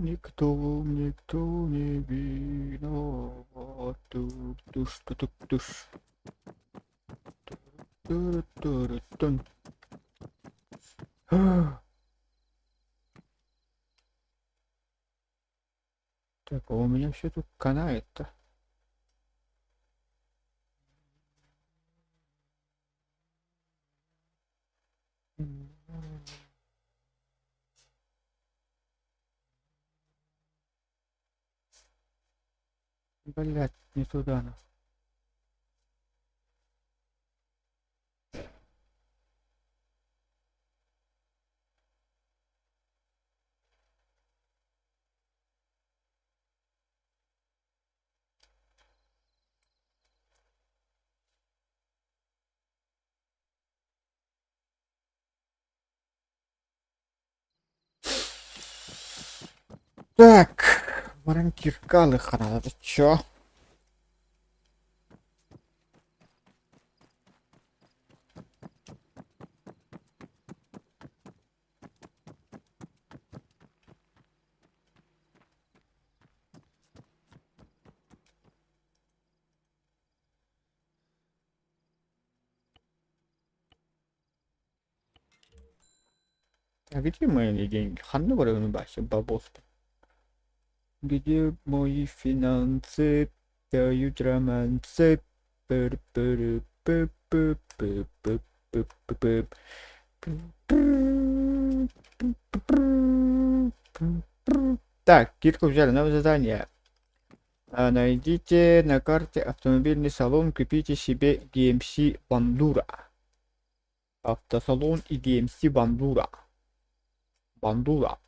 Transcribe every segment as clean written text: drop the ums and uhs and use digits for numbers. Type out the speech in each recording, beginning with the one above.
Никто, никто не виноват. Тук-туш, тук-туш. Ту-ру-ту-ру-тун. Так, а у меня все тут канает-то. Блять, не туда на. Так, баран киркалы ханада чё? А где мои деньги? Ханна бася бабос. Где мои финансы? Дают романсы. Так, кирку взяли, новое задание. Найдите на карте автомобильный салон, купите себе GMC Бандура. Автосалон и GMC Бандура. Бандура.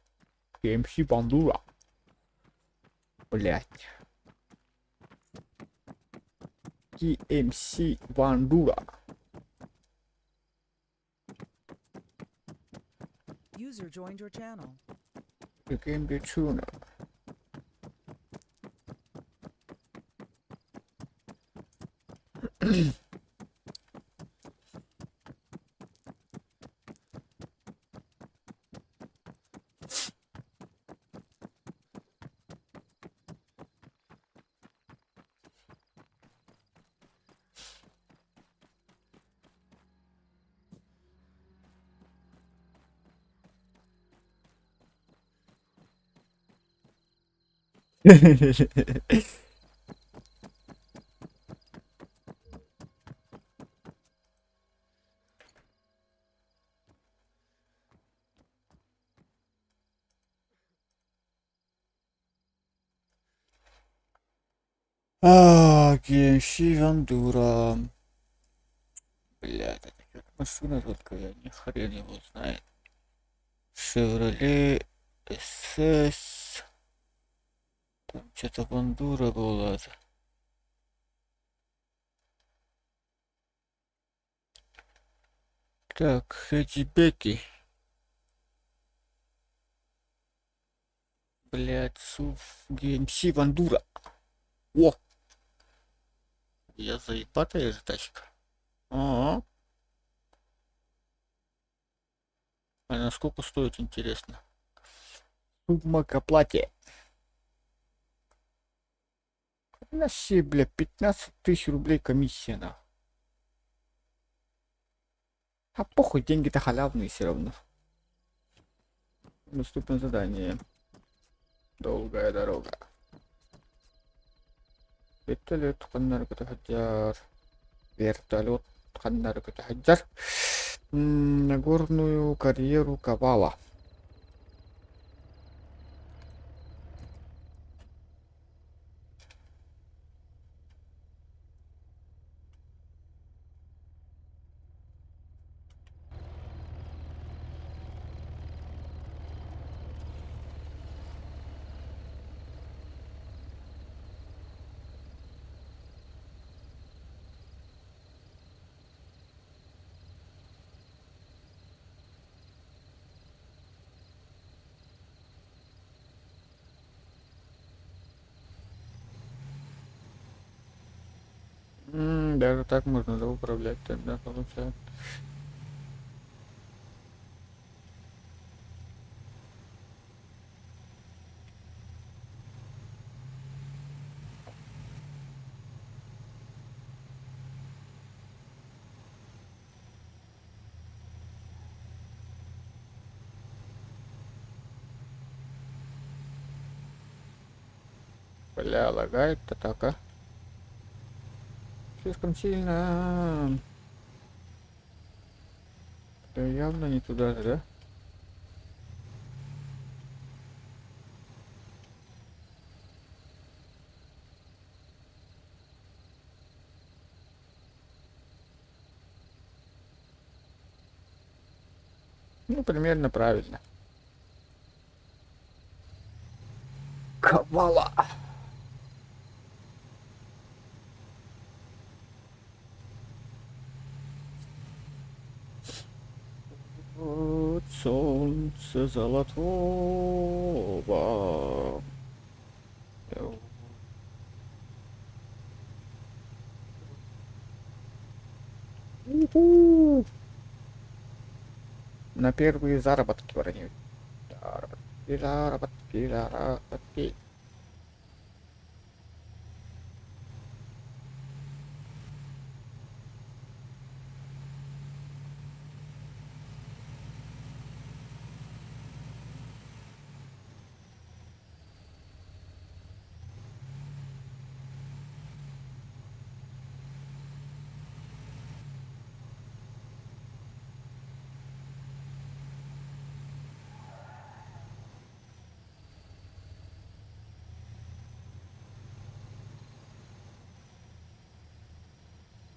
GMC Бандура. Блять. GMC Бандура. User joined your channel. GMC Tuner. А, GMC Вандура. Блядь, это как машина только я ни хрен его знает. Шевроле СС. Там что-то Вандура была. Так, хэтчбеки. Блядь, СУВ GMC Вандура. О! Я заебатая же тачка. Ага. А на сколько стоит, интересно? Сумма к оплате. На себе, бля, 15 тысяч рублей комиссия, на. А похуй, деньги-то халявные все равно. Наступное задание. Долгая дорога. Вертолет ханнары көтө. Вертолет ханнары көтө. Нагорную карьеру Кавала. Даже так можно, да, управлять тогда получается. Бля, лагает-то так, а. Слишком сильно. Да явно не туда же, да? Ну, примерно правильно. Кавала. Вот солнце золотого. Уху! На первые заработки броню. Заработки, заработки, заработки.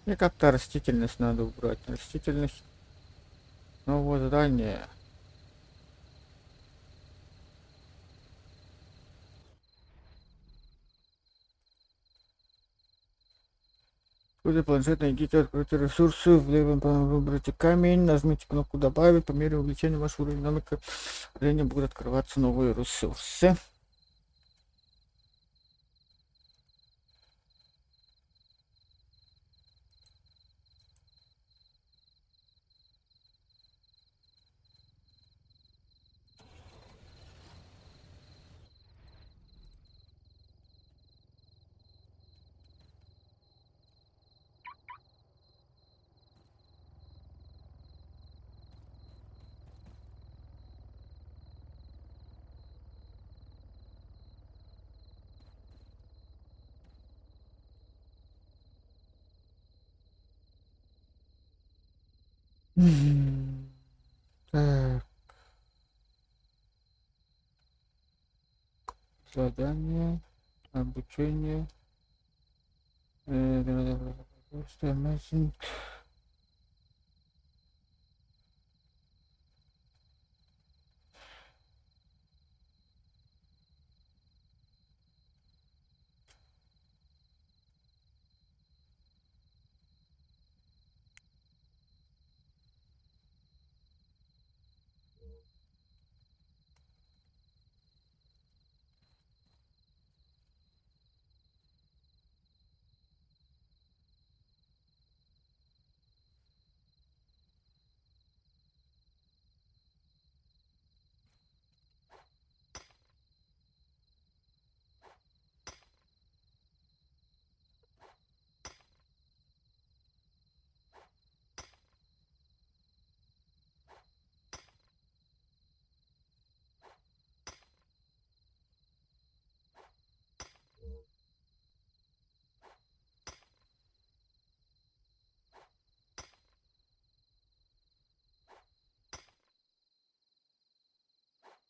Мне как-то растительность надо убрать. Растительность нового здания. Выберите планшет, найдите открытые ресурсы, в левом правом выберите камень, нажмите кнопку «Добавить». По мере увеличения вашего уровня навыка зрения будут открываться новые ресурсы. Так. Задание, обучение. Amazing.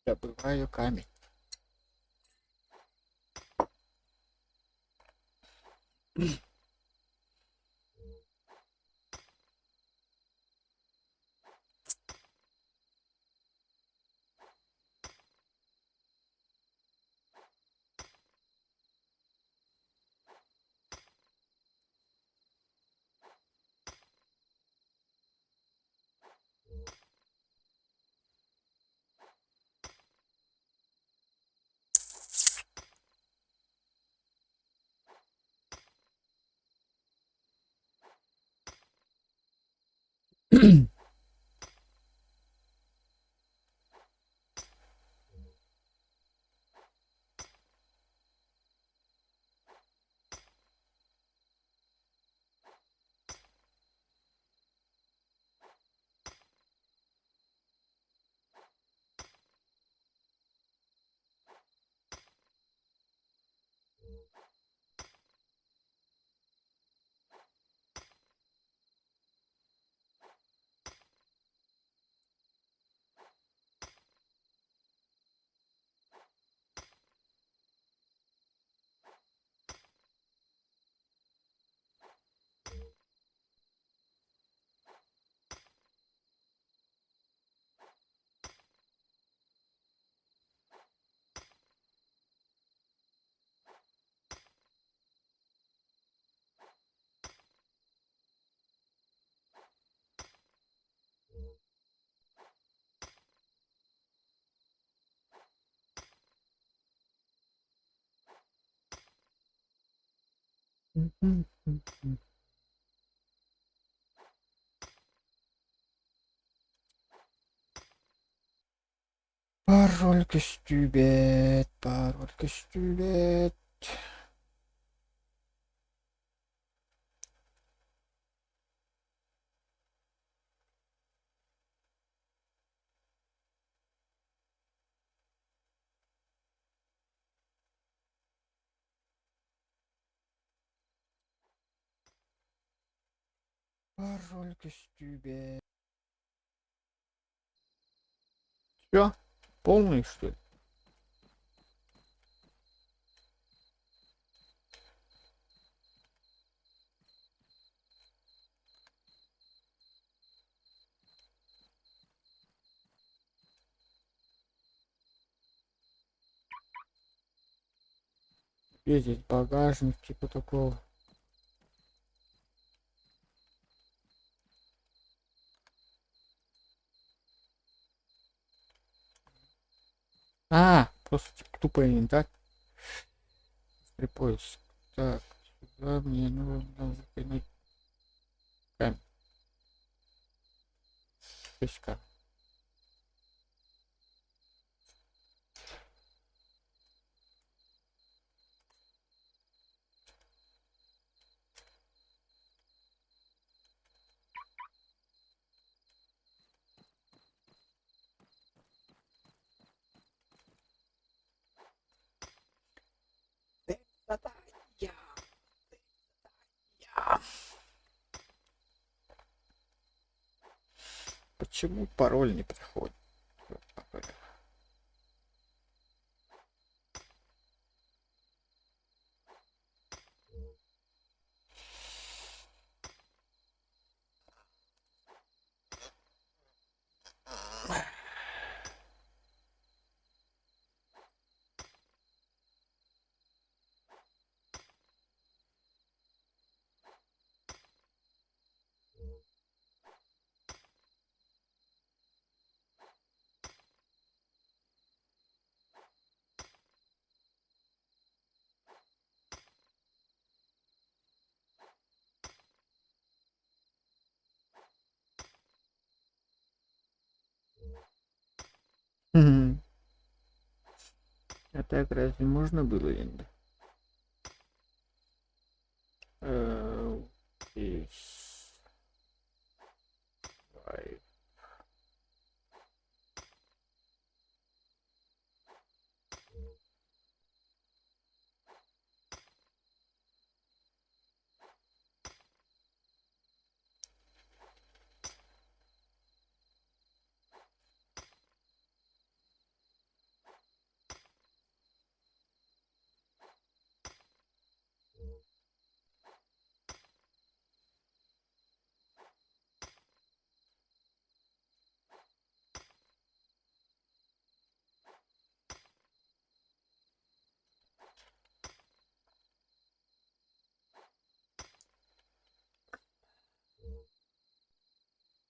Добываю камень. Пароль көстүүбэт, пароль көстүүбэт. Пароль көстүүбэт. Все? Полный, что ли? Где здесь багажник, типа такого? А, просто типа, тупо инвентарь. Быстрый поиск. Так, сюда мне нужно закинуть камень. Песка. Почему пароль не проходит? Мгм. А так разве можно было или Is five.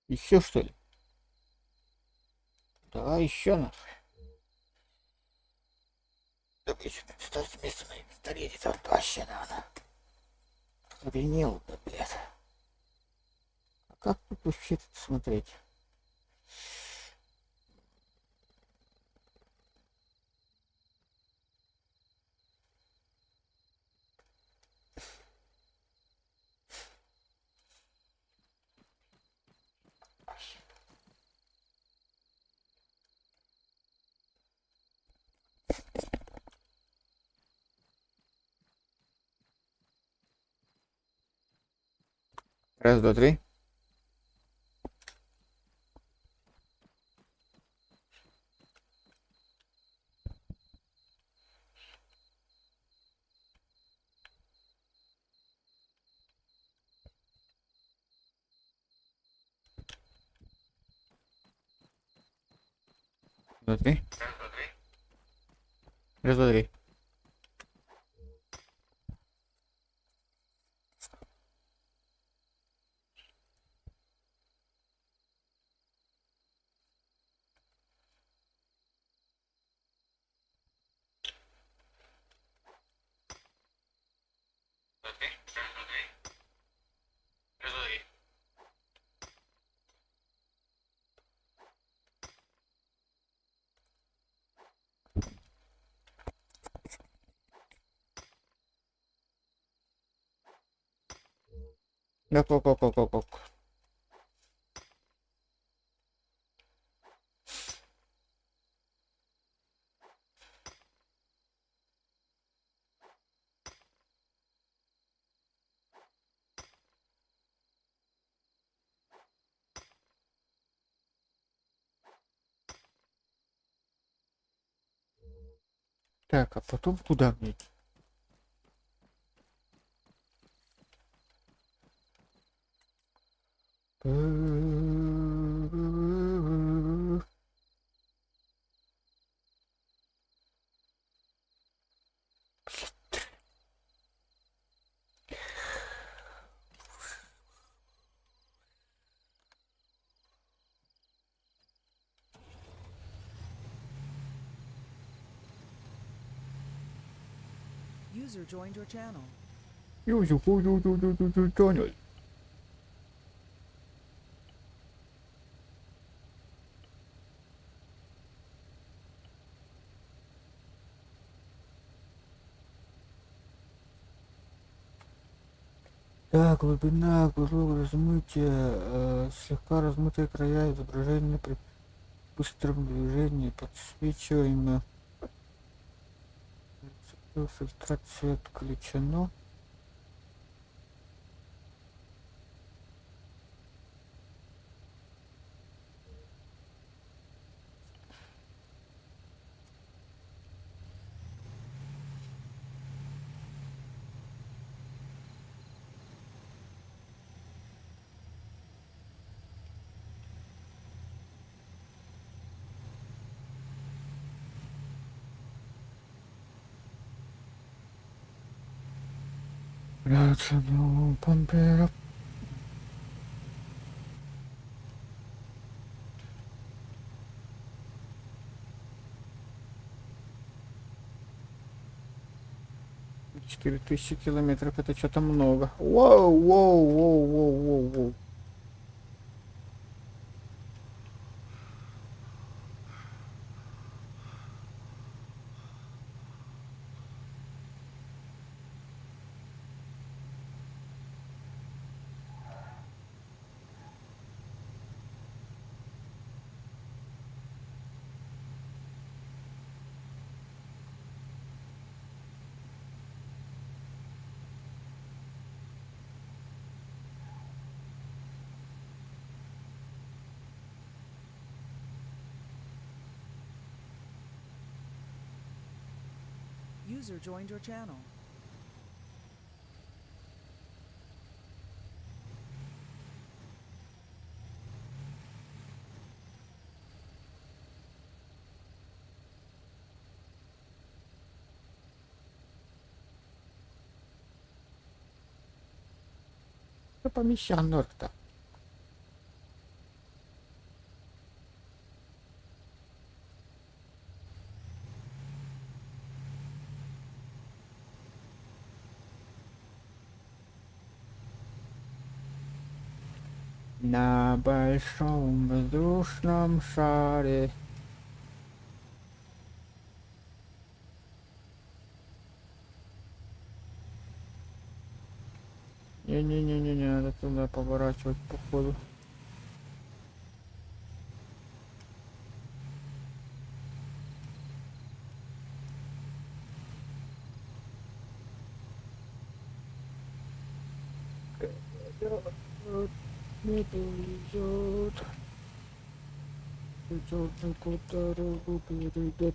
Еще что ли? Давай еще нахуй. Ставьте место на инвентаре, это вообще надо. Охренел, да, блядь. А как тут вообще тут смотреть? Раз, два, три. Два, три. Раз, два, три. Ок, ок, ок, ок, ок, ок. Так, а потом куда мне идти? User joined your channel. User joined. Так, глубина, глубокое размытие, слегка размытые края изображения при быстром движении, подсвечиваемое. Фильтрация отключено. Блядь, ну, pump it up. 4000 километров, это что-то много. Воу, воу, воу, воу, воу, воу. User joined your channel. Помещаннорта. На большом воздушном шаре. Не-не-не-не-не, надо туда поворачивать, походу. Не повезет. Черную дорогу перейдет.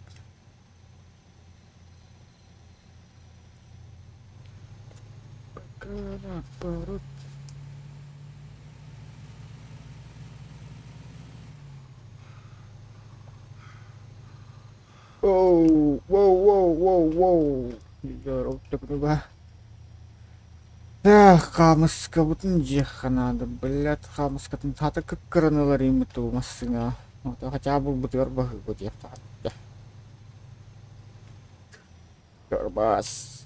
Пока наоборот. Воу, воу, воу, воу, воу. Здорово, так. Эх, хаамыскабытын дьиэххэ надо, блядь, хаамыскатын хата кыккыран ылар массыына. Хотя бы бытыгар баһыыбыт диэххэ. Карбас.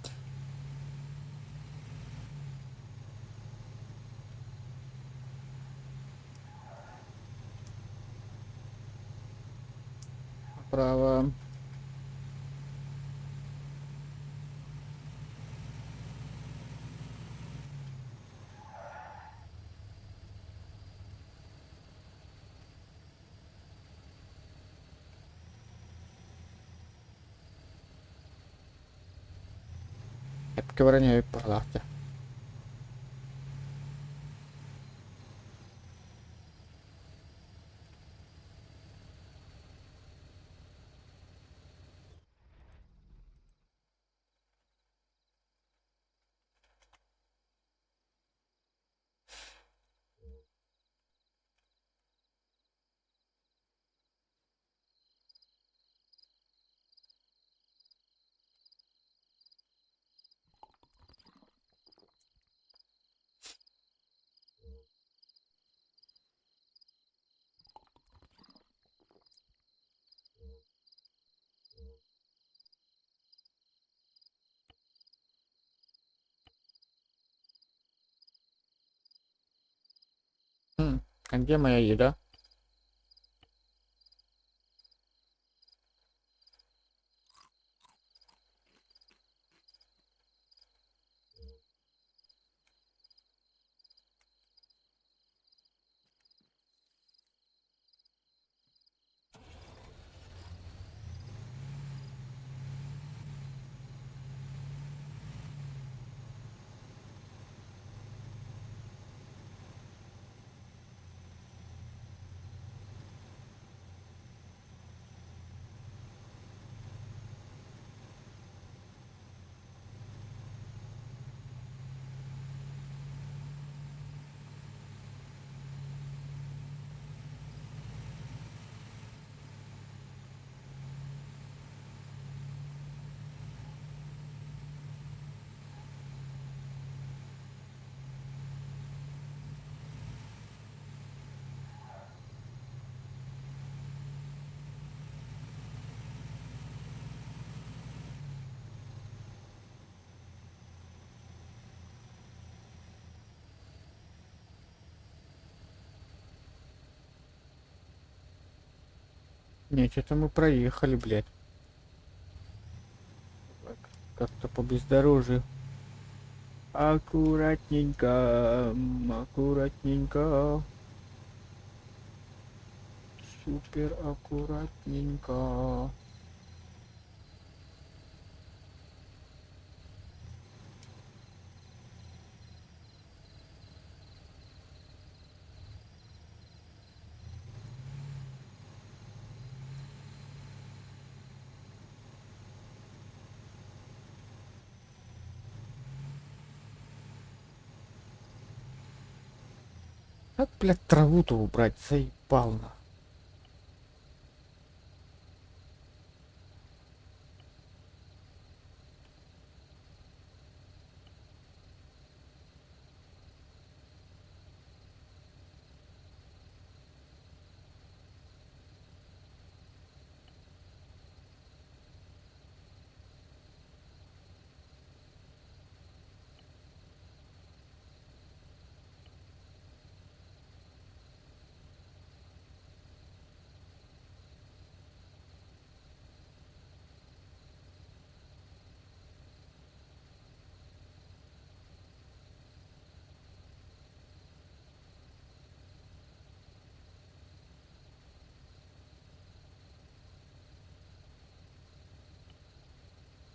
Право. Эпкэ баран иһэбит быһыылаах дьэ. А где моя еда? Не, что-то мы проехали, блядь. Как-то по бездорожью. Аккуратненько, аккуратненько. Супер аккуратненько. Как, блядь, траву-то убрать? Заебал на.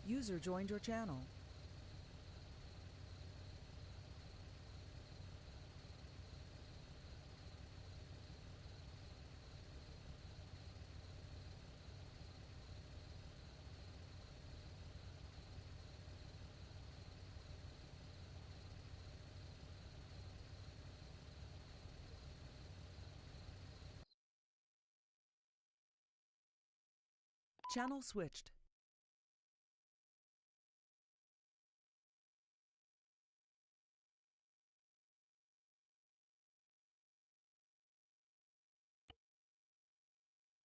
User joined your channel. Channel switched.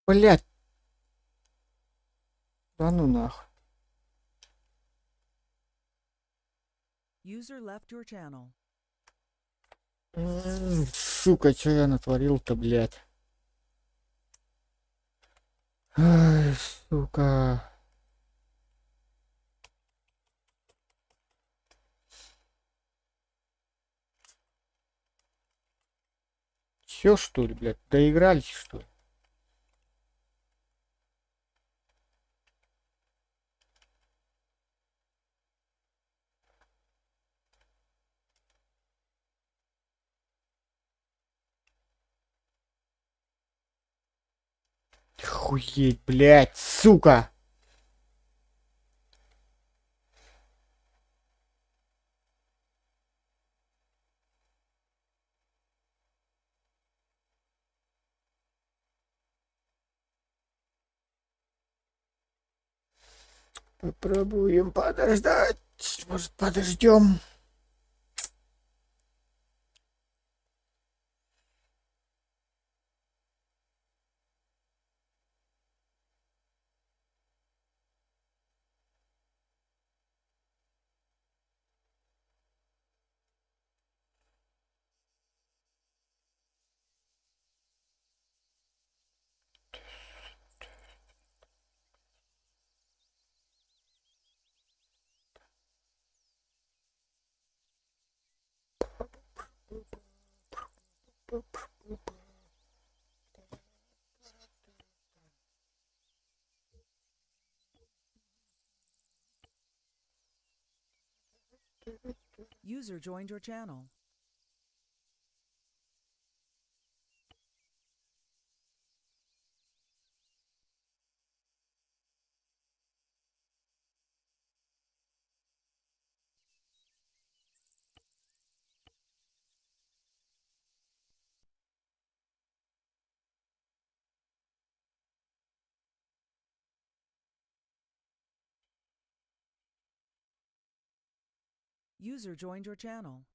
Блять. Да ну нахуй. User left your channel. Сука, что я натворил-то, блядь? Ай, сука. Все, что ли, блядь? Доигрались, что ли? Охуеть, блядь, сука! Попробуем подождать. Может, подождем? User joined your channel. User joined your channel.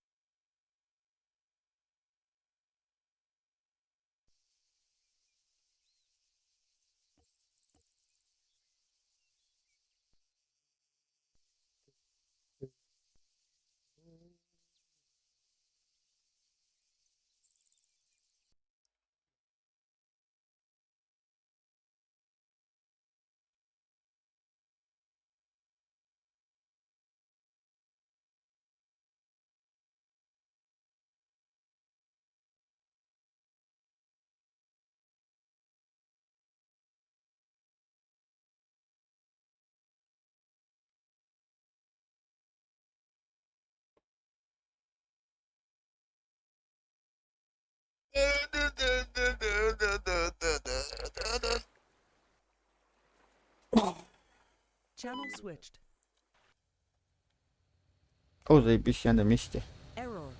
Channel switched. О, заебись, я на месте. Error.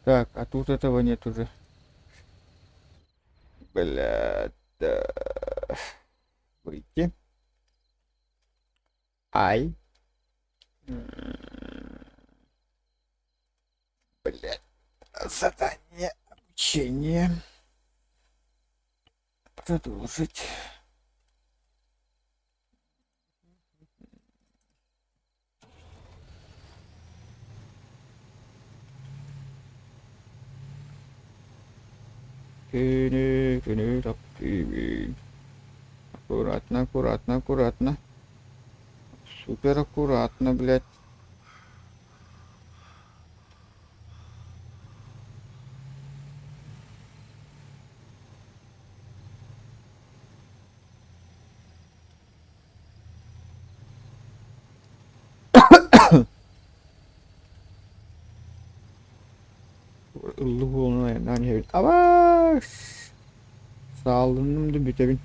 Так, а тут этого нет уже. Бля, да. Выйти. Ай. Бля. Задание. Обучение. Продолжить. Аккуратно, аккуратно, аккуратно. Супер аккуратно, блядь. Абаас! Саалынным да бүтэбин.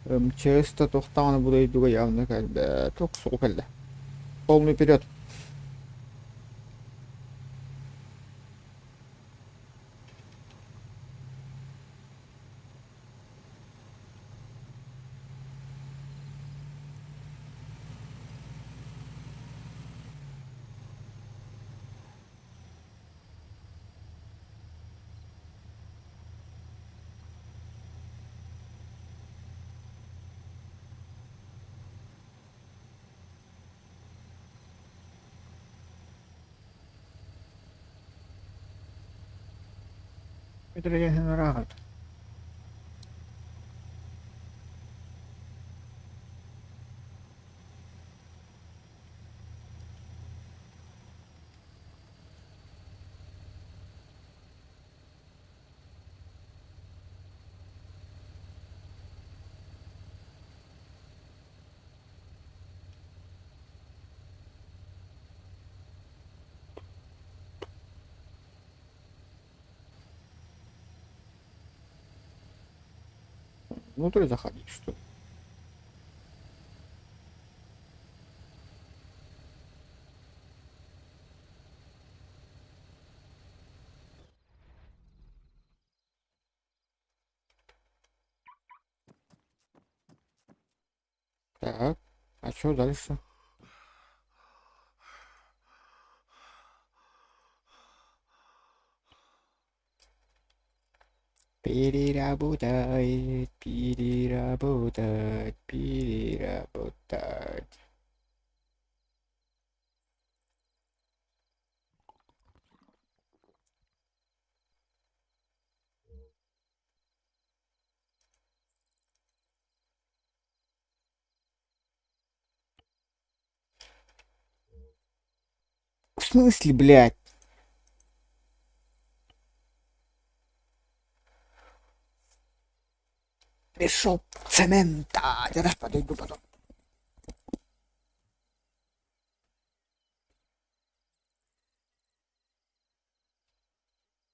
МЧС да тохтаҕына бу дойдуга явно кэлбэт. Суох кэллэ. Полный вперед. Генератор. Внутрь заходить, что ли? Так, а что дальше? Переработать, переработать, переработать. В смысле, блядь? Мешок цемента. Я подойду потом.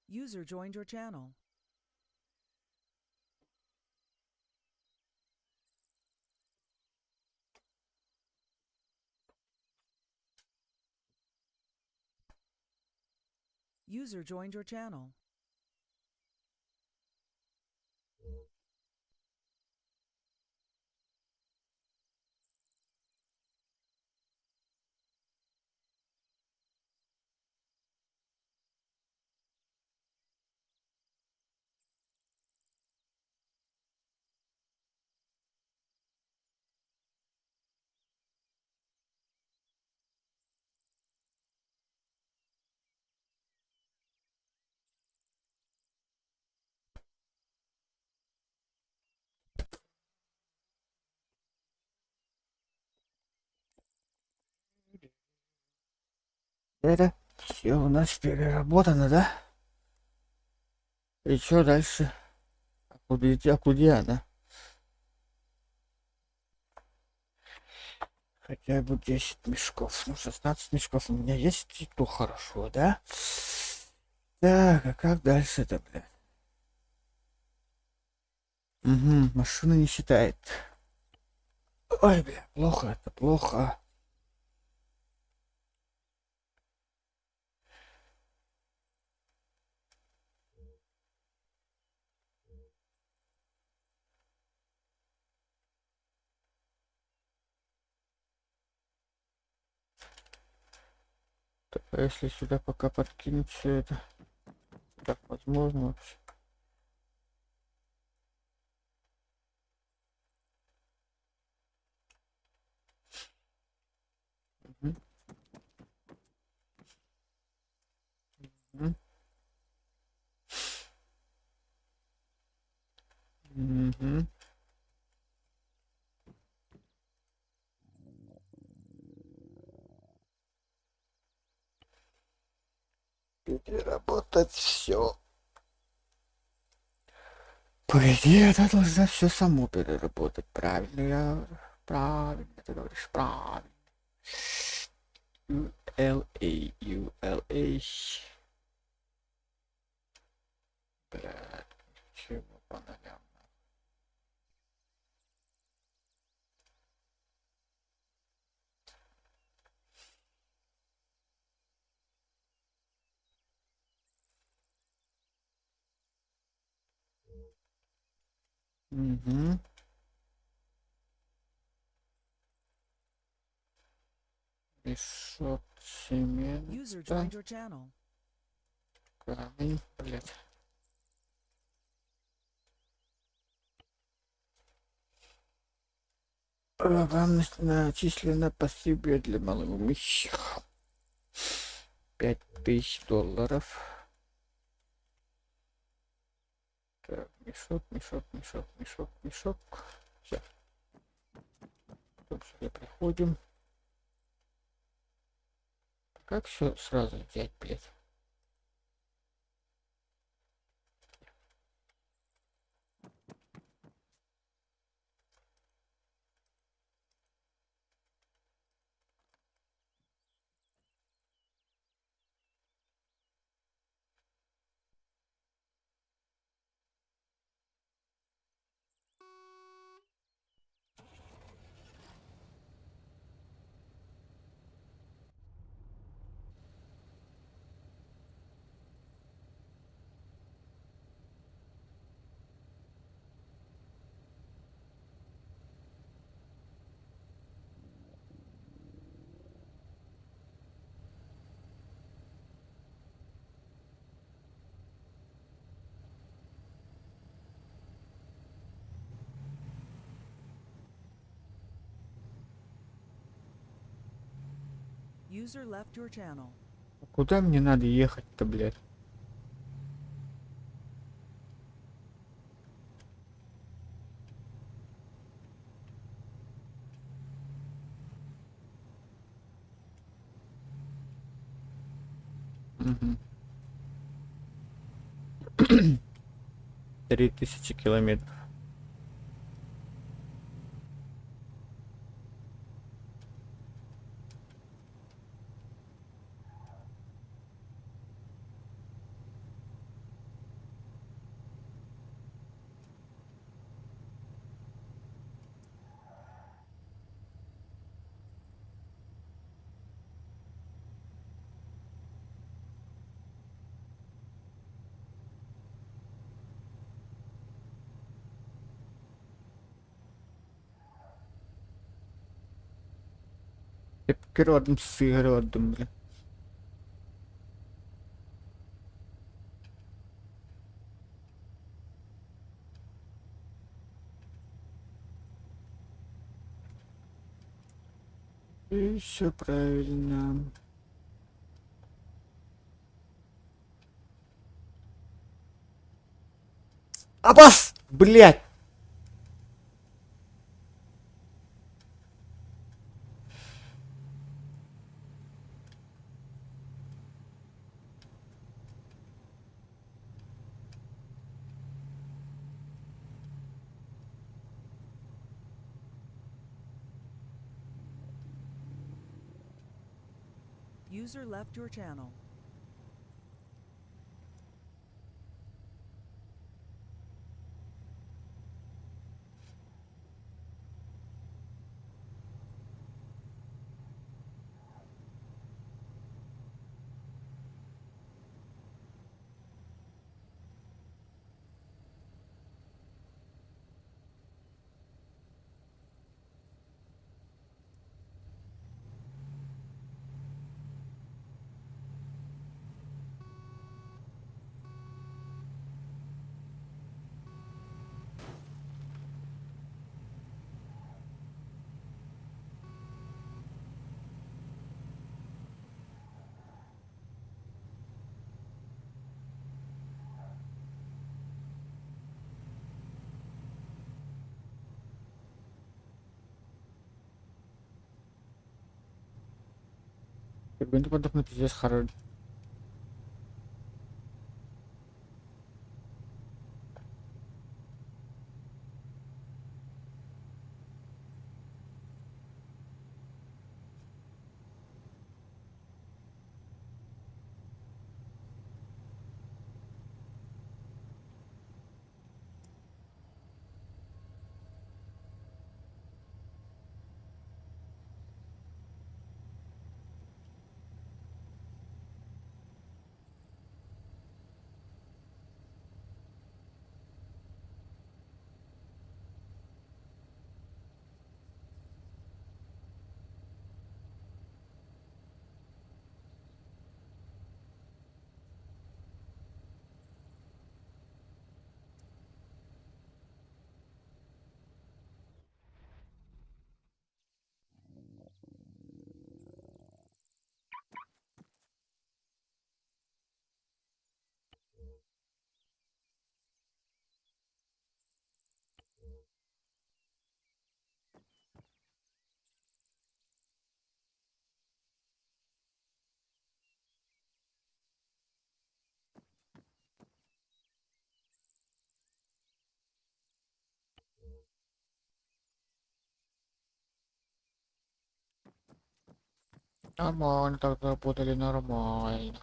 User joined your channel. User joined your channel. Это все у нас переработано, да? И что дальше? А куда идти? А куда она? Хотя бы 10 мешков. Ну, 16 мешков у меня есть, и то хорошо, да? Так, а как дальше-то, блядь? Угу, машина не считает. Ой, бля, плохо это, плохо. Так, а если сюда пока подкинуть все это? Так, возможно вообще? Мгм. Мгм. Мгм. Переработать все. По идее, она должна все само переработать. Правильно я... Правильно ты говоришь, правильно. U L A U L A. Блядь, чего по нолям? Угу. Мешок User цемента. joined your channel. Камень, блядь. Вам начислено пособие для малоимущих. 5000 долларов. Так, мешок, мешок, мешок, мешок, мешок. Все. Потом сюда приходим. Как все сразу взять, блядь? User left your channel. Куда мне надо ехать-то, блядь? Мгм. 3000 километров. Көрдüm сыһырдым, бля. И все правильно. Абас! Блять! User left your channel. Түргэнник бардаххына пиздец харар. Нормально так заработали, нормально.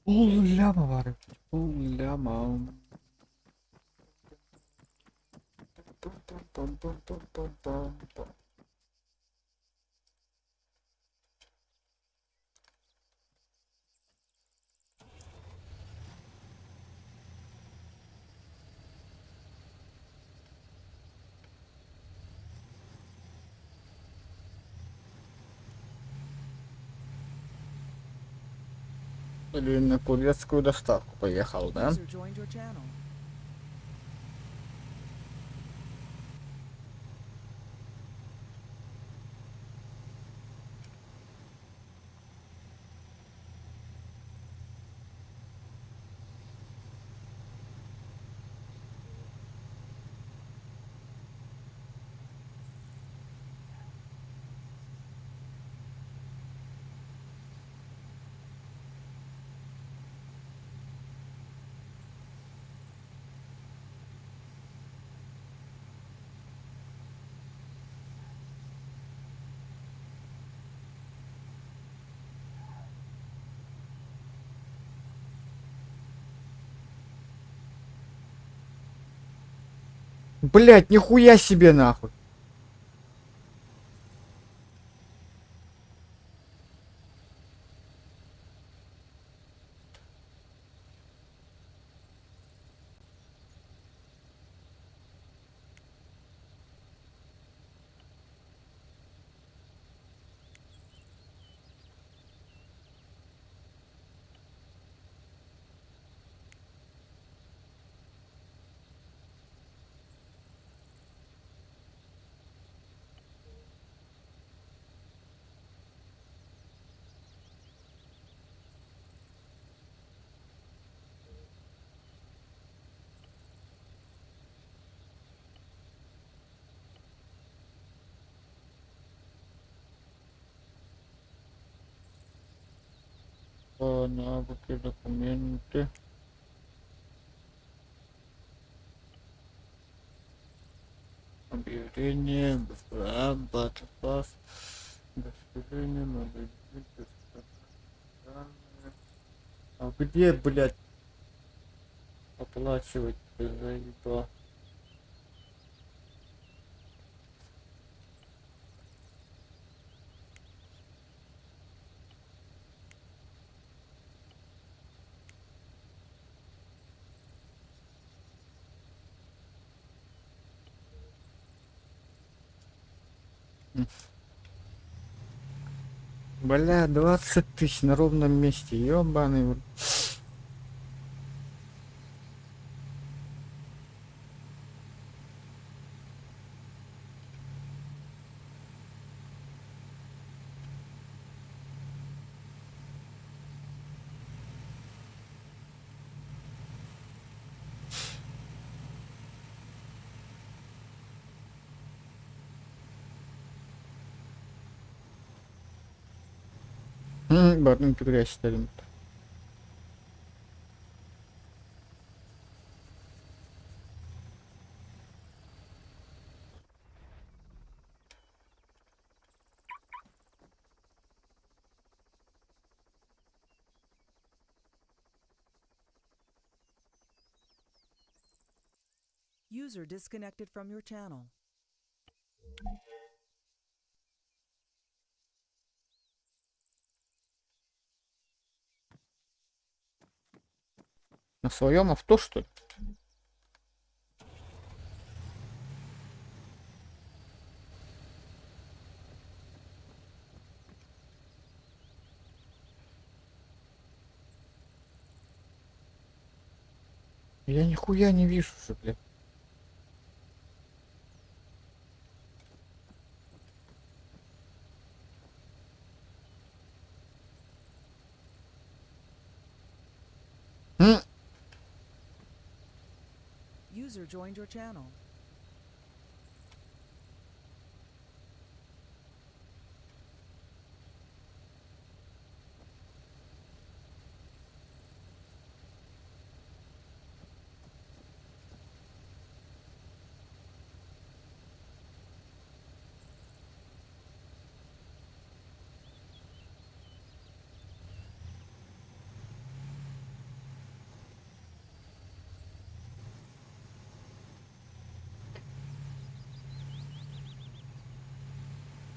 Пол ляма баар эбит. Пол ляма. Пам-пам-пам-пам-пам-пам-пам. Или на курьерскую доставку поехал, да? User joined your channel. Блять, нихуя себе нахуй. Навыки, документы. Объявление, БФА, Battle Pass, Достижения, магазин, данные. А где, блядь, оплачивать заебал? Бля, 20 тысяч на ровном месте, ёбаный. В рот. Барын күрәстерим. User disconnected from your channel. На своем авто, что ли? Я нихуя не вижу же, блядь. User joined your channel.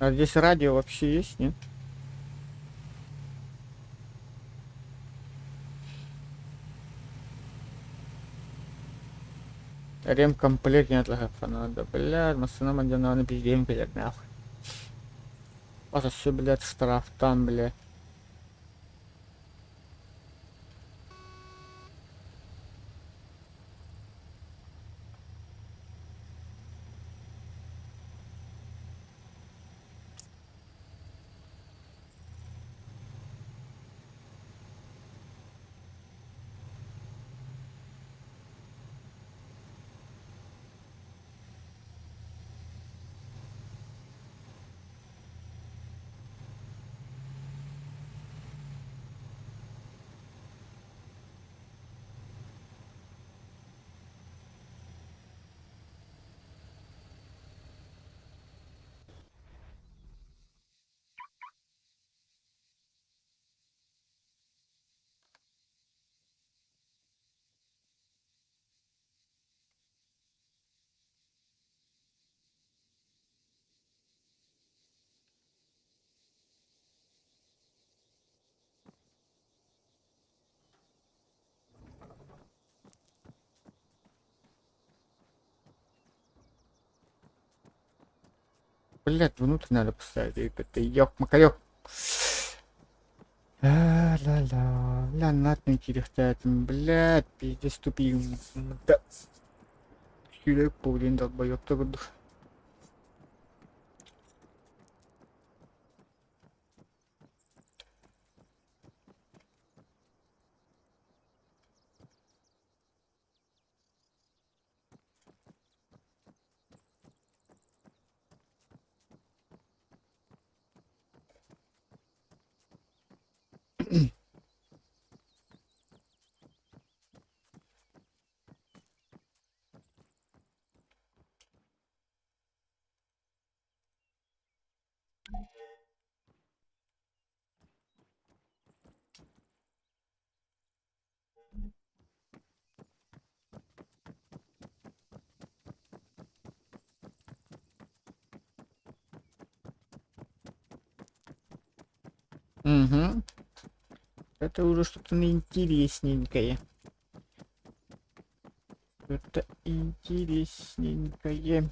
А здесь радио вообще есть, нет? Ремкомплект не надо, блядь, массыына мадьанааны пиздиэм кэлэр нахуй. Все, блядь, штраф там, блядь. Блядь, внутрь надо поставить. Это ёк-макарёк. Ла-ла-ла. Ля, натный кирихтаатым. Блядь, пиздец тупик. Да. Сүүрэ пуулин долбоёб курдук. Угу. Это уже что-то интересненькое. Что-то интересненькое.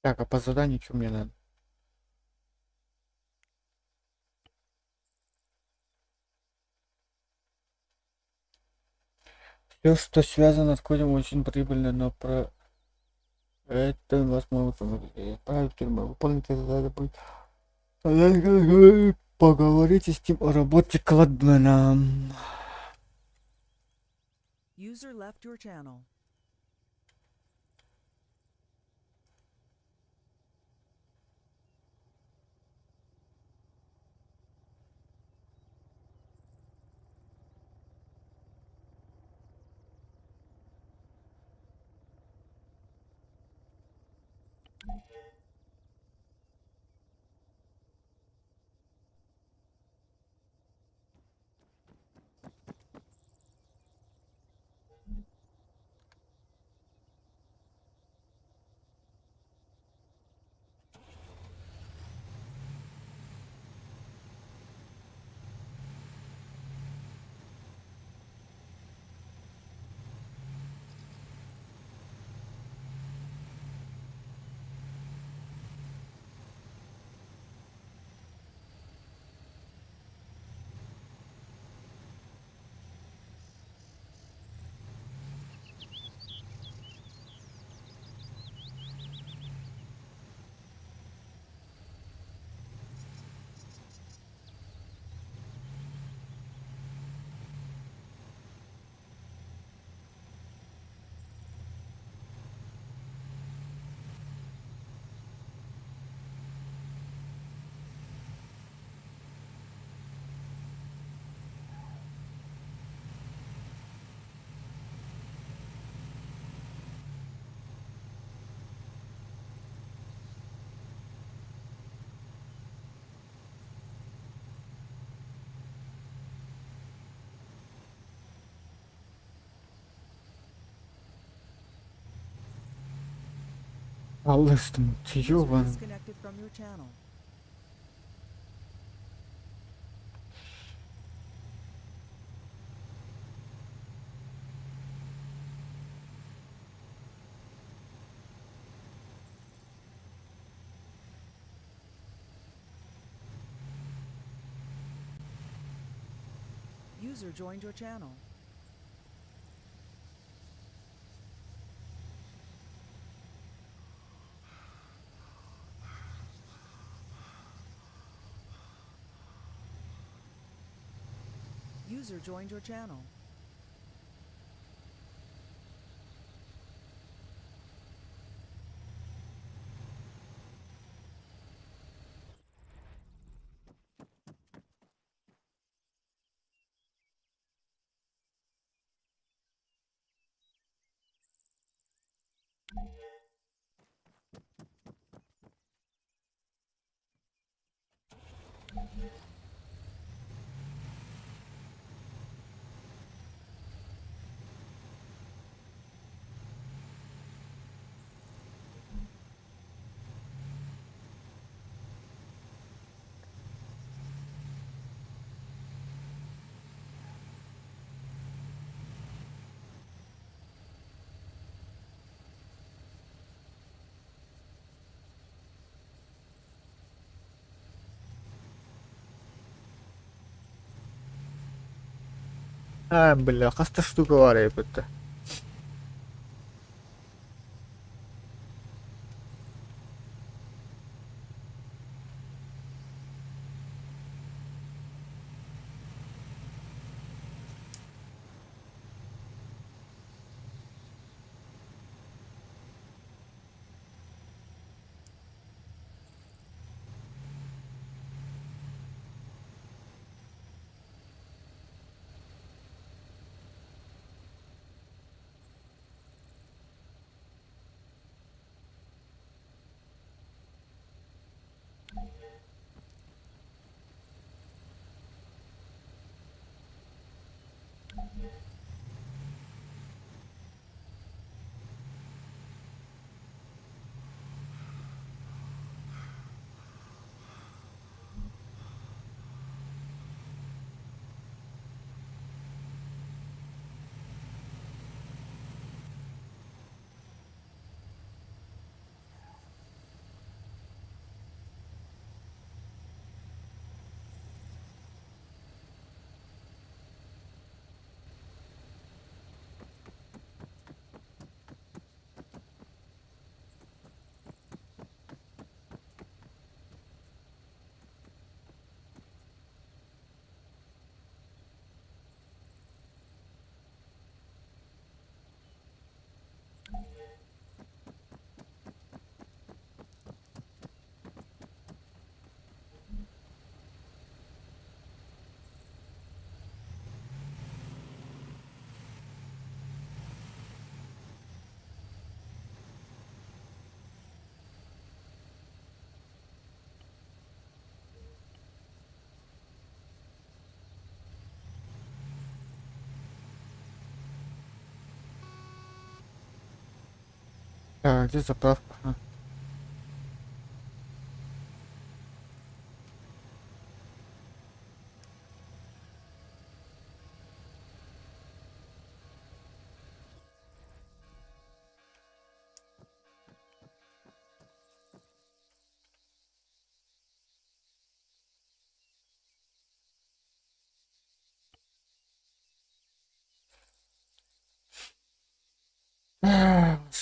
Так, а по заданию что мне надо? Все, что связано с кодом, очень прибыльно, но про это вас могут отправить в тюрьму. Выполните задание будет. Поговорите с ним о работе кладмена. User left your channel. Алыстым, ты User ёбан. disconnected from your channel. User joined your channel. User joined your channel. А, бля, хаста штука бар эбит. Так, где заправка? А.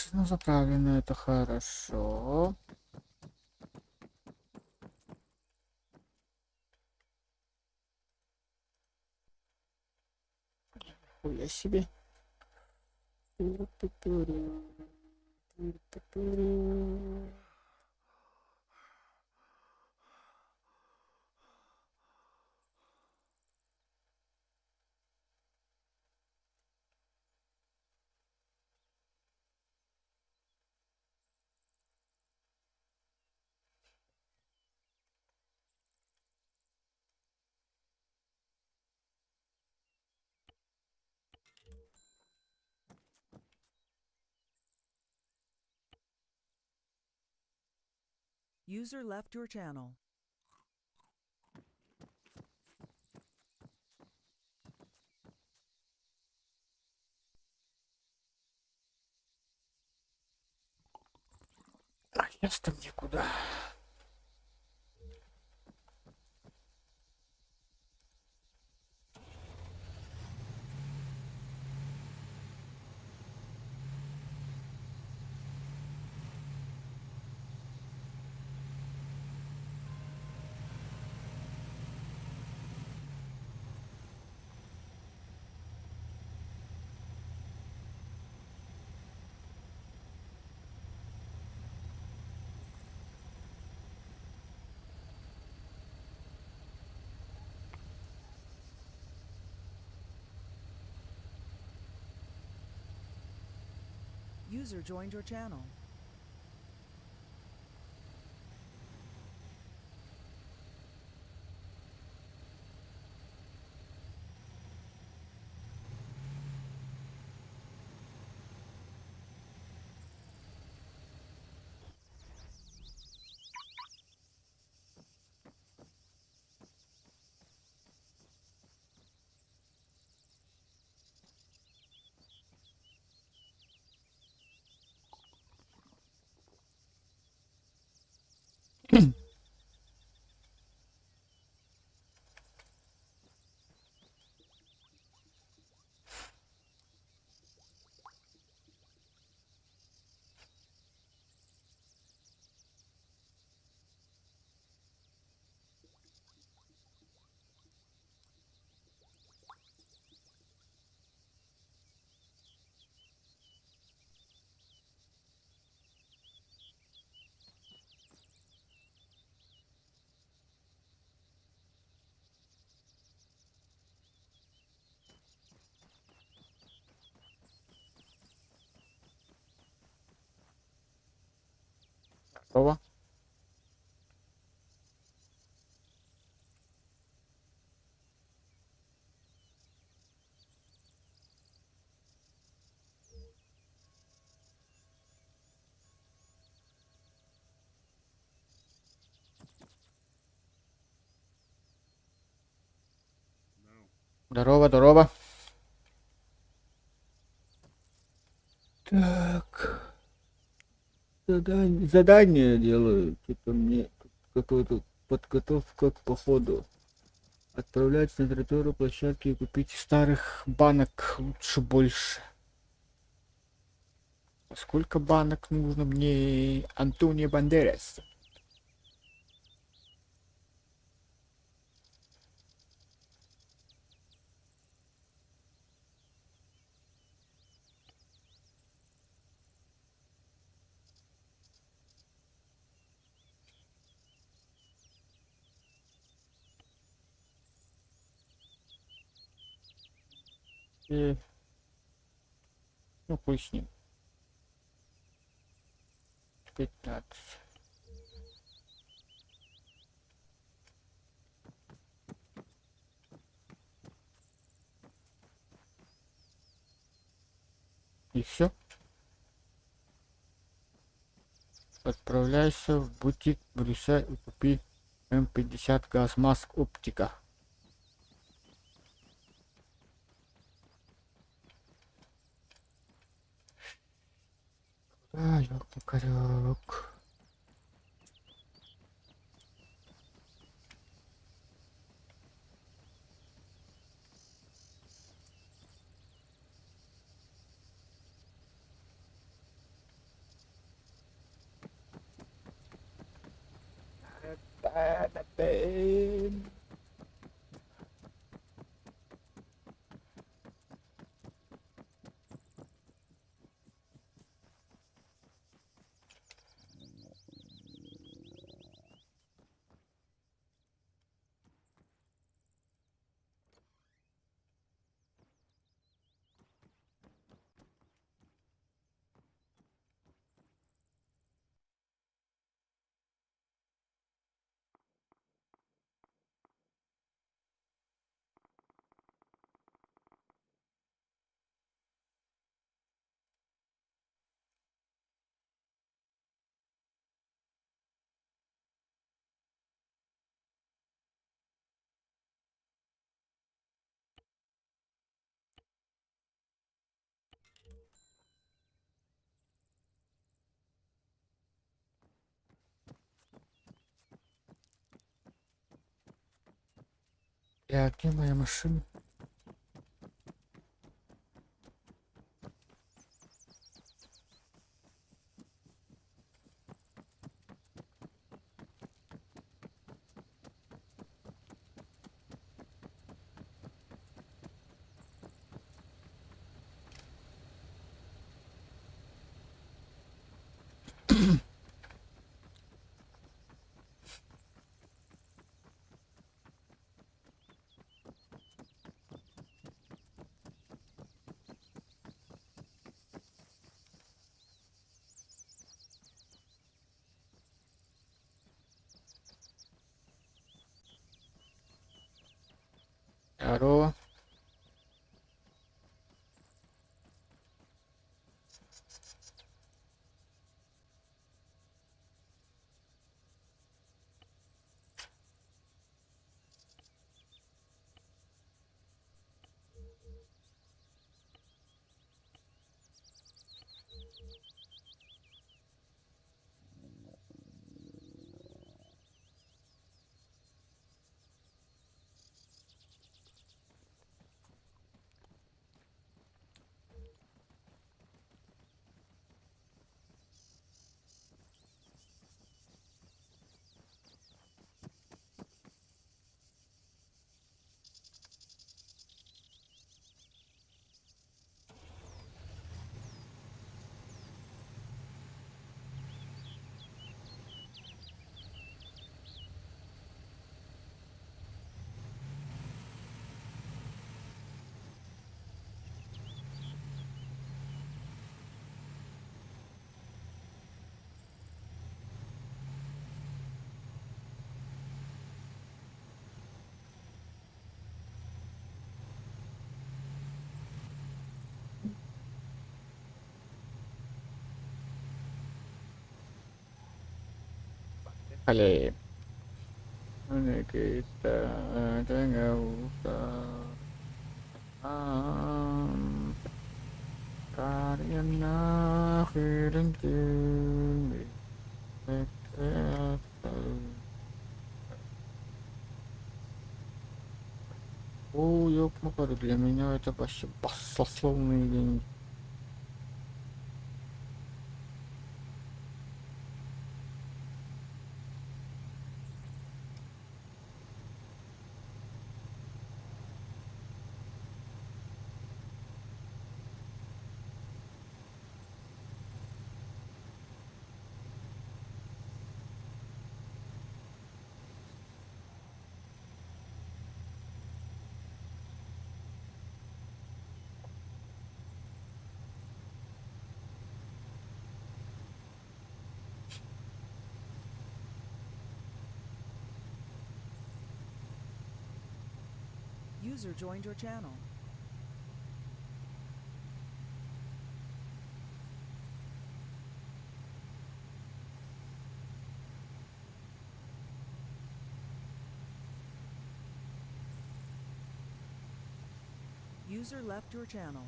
Машина заправлена, это хорошо. Хуя себе. User left your channel. Так, я там никуда. User joined your channel. Здорово. Здорово, здорово. Так. Задание делаю. Что-то мне какую-то подготовка к походу. Отправляйтесь на территорию площадки и купить старых банок лучше больше. Сколько банок нужно мне, Антонио Бандерас? И... Ну, хуй с ним. 15. И все. Отправляйся в бутик Брюса и купи М50 газ маск оптика. А, ёк-макарёк. Бля, где моя машина? Здорово. Поехали. Никита, О, ёк-макарёк, для меня это вообще баснословные деньги. User joined your channel. User left your channel.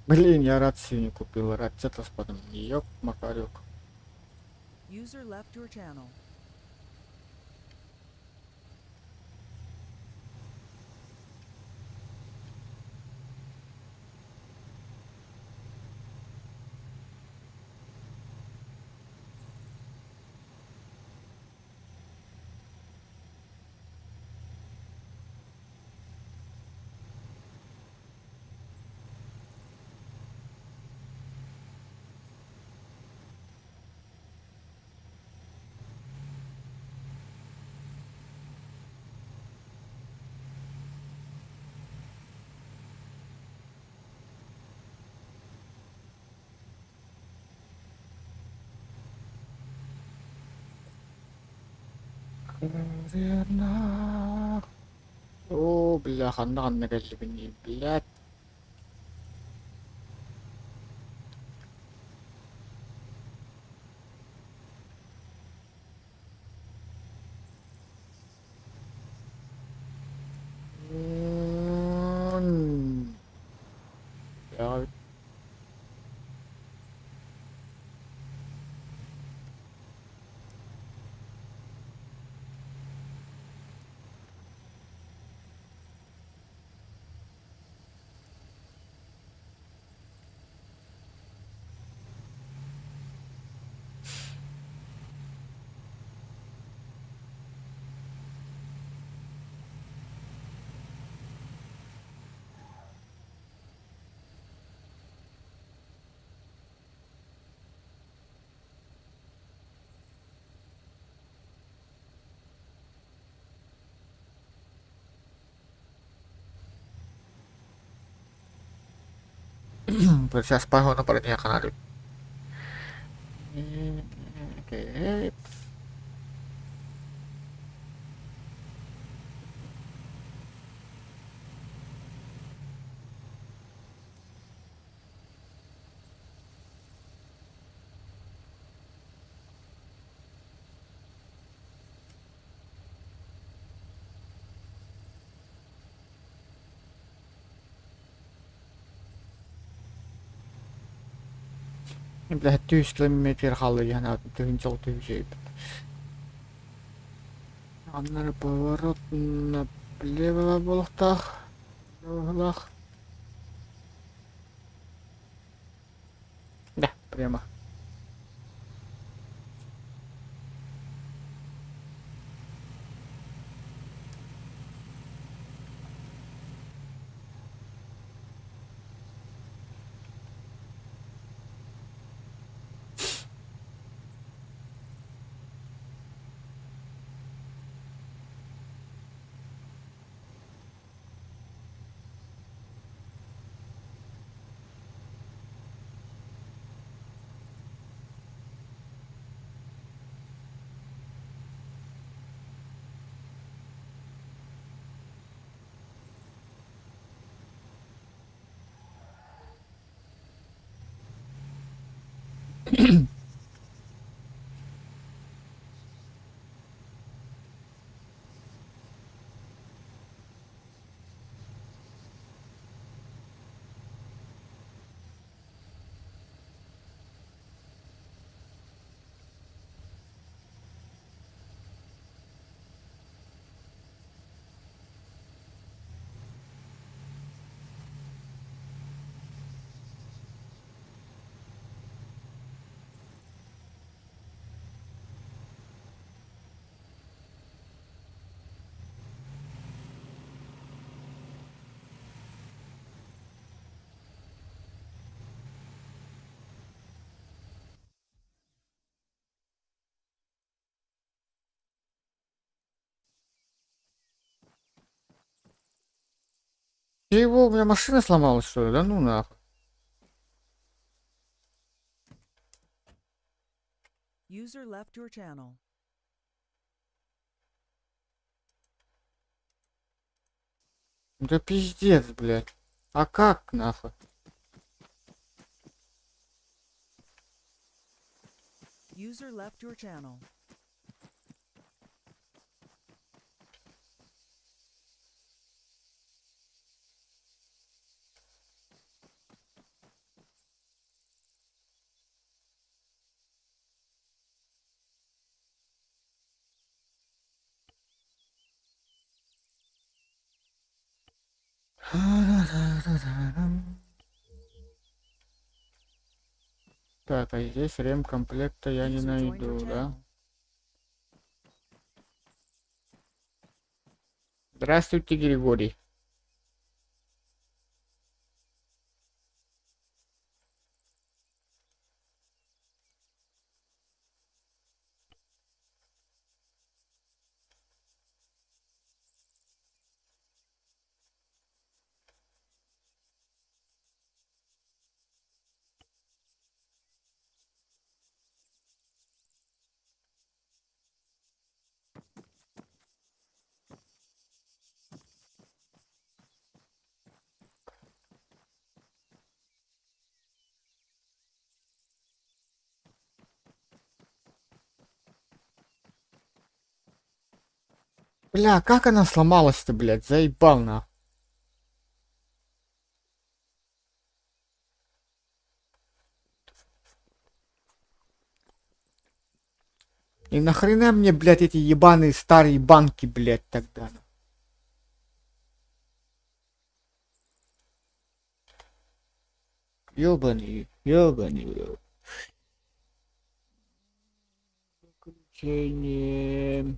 Блин, я рацию не купил, рация-то с потом. Ёк, макарёк. User left your channel. Верно. О, бля, ханна ханна кэллибиний, блядь. М, Я Сейчас погону про канале. Окей. Бля, 100 километр хаалла яна 1600. Аннары поворот налево буолуохтаах. Лах. Да, прямо. Чего, у меня машина сломалась, что ли? Да ну нахуй. User left your channel. Да пиздец, блядь. А как нахуй? User left your channel. Так, а здесь ремкомплекта я не User joined your найду, да? channel. Здравствуйте, Григорий. Бля, как она сломалась-то, блядь? Заебал нахуй. И нахрена мне, блядь, эти ебаные старые банки, блядь, тогда? Ёбаный, ёбаный, в рот. Приключение.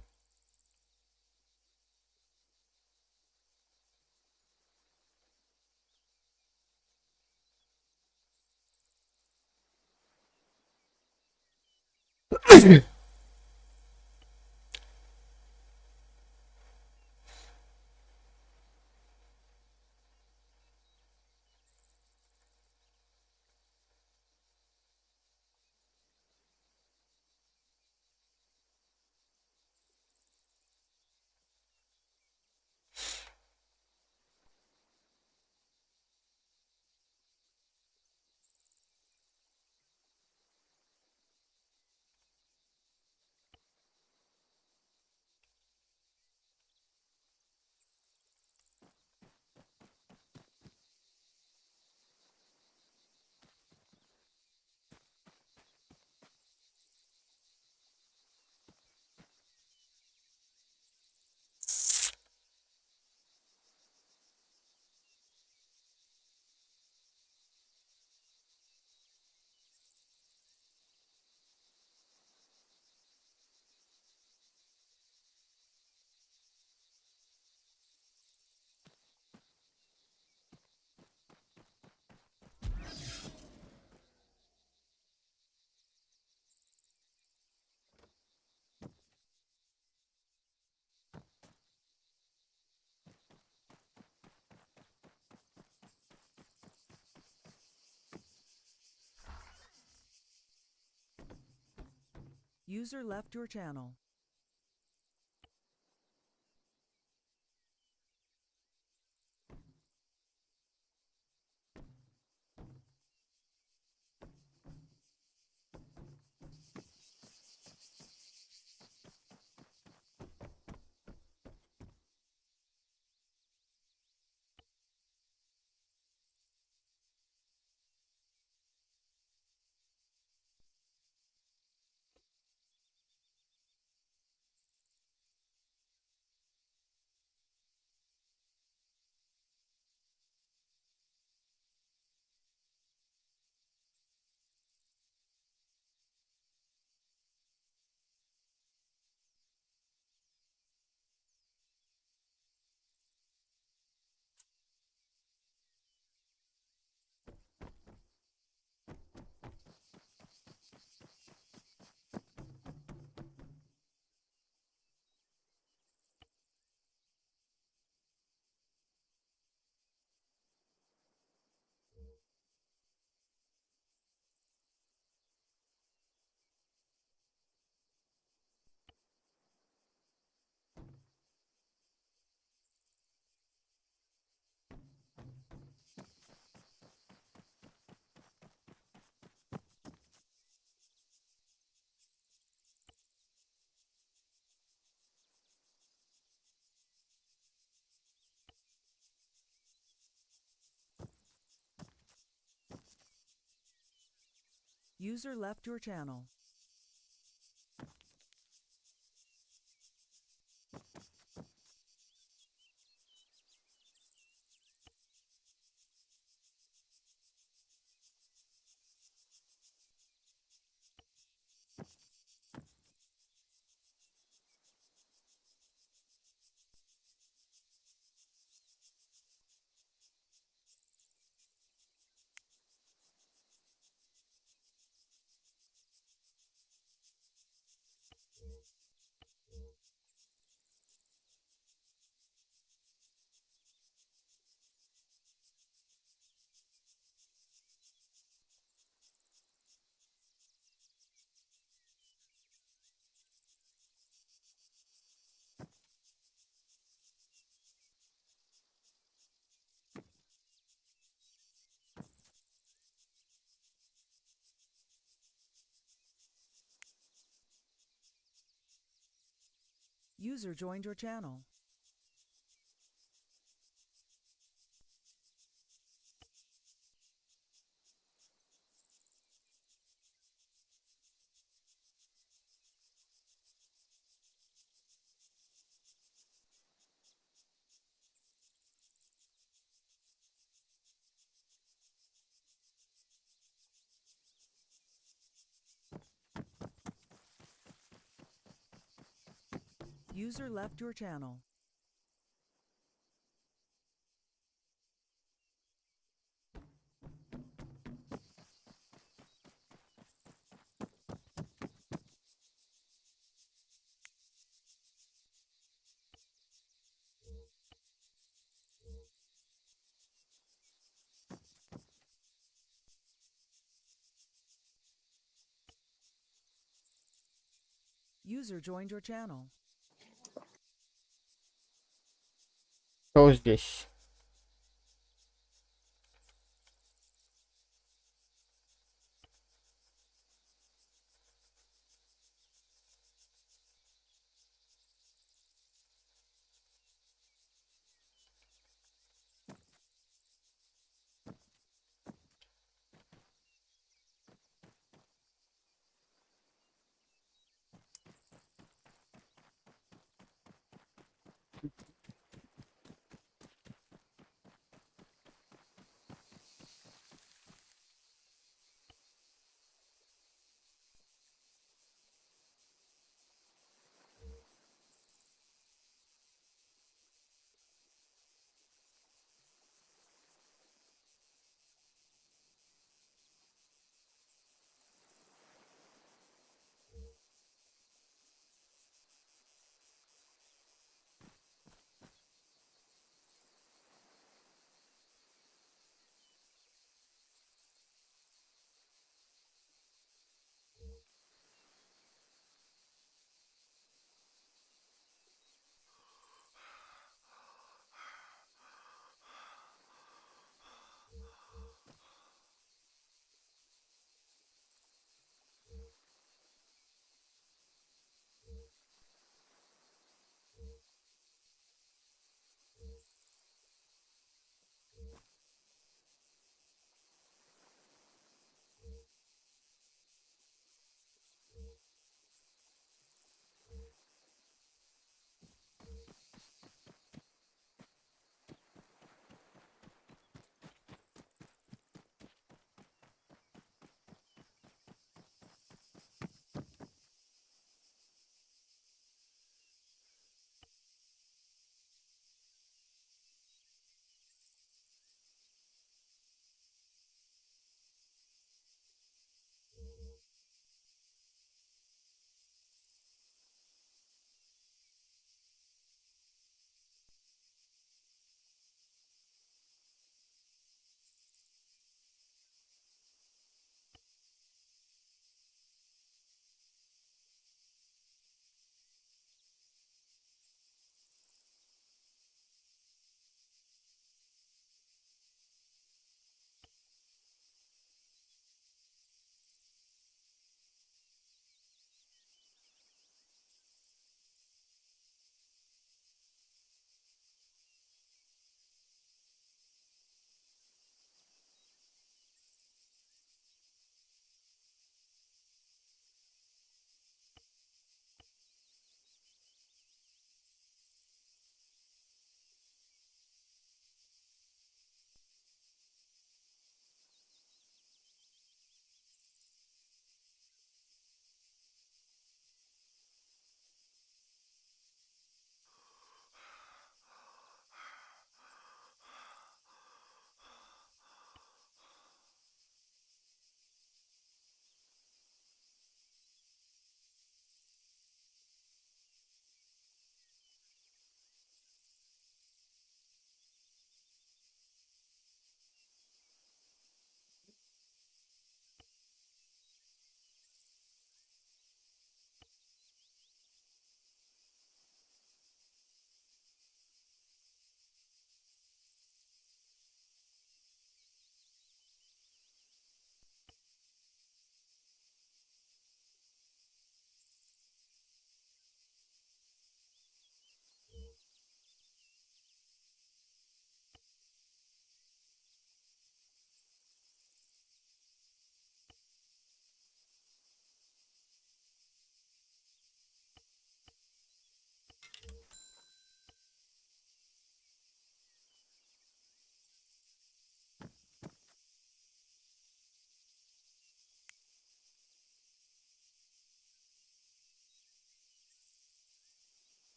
User left your channel. User left your channel. User joined your channel. User left your channel. User joined your channel. Кто здесь?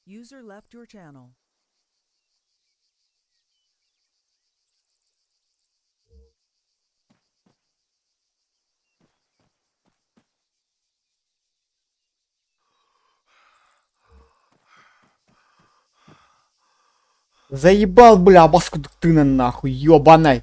User left your channel. Заебал, бля, баску тына нахуй, ёбаный.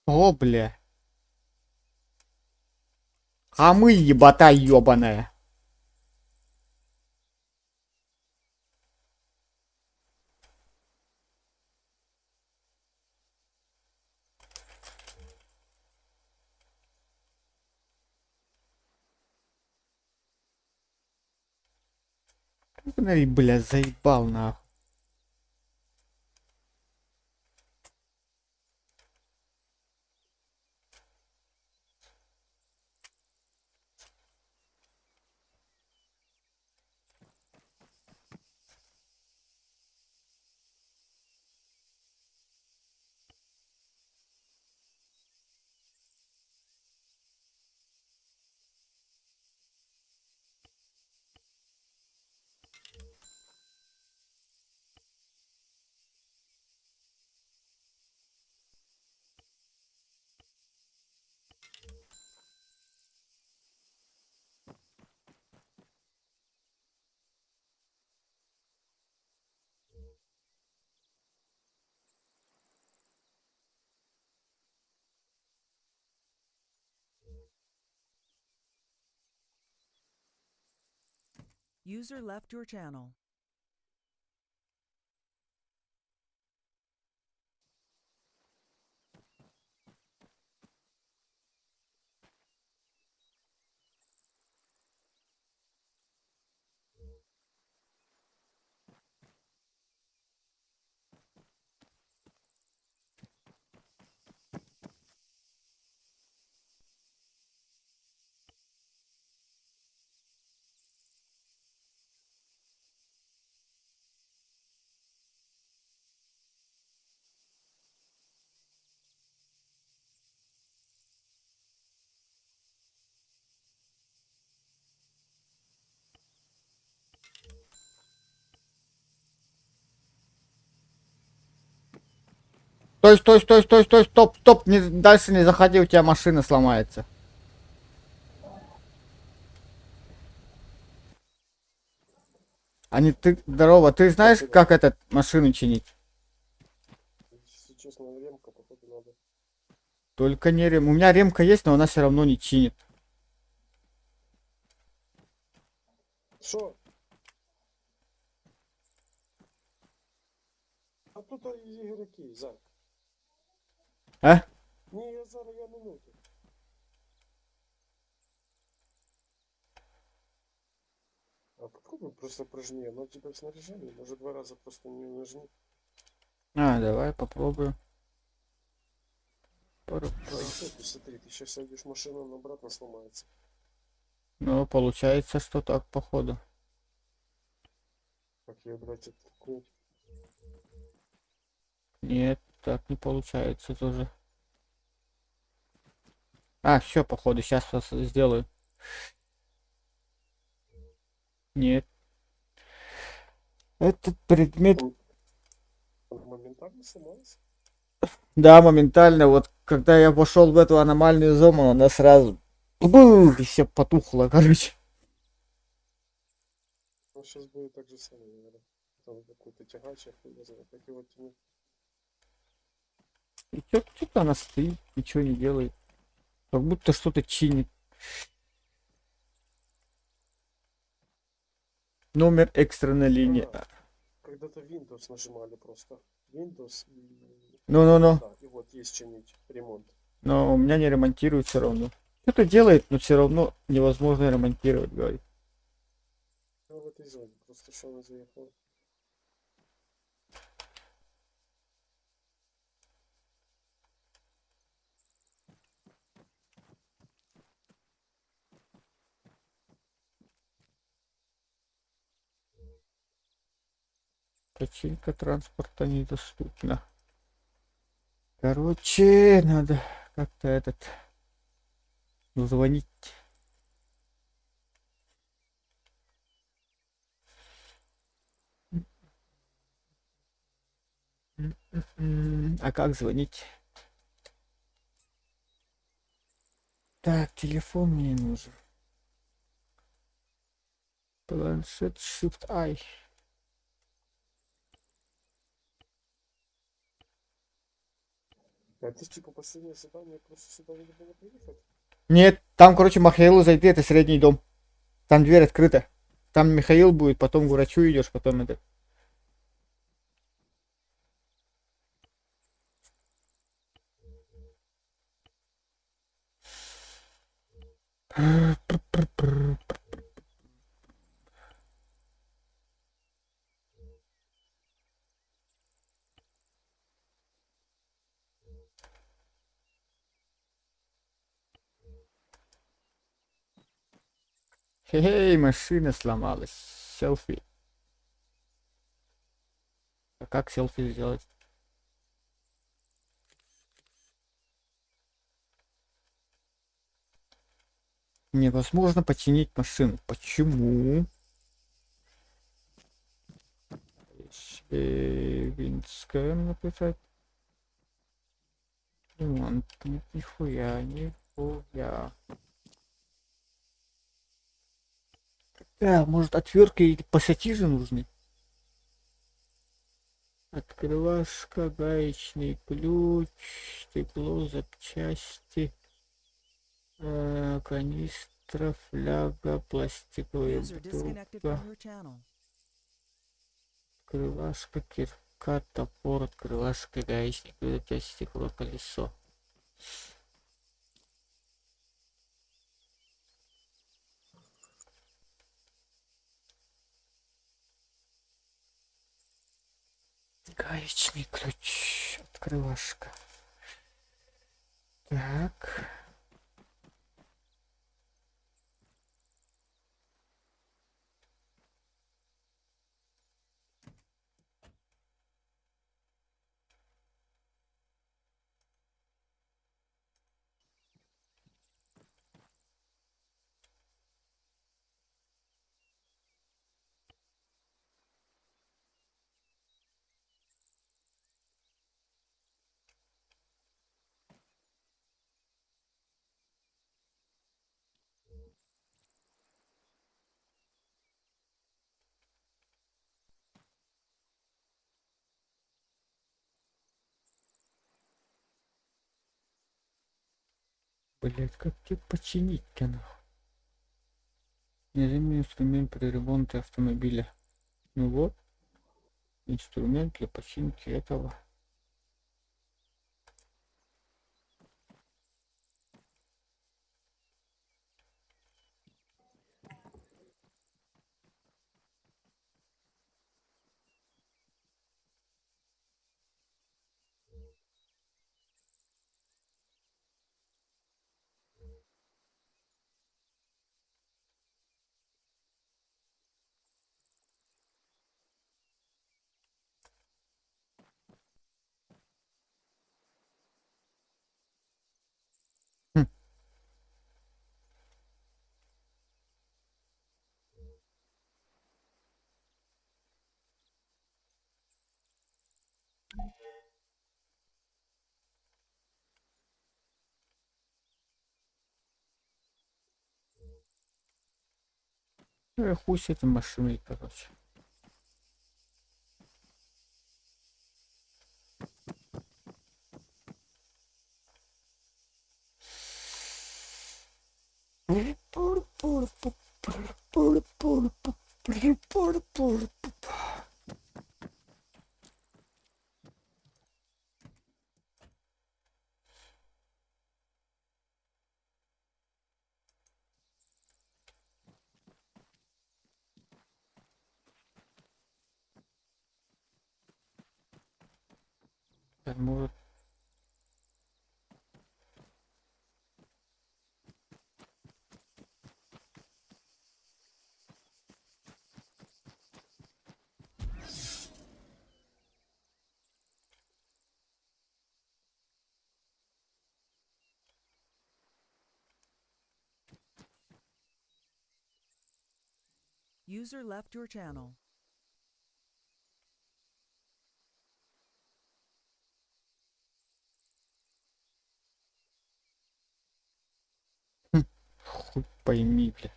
О, бля. Хамы ебота ёбаная. Бля, заебал нахуй. User left your channel. Стой, стой, стой, стой, стой, стоп, стоп, не, дальше не заходи, у тебя машина сломается. А не ты, здорово, ты знаешь, как этот машину чинить? Если честно, ремка, походу, надо. Только не рем. У меня ремка есть, но она все равно не чинит. Що? А тут ігроки, Зак. А? Ні, я зараз я минуту. А попробуй просто прожми, оно у тебя в снаряжении, может два раза просто не нажми. А, давай попробую. Да что ты, смотри, ты сейчас сядешь в машину, она обратно сломается. Ну, получается, что так, походу. Как ее брать оттолкнуть? Нет, так не получается тоже. А, все, походу, сейчас сделаю. Нет. Этот предмет... Она моментально сломалась? Да, моментально, вот когда я пошел в эту аномальную зону, она сразу... Бух, и все потухло, короче. Ну, сейчас будет так же самое, наверное. Там какой-то тягач, я хуй его знает, как его тянуть. И чё-то она стоит, ничего не делает. Как будто что-то чинит. Номер экстренной линии. А, когда-то Windows нажимали просто. Windows и... Ну-ну-ну. Да, и вот есть чинить ремонт. Но у меня не ремонтируют все равно. Что-то делает, но все равно невозможно ремонтировать, говорит. Ну, в этой зоне, просто что она заехала. Починка транспорта недоступна. Короче, надо как-то этот звонить. А как звонить? Так, телефон мне нужен. Планшет Shift I. А это типа последнее задание, просто сюда надо было приехать? Нет, там, короче, Михаилу зайди, это средний дом. Там дверь открыта. Там Михаил будет, потом к врачу идешь, потом это. Хей, машина сломалась. Селфи. А как селфи сделать? Невозможно починить машину. Почему? Если Винская написать. Ремонт. Нет, нихуя, нихуя. Да, может, отвертки или пассатижи нужны? Открывашка, гаечный ключ, стекло, запчасти, канистра, фляга, пластиковая User disconnected бутылка, from your channel. открывашка, кирка, топор, открывашка, гаечный ключ, запчасти, стекло, колесо. Гаечный ключ, открывашка. Так. Блять, как тебе починить-то нахуй? Незаменимый инструмент при ремонте автомобиля. Ну вот, инструмент для починки этого. Хм. Ну и хуй с этим машиной, короче. Может. User left your channel. Хуй пойми, бля.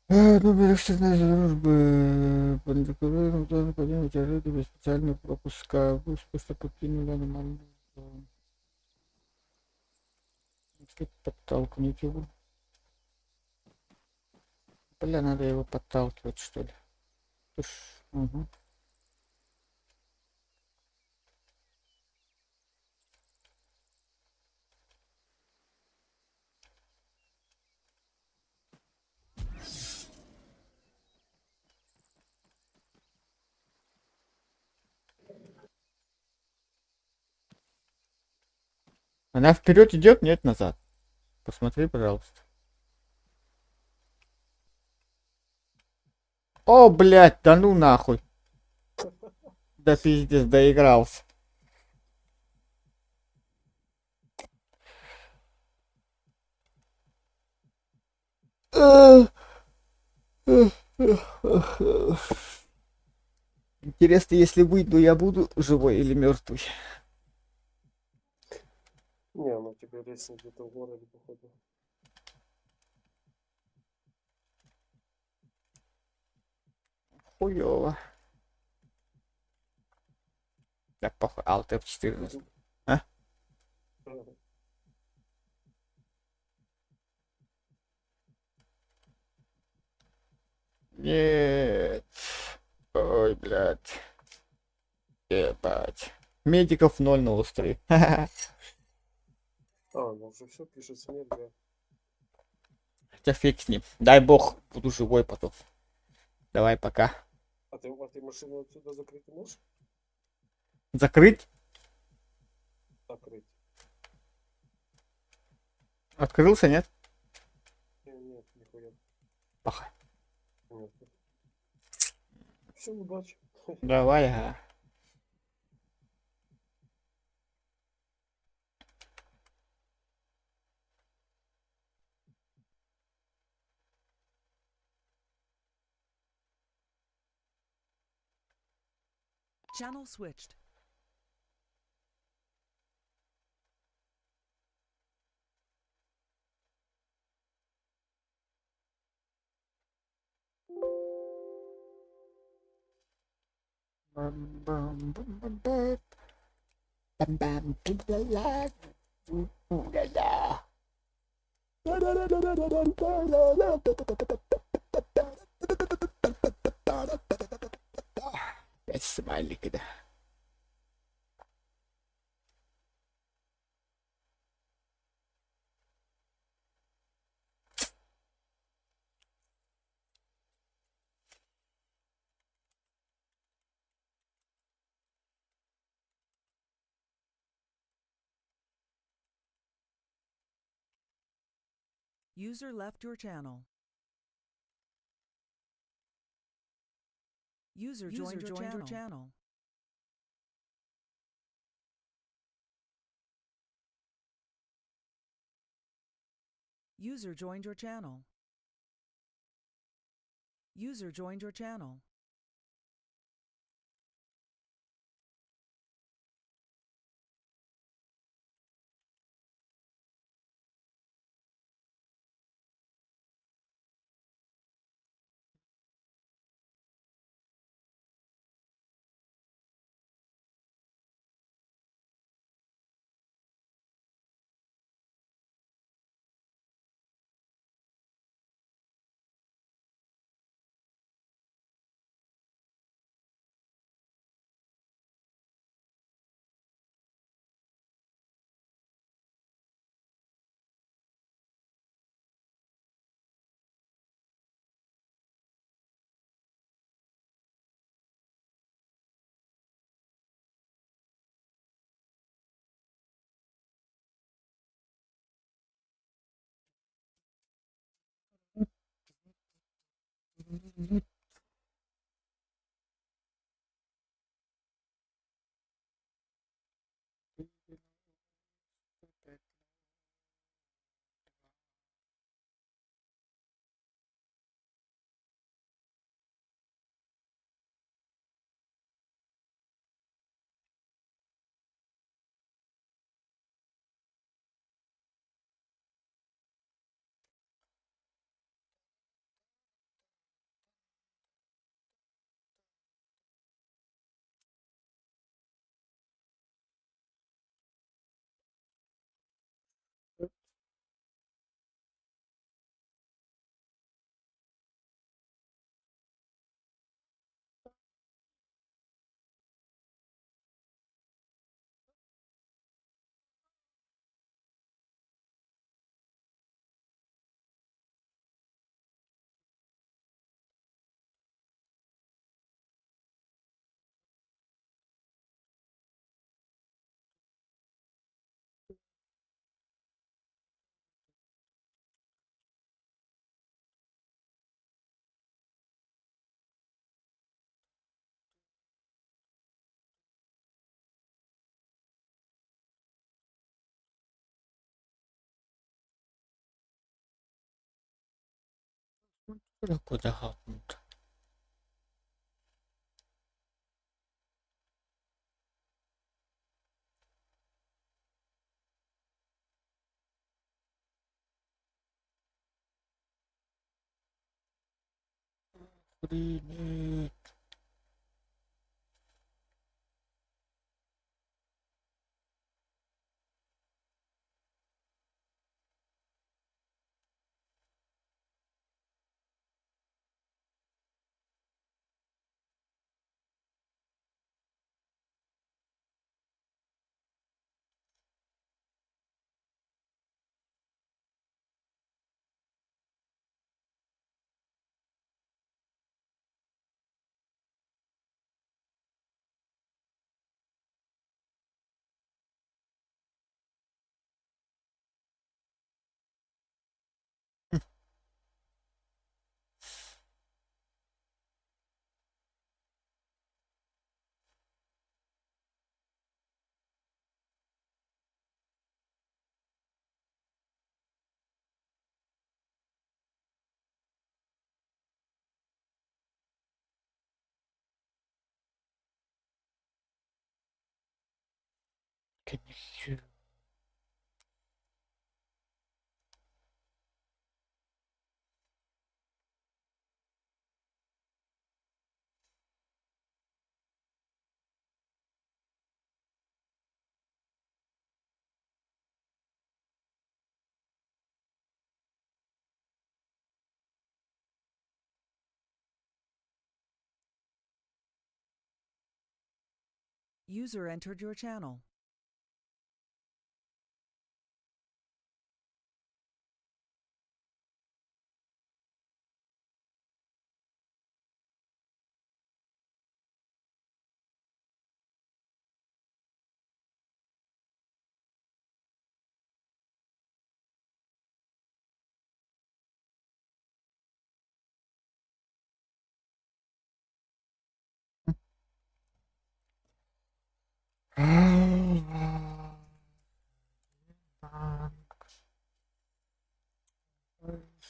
Номер экстренной службы. По подъем без специального пропуска. Вы успешно покинули аномальную зону. Если подтолкнуть его. Бля, надо его подталкивать, что ли. Уж, угу. Она вперед идет, нет, назад. Посмотри, пожалуйста. О, блядь, да ну нахуй. Да пиздец, доигрался. Интересно, если выйду, я буду живой или мертвый? Не, ну тебе резнет где-то в городе, походу. Хуёво. Так, похуй, Alt F4. А? Ага. Нет. Ой, блядь. Ебать. Медиков ноль на острове. А, ну уже все пишет смерть, да. Хотя фиг с ним. Дай бог, буду живой потом. Давай, пока. А ты машину отсюда закрыть не можешь? Закрыть? Закрыть. Открылся, нет? Не, нет, нихуя. Паха. Нет. Все, удачи. Давай, ага. Channel switched. Бам-бам-бам-бам-бам. Бам-бам-бам-ла-ла. У-у-ла-ла. Опять смайлики, да. User left your channel. User joined, your, channel. User joined your channel. User joined your channel. Куда хапнут? Охренеть. Can you hear? User entered your channel.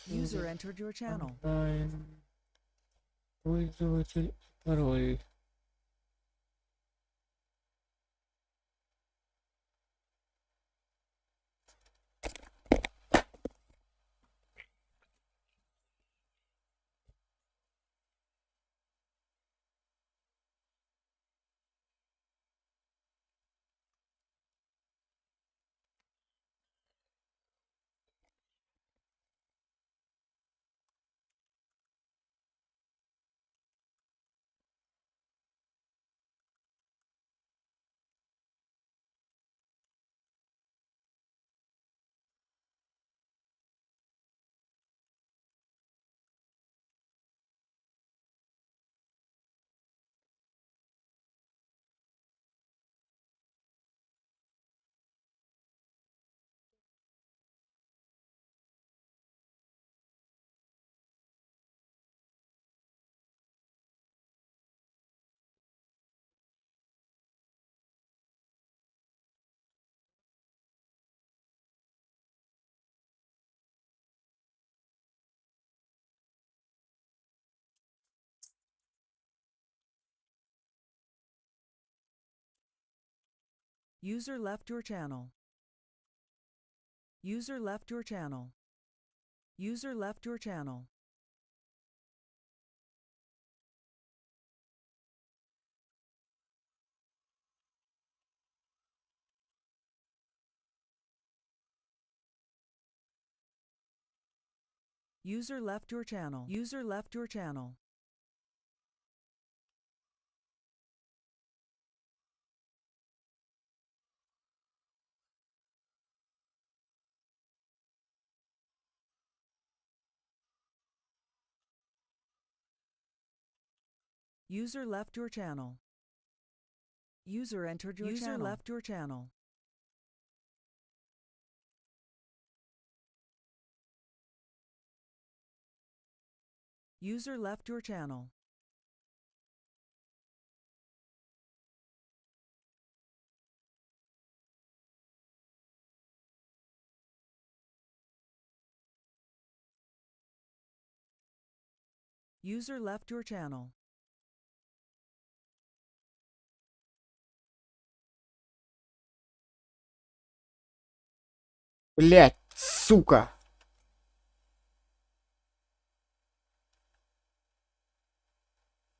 User entered your channel. Онлайн. Пользователь пароль. User left your channel. User left your channel. User left your channel. User left your channel. User left your channel. User left your channel. User entered your User channel. left Left your channel. User left your channel. User left your channel. Блять, сука!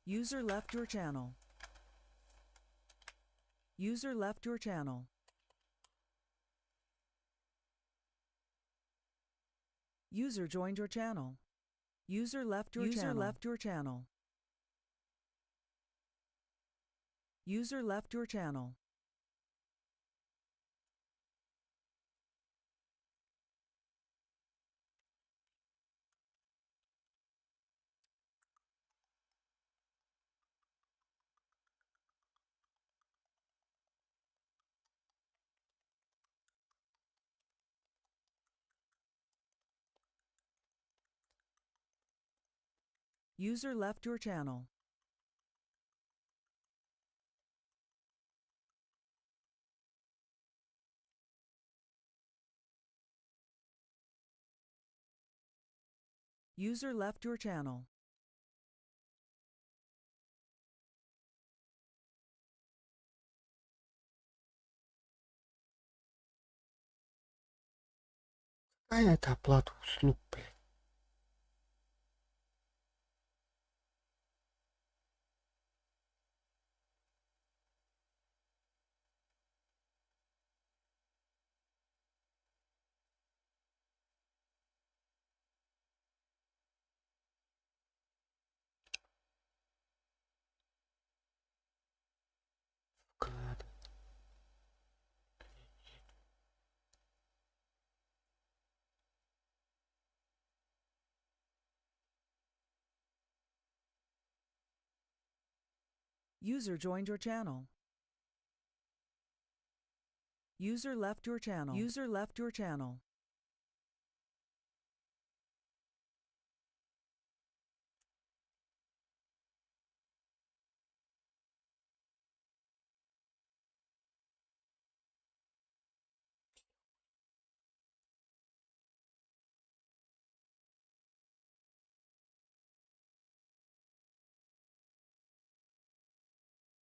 User left your channel. User left your channel. User joined your channel. User left your User channel. left Left your channel. User left your channel. User left your channel. User left your channel. Какая это оплата услуг, блядь? Вклады. User joined your channel. User left your channel. User left your channel.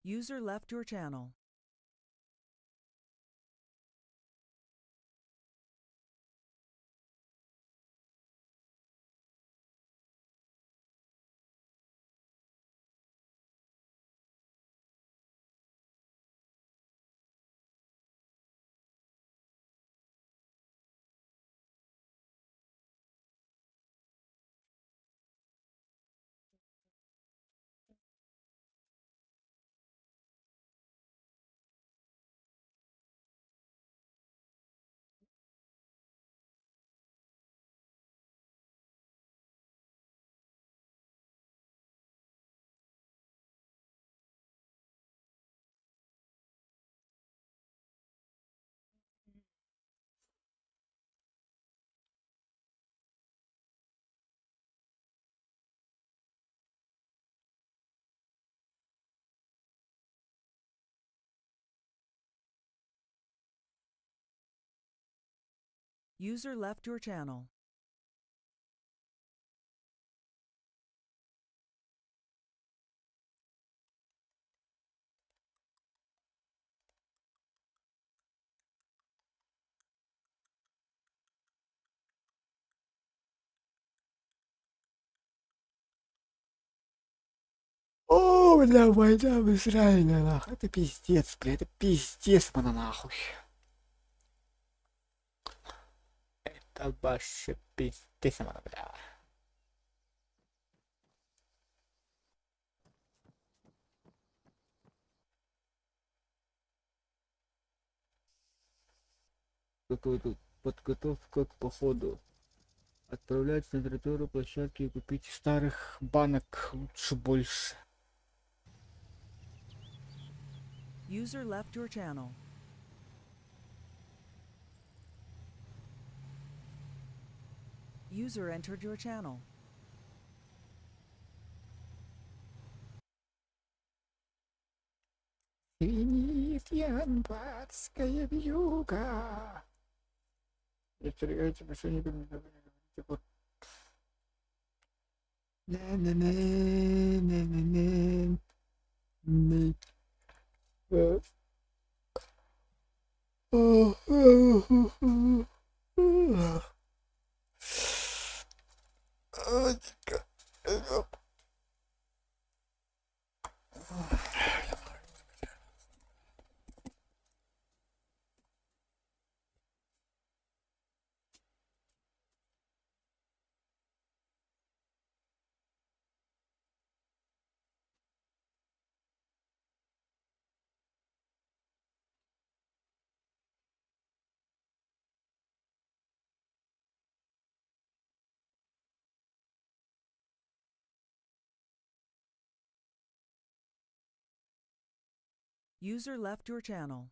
User left your channel. User left your channel. О, бля, война в Израиле, нахуй. Это пиздец, бля, это пиздец, мана нахуй. Это вообще пиздец, мана, бля. Какую-то подготовка к походу. Отправляйтесь на территорию площадки и купите Старых банок лучше больше. User left your channel. User entered your channel. Звенит январская вьюга. Не остерегайте мошенников, не говорите вот. Не-не-не-не-не-не. Не. User left your channel.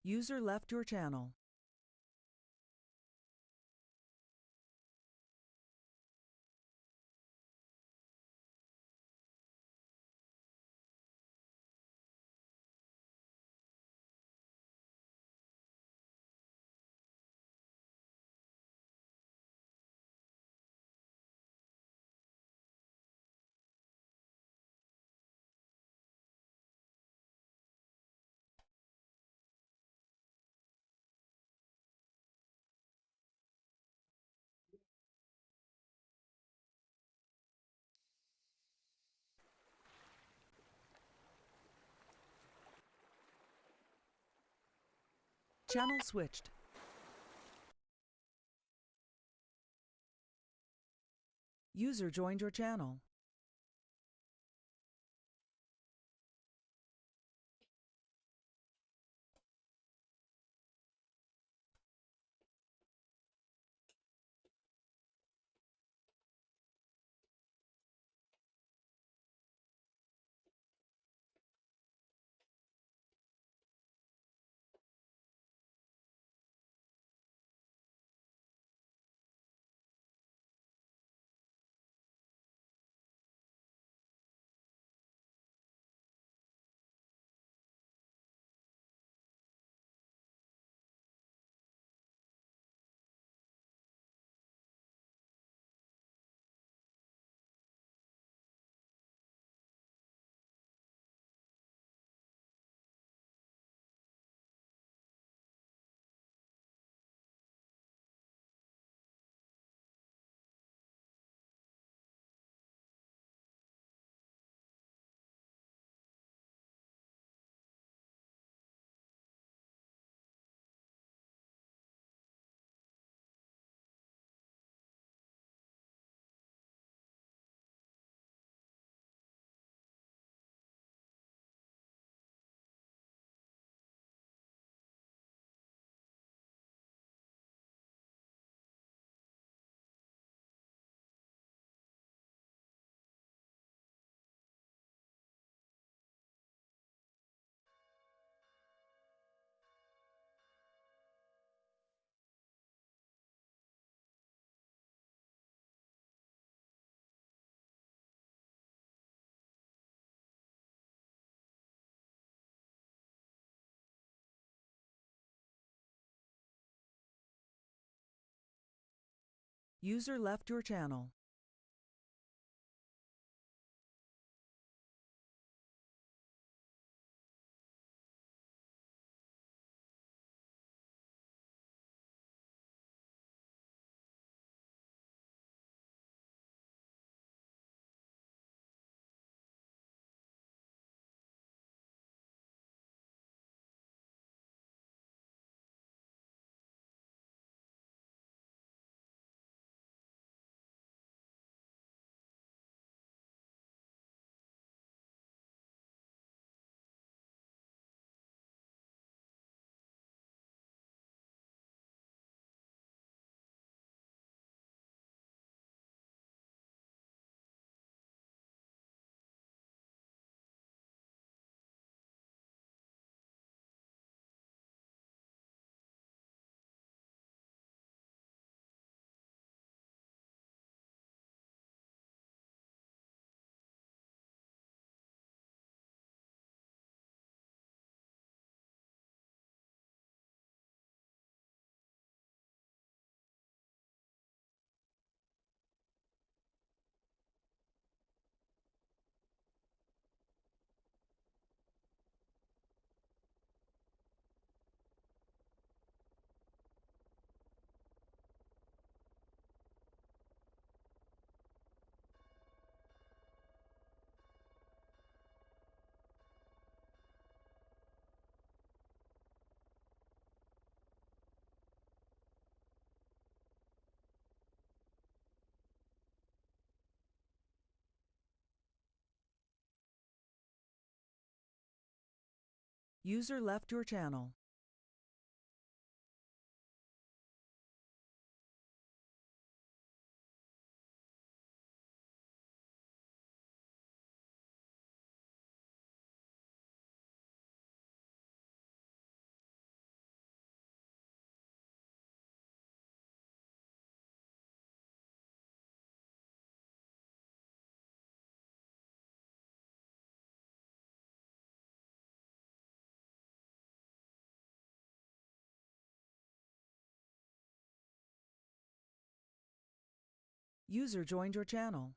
User left your channel. Channel switched. User joined your channel. User left your channel. User left your channel. User joined your channel.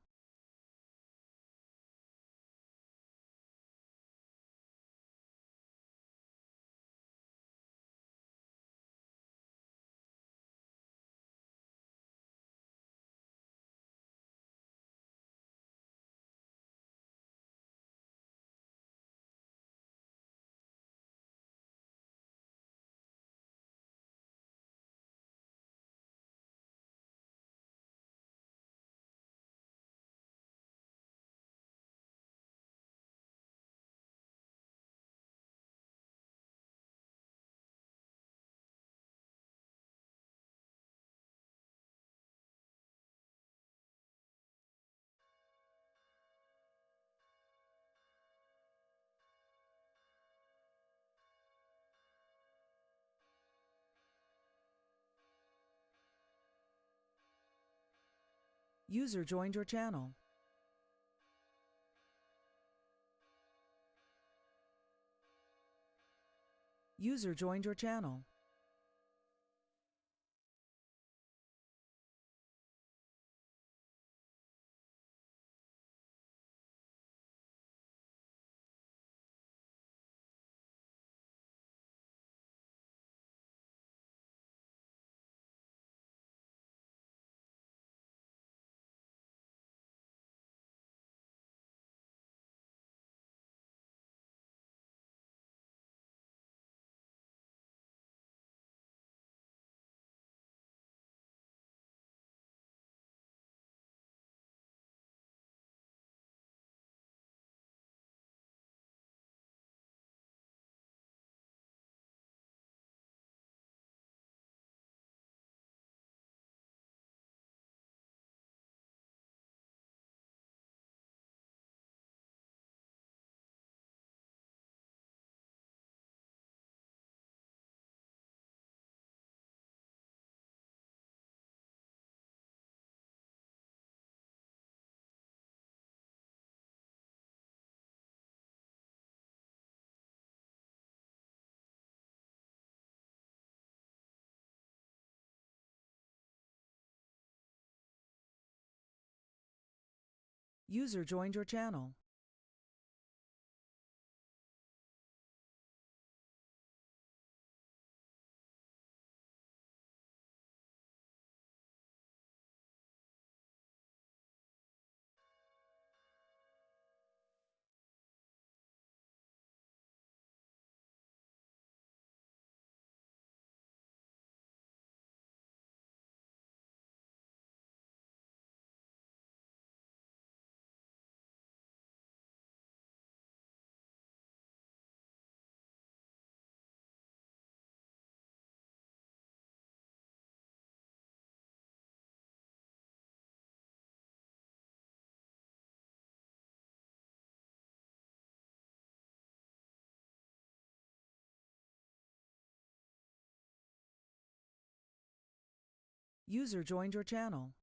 User joined your channel. User joined your channel. User joined your channel. User joined your channel.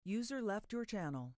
User left your channel.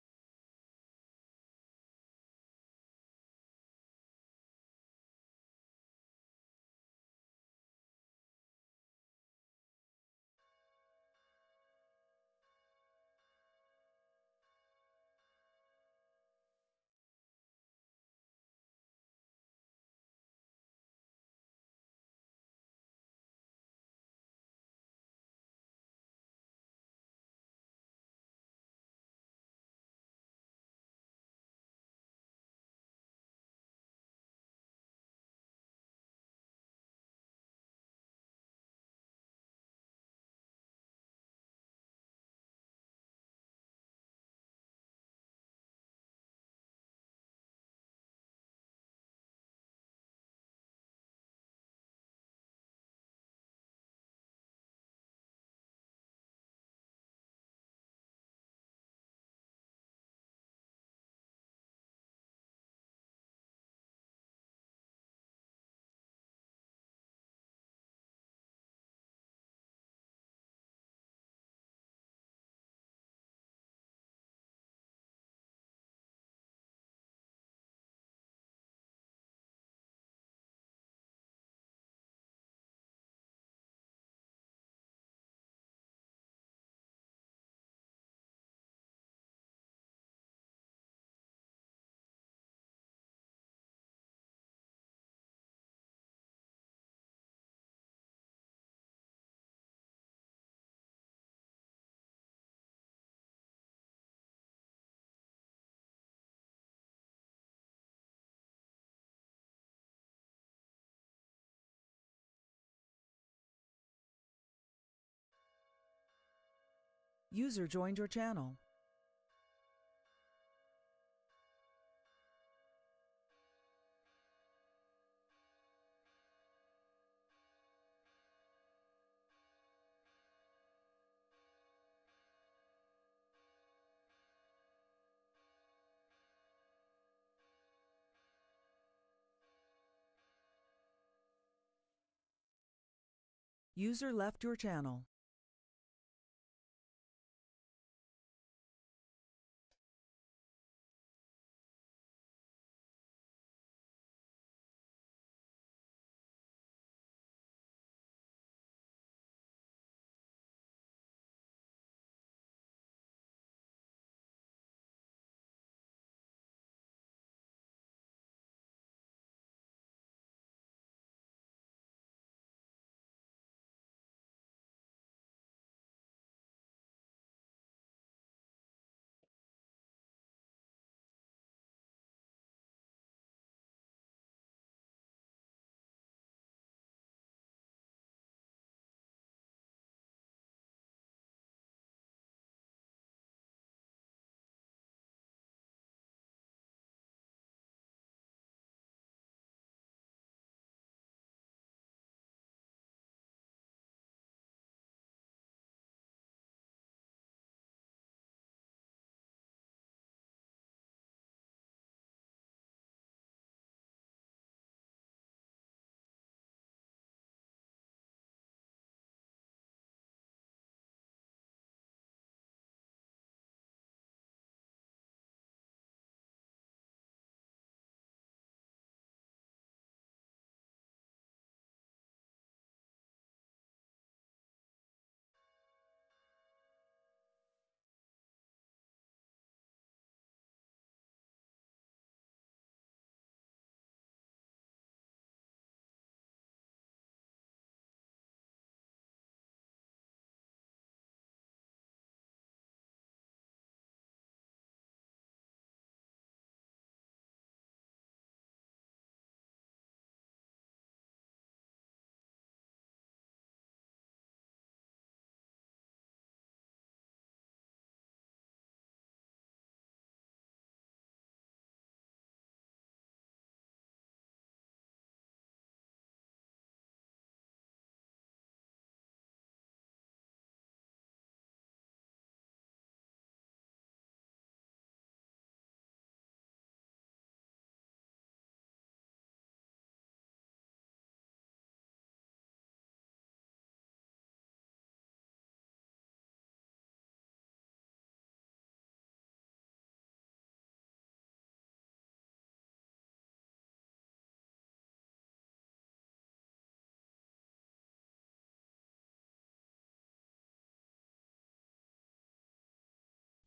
User joined your channel. User left your channel.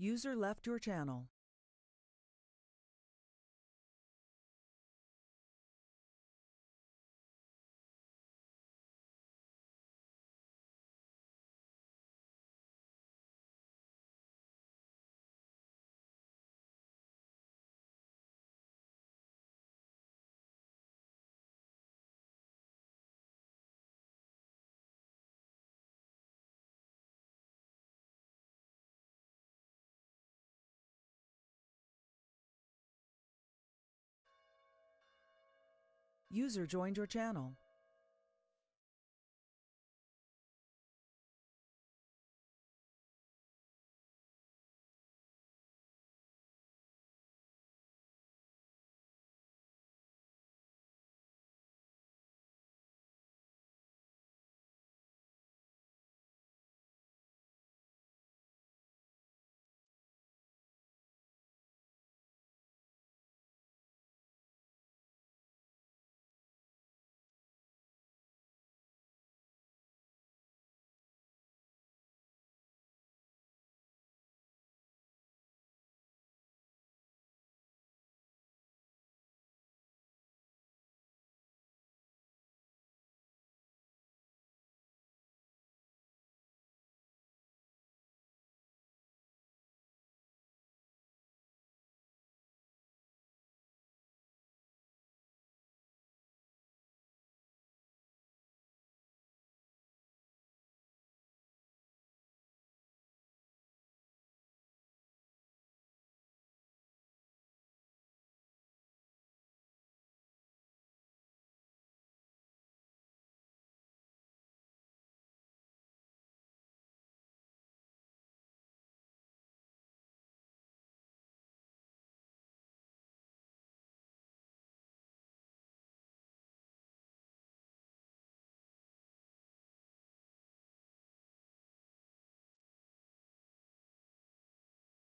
User left your channel. User joined your channel.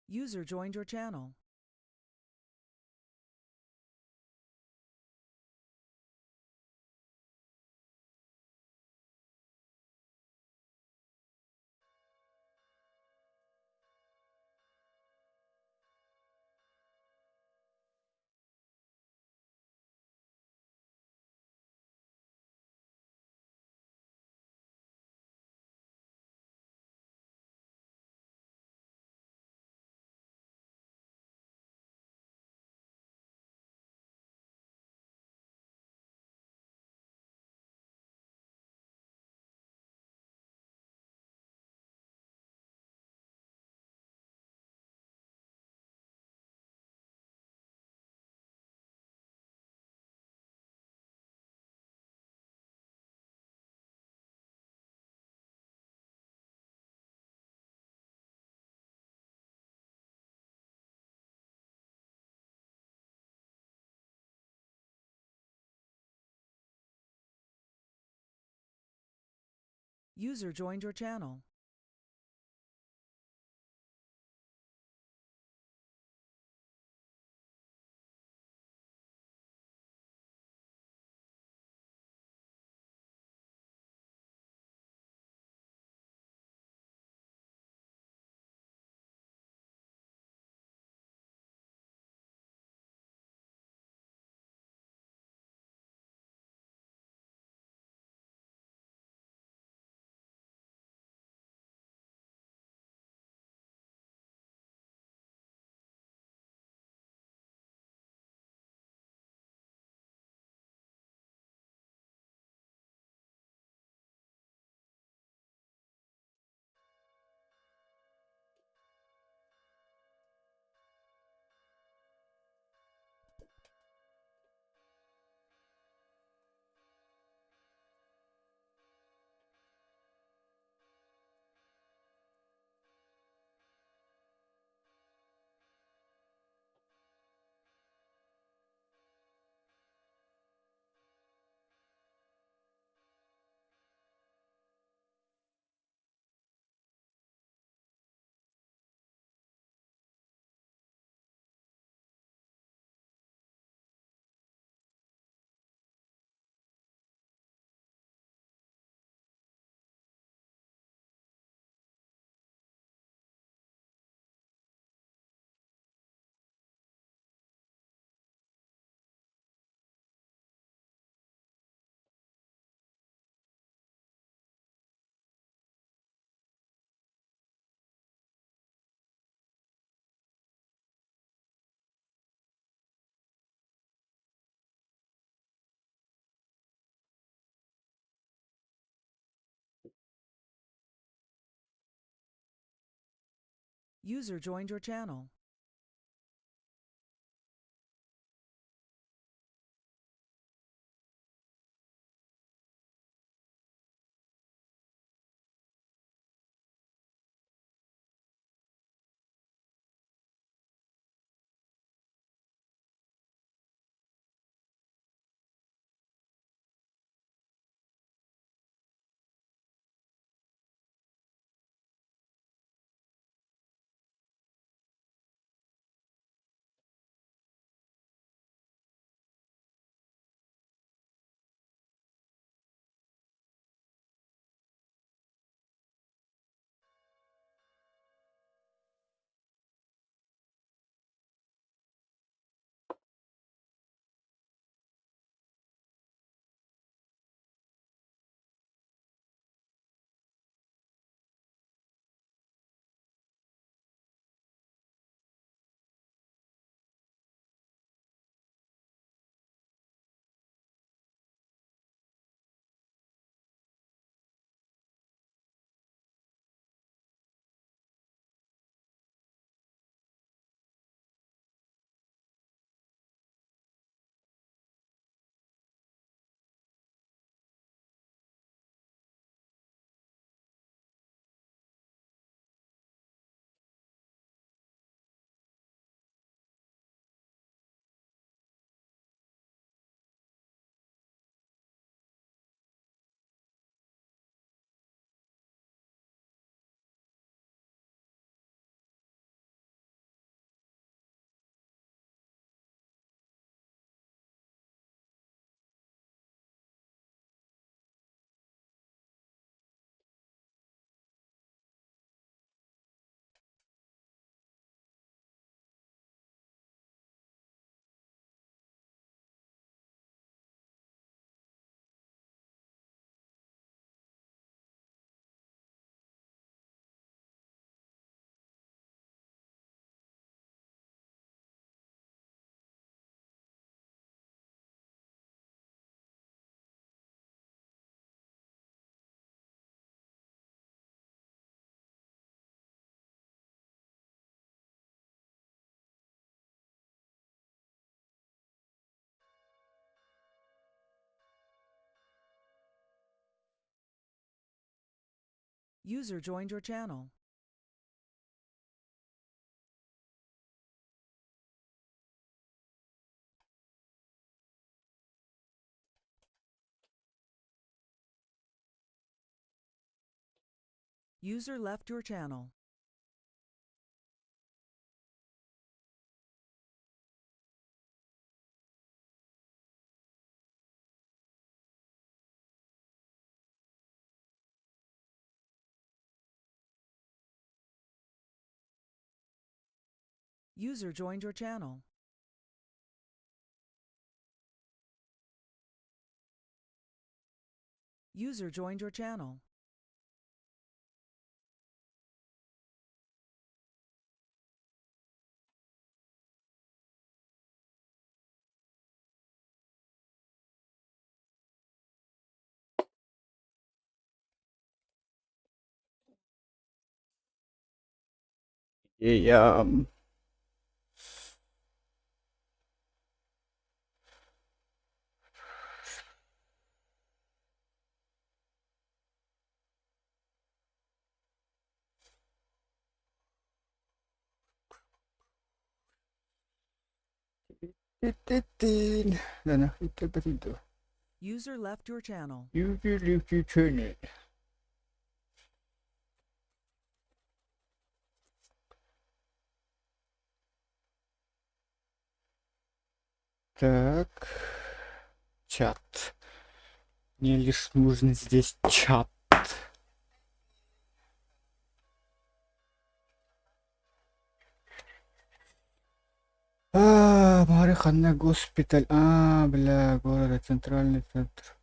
User joined your channel. User joined your channel. User joined your channel. User joined your channel. User left your channel. User joined your channel. User joined your channel. Я... User left your channel. User left your channel. Так, чат. Мне лишь нужен здесь чат. А, Мариханна госпиталь. А, бля, города, центральный центр.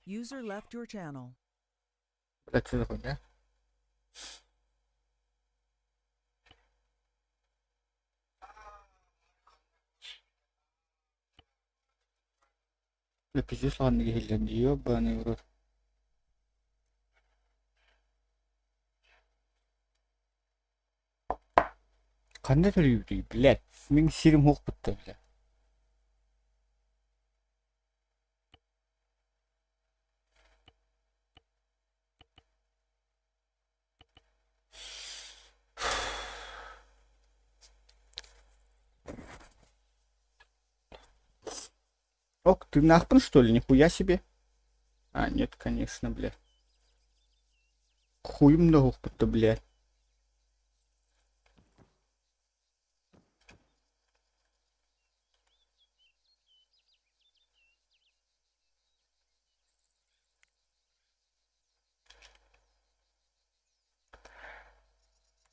User left your channel. Блядь, что за хуйня? Бля, пиздец, ладно, ебаный в рот. Ханна төлүүрүй, блядь, мин сирим суох бутта, бля. Ок, ты нахпан, что ли? Нихуя себе. А, нет, конечно, бля. Хуем да будто, блядь.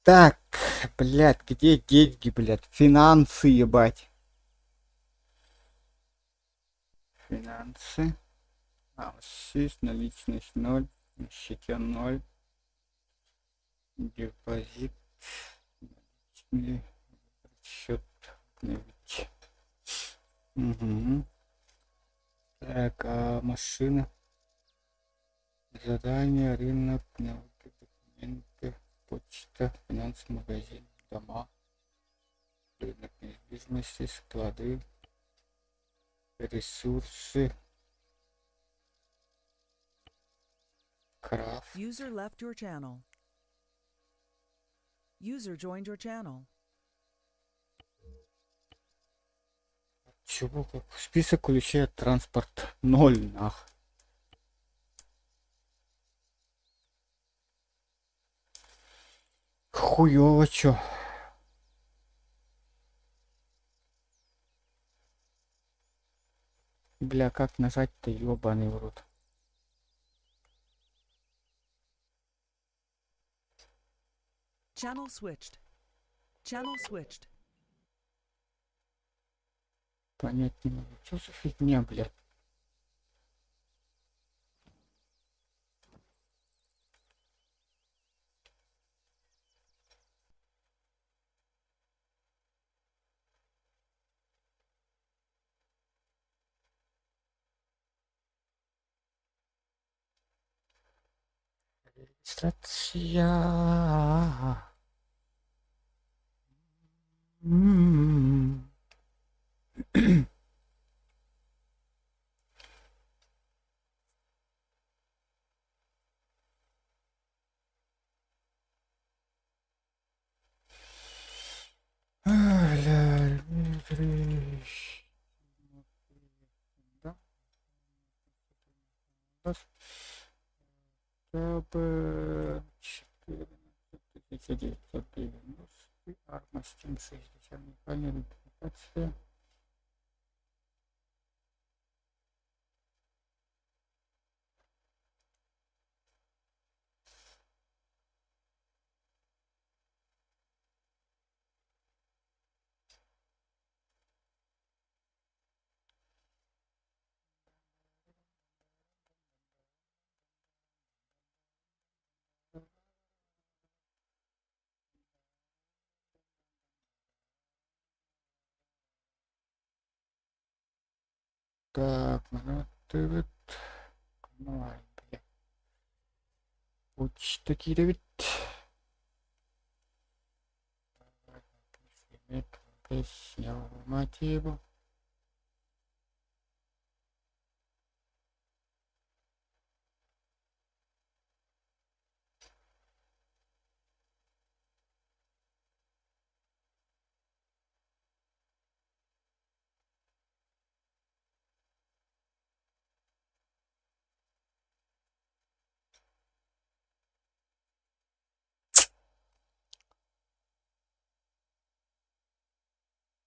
Так, блядь, где деньги, блядь? Финансы, ебать. Финансы. А, 6, наличность 0, на счете 0. Депозит. Наличные. Счет обновить. Угу. Так, а машина. Задание, рынок, навыки, документы, почта, финансы, магазин, дома, рынок недвижимости, склады, ресурсы, крафт. User left your channel. User joined your channel. Чего? Как? Список включает транспорт. Ноль, нах. Хуёво чё. Бля, как нажать-то, ёбаный в рот. Channel switched. Channel switched. Понять не могу. Чё за фигня, блядь? Регистрация. М. Нас Октябрь 14 1990, Арма 760, уникальная идентификация. Так, манатыбыт. Ну, бля. Почта киирэбит. Мотиву.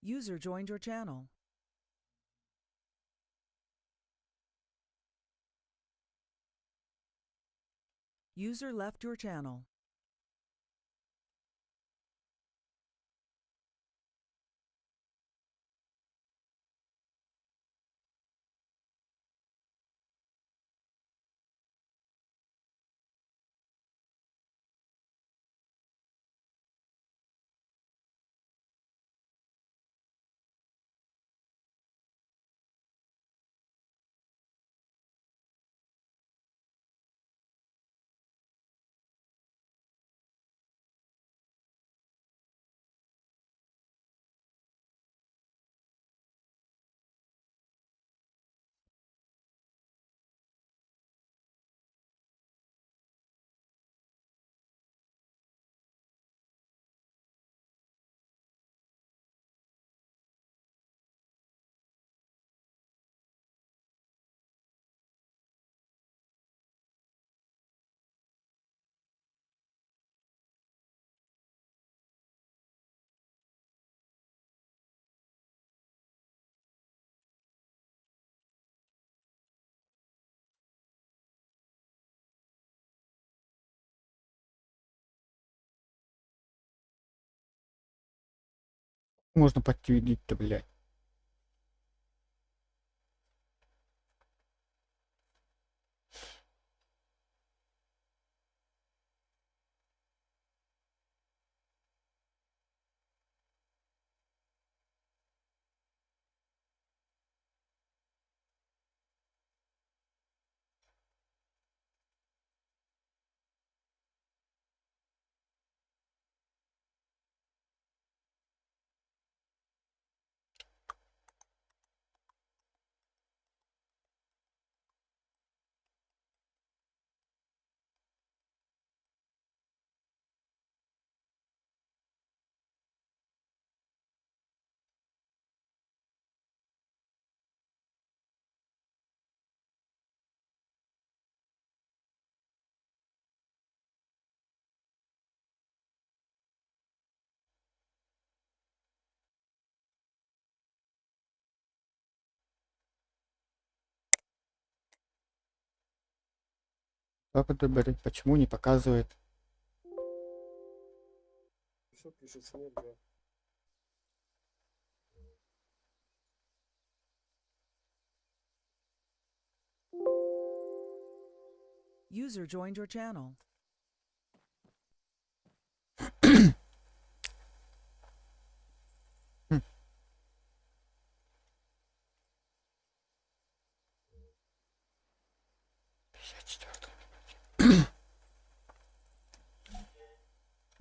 User joined your channel. User left your channel. Можно подтвердить-то, блядь. Как это, блядь, почему не показывает? Все пишется, нет, да. User joined your channel.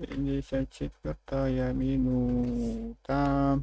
54-я минута.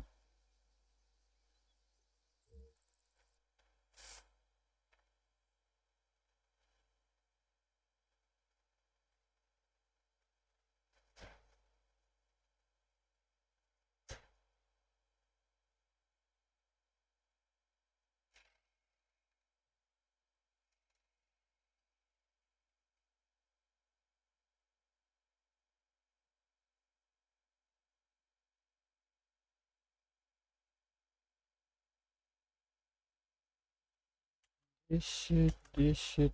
10, 10.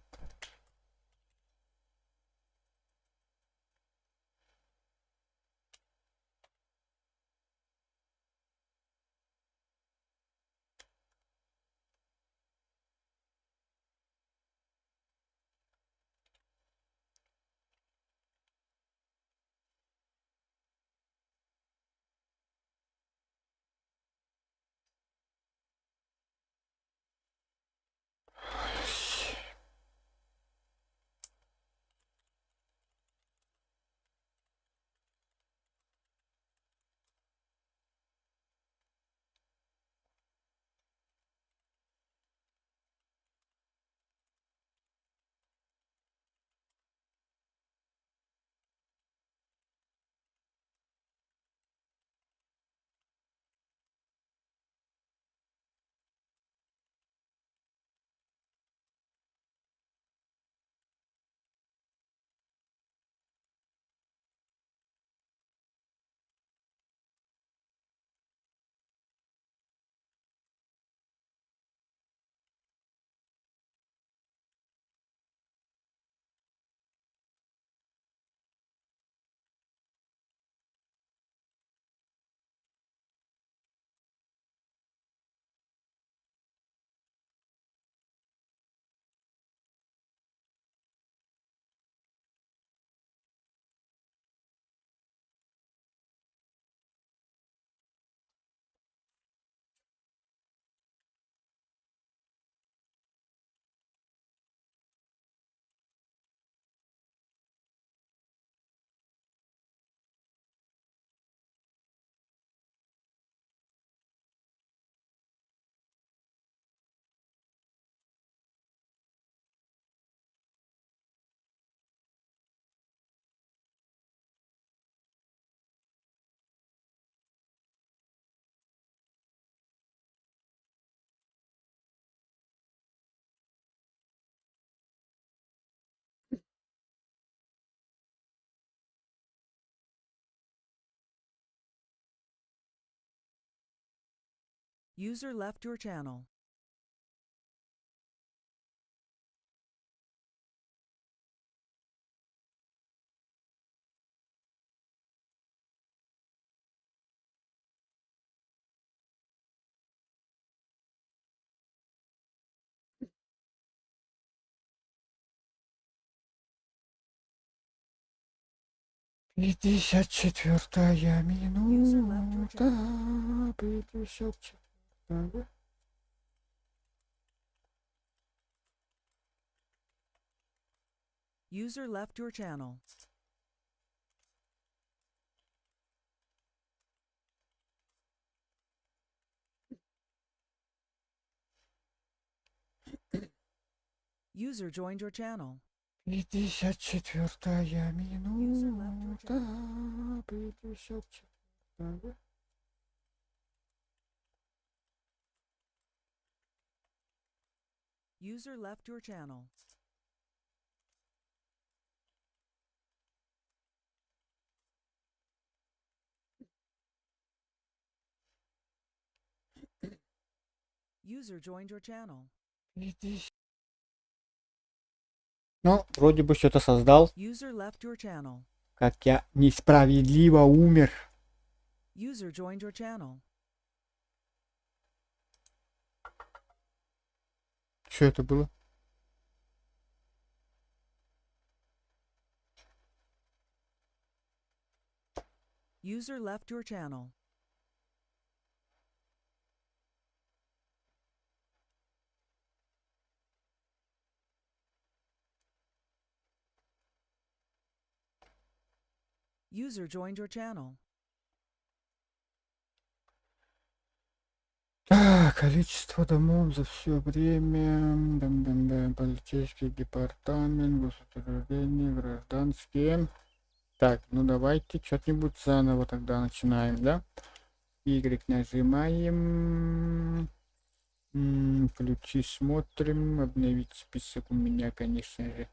User left your channel. 54-я User left your минута. channel. 54-я. User left your channel. User joined your channel. 54-я User left your минута. channel. 54-я. User left your channel. User joined your channel. 50. Ну, вроде бы что-то создал. User left your channel. Как я несправедливо умер. User joined your channel. Что это было? User left your channel. User joined your channel. Так, количество домов за все время. Дам-дам-дам, полицейский департамент, государственные, гражданские. Так, ну давайте что-нибудь заново тогда начинаем, да? Y нажимаем. Ключи смотрим. Обновить список у меня, конечно же,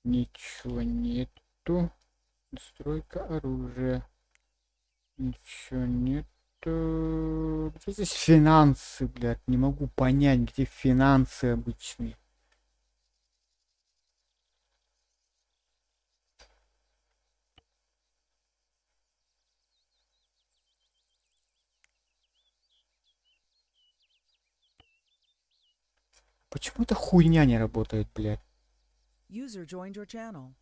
ничего нету. Настройка оружия. Ничего нету. Где здесь финансы, блядь? Не могу понять, где финансы обычные. Почему эта хуйня не работает, блядь? User joined your channel.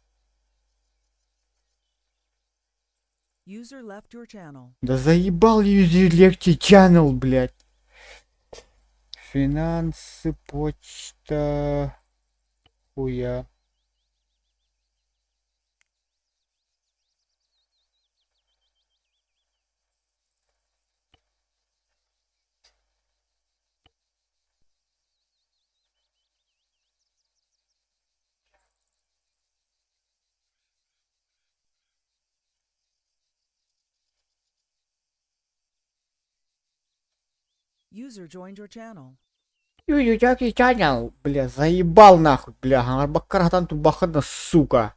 User left your channel. Да заебал user left channel, блядь. Финансы, почта, хуя. User joined your channel. User joined your channel. Бля, заебал нахуй, бля. Арбаккаратан тубахана, сука.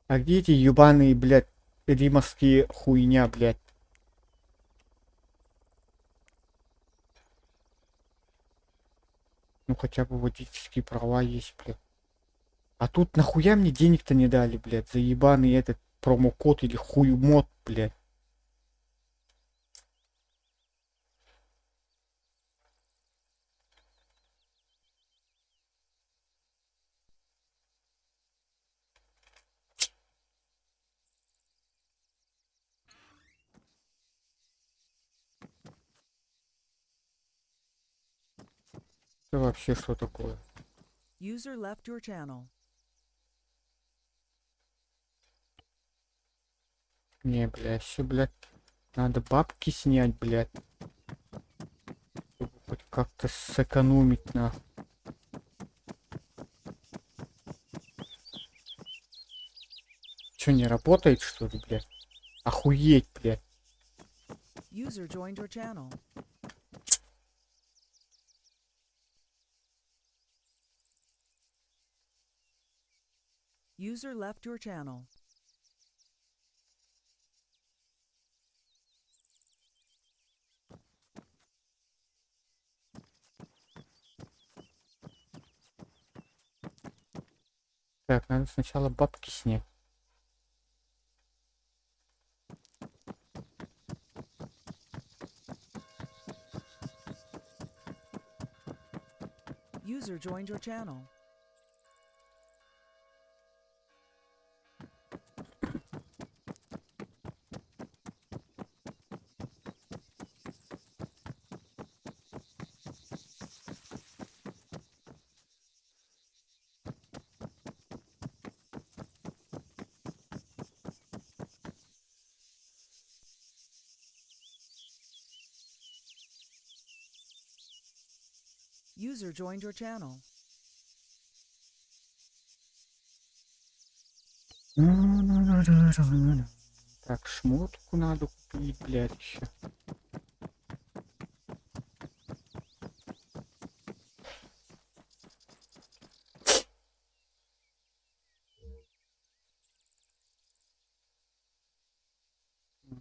А где эти ебаные, блядь, римовские хуйня, блядь? Ну хотя бы водительские права есть, блядь. А тут нахуя мне денег-то не дали, блядь, за ебаный этот промокод или хуймод, блядь. Это вообще что такое? User left your channel. Не, блядь, все, блядь. Надо бабки снять, блядь. Чтобы хоть как-то сэкономить, нахуй. Че, не работает, что ли, блядь? Охуеть, блядь. User joined your channel. User left your channel. Так, надо сначала бабки снять. User joined your channel. User joined your channel. Так, шмотку надо купить, блядь, еще.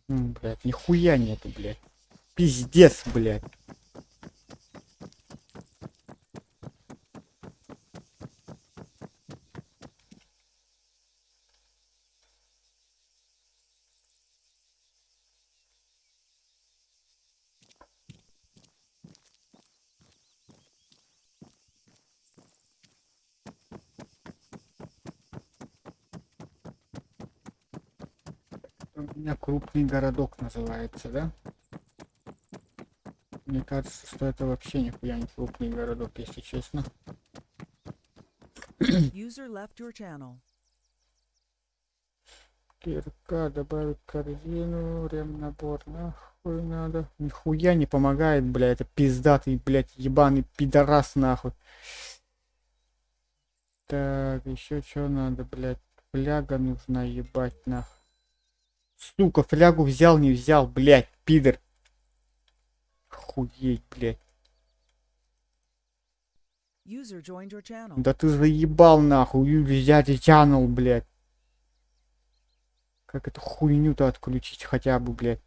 Блядь, нихуя нету, блядь. Пиздец, блядь. У меня крупный городок называется, да? Мне кажется, что это вообще нихуя не крупный городок, если честно. User left your channel. Кирка, добавить корзину, ремнабор, нахуй надо. Нихуя не помогает, бля, это пиздатый, блядь, ебаный пидорас, нахуй. Так, еще что надо, блядь? Фляга нужна, ебать, нахуй. Сука, флягу взял, не взял, блядь, пидор. Охуеть, блядь. User joined your channel. Да ты заебал, нахуй, взять и channel, блядь. Как эту хуйню-то отключить хотя бы, блядь?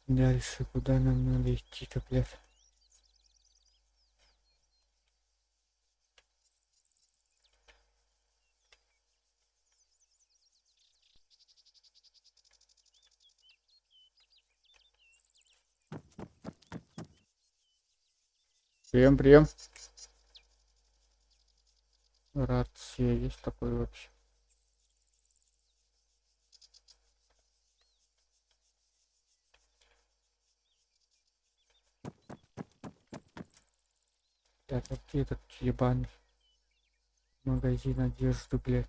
Дальше куда нам надо идти-то, блядь? Прием, прием. Рация есть такой вообще? Так, а где этот ебаный магазин одежды, блядь?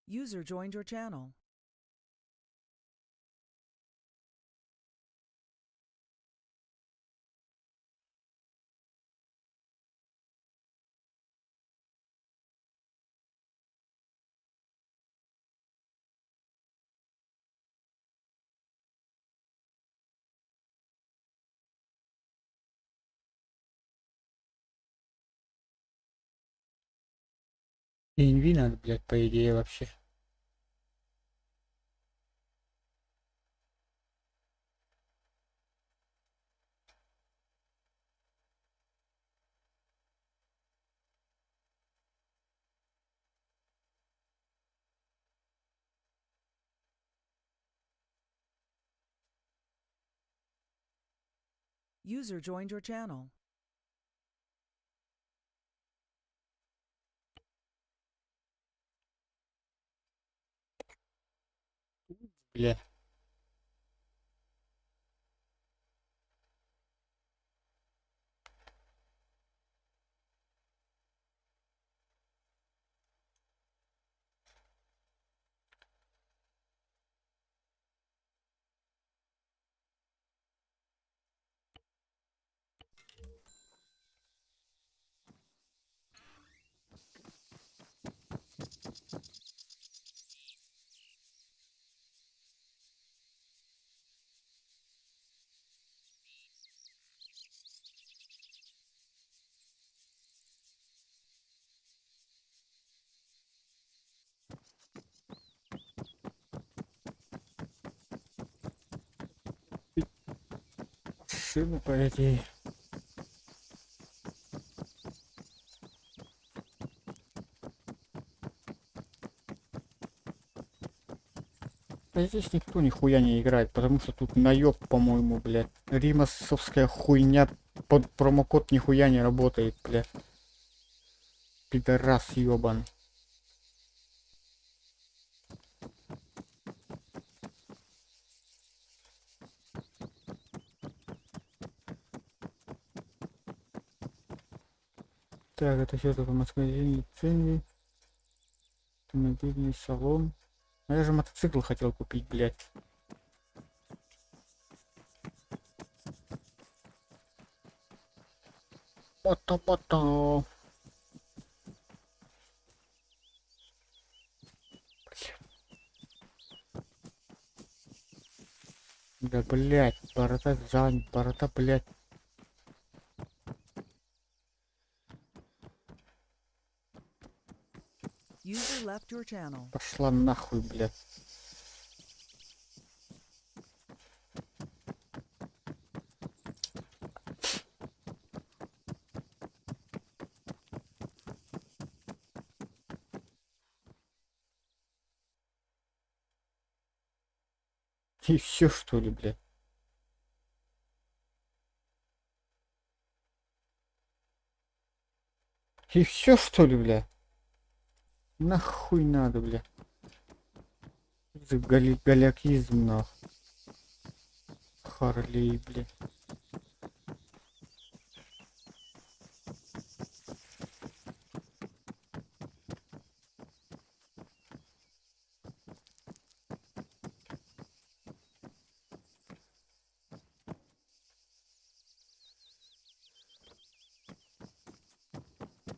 User joined your channel. Инви надо, блядь, по идее вообще. User joined your channel. Бля. Машину, по идее. Да здесь никто нихуя не играет, потому что тут наёб, по-моему, блядь. Римасовская хуйня под промокод нихуя не работает, блядь. Пидорас ёбан. Так, это что такое? Магазин лицензий. Автомобильный салон. А я же мотоцикл хотел купить, блядь. Мото-мото. Да, блядь, борода занят, борода, блядь. User left your channel. Пошла нахуй, блядь. И все что ли, блядь? И все что ли, бля? Нахуй надо, бля? За галякизм, нахуй. Харлей, бля.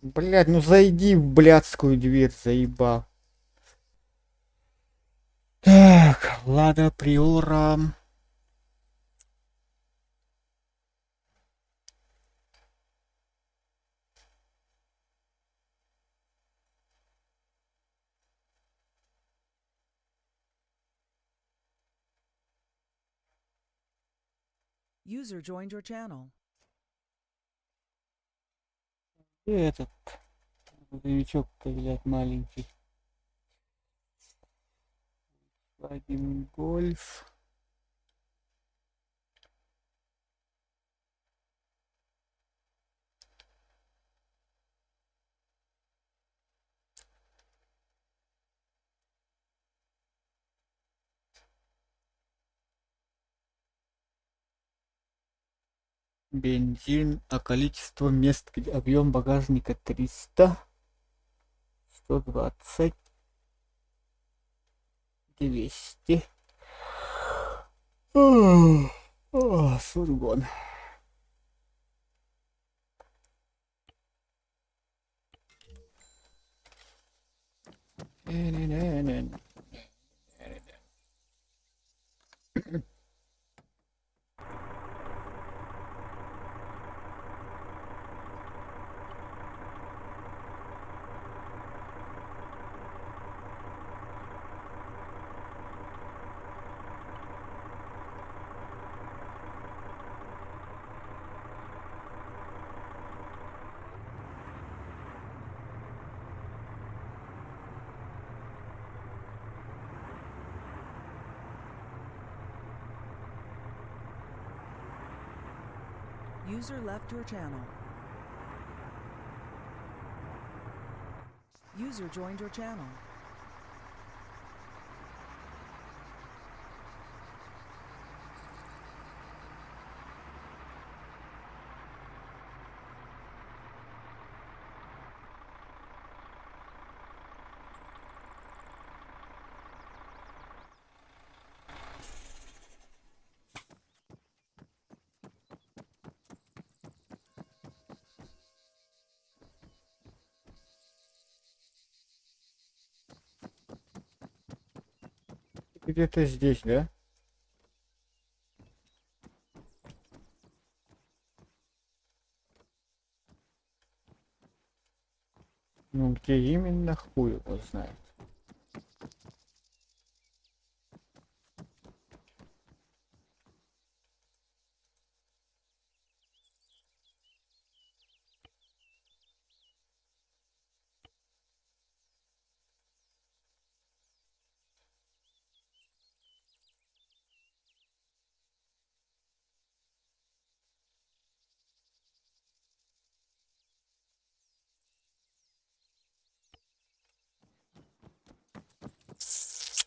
Блядь, ну зайди в блядскую дверь, заебал. Так, Лада Приора. User joined your channel. И этот грузовичок-то, блядь, маленький. Volkswagen Golf. Бензин, а количество мест, где объем багажника 300, 120, 200. О, фургон. Не-не-не-не. User left your channel. User joined your channel. Где-то здесь, да? Ну, где именно, хуй его знает.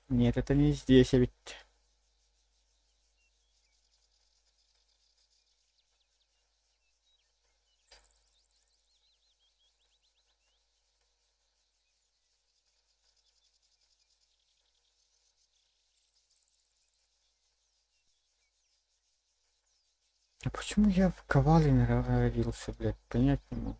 Нет, это не здесь, а ведь. А почему я в Ковалине родился, блядь? Понять не могу.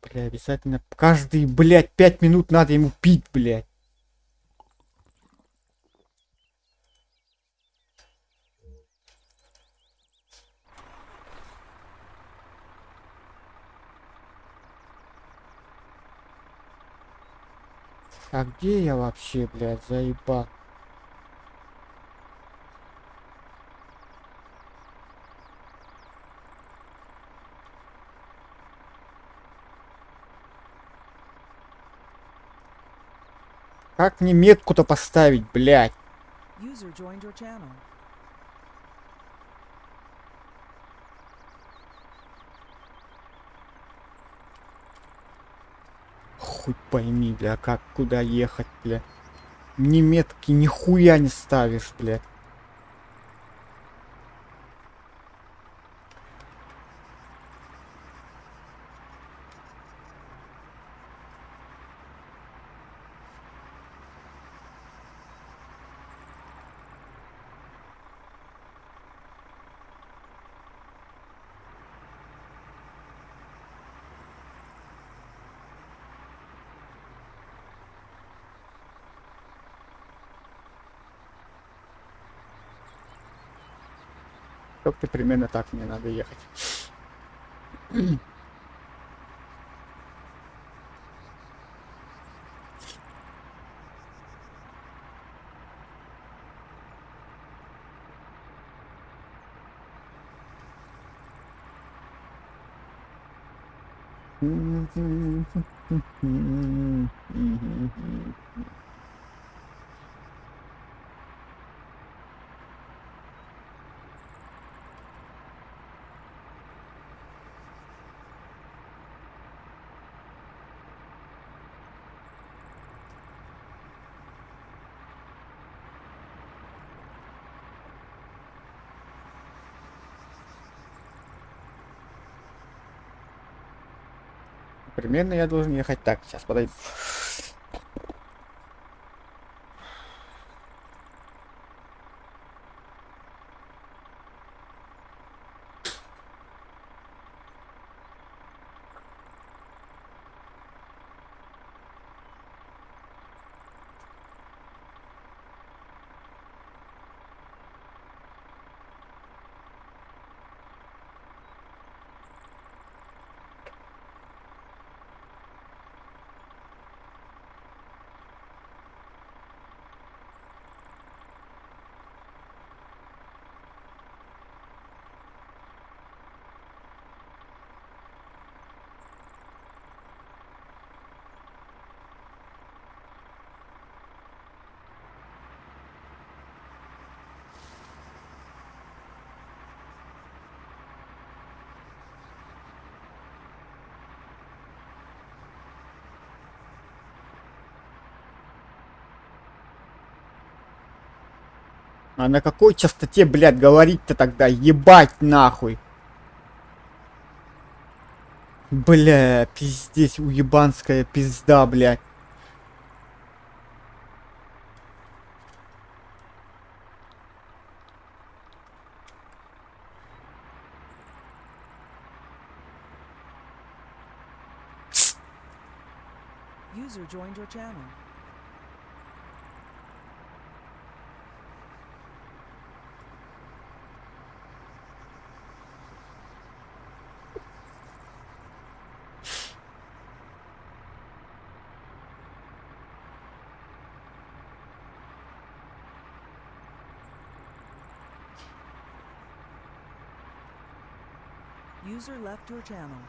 Бля, обязательно каждые, блядь, 5 минут надо ему пить, блядь. А где я вообще, блядь, заебал? Как мне метку-то поставить, блядь? User joined your channel. Хуй пойми, бля, как, куда ехать, бля. Ни метки, нихуя не ставишь, бля. Как-то примерно так мне надо ехать. Примерно я должен ехать так. Сейчас, подожди. А на какой частоте, блядь, говорить-то тогда? Ебать нахуй. Бля, пиздец, уебанская пизда, блядь. User joined your channel. User left your channel.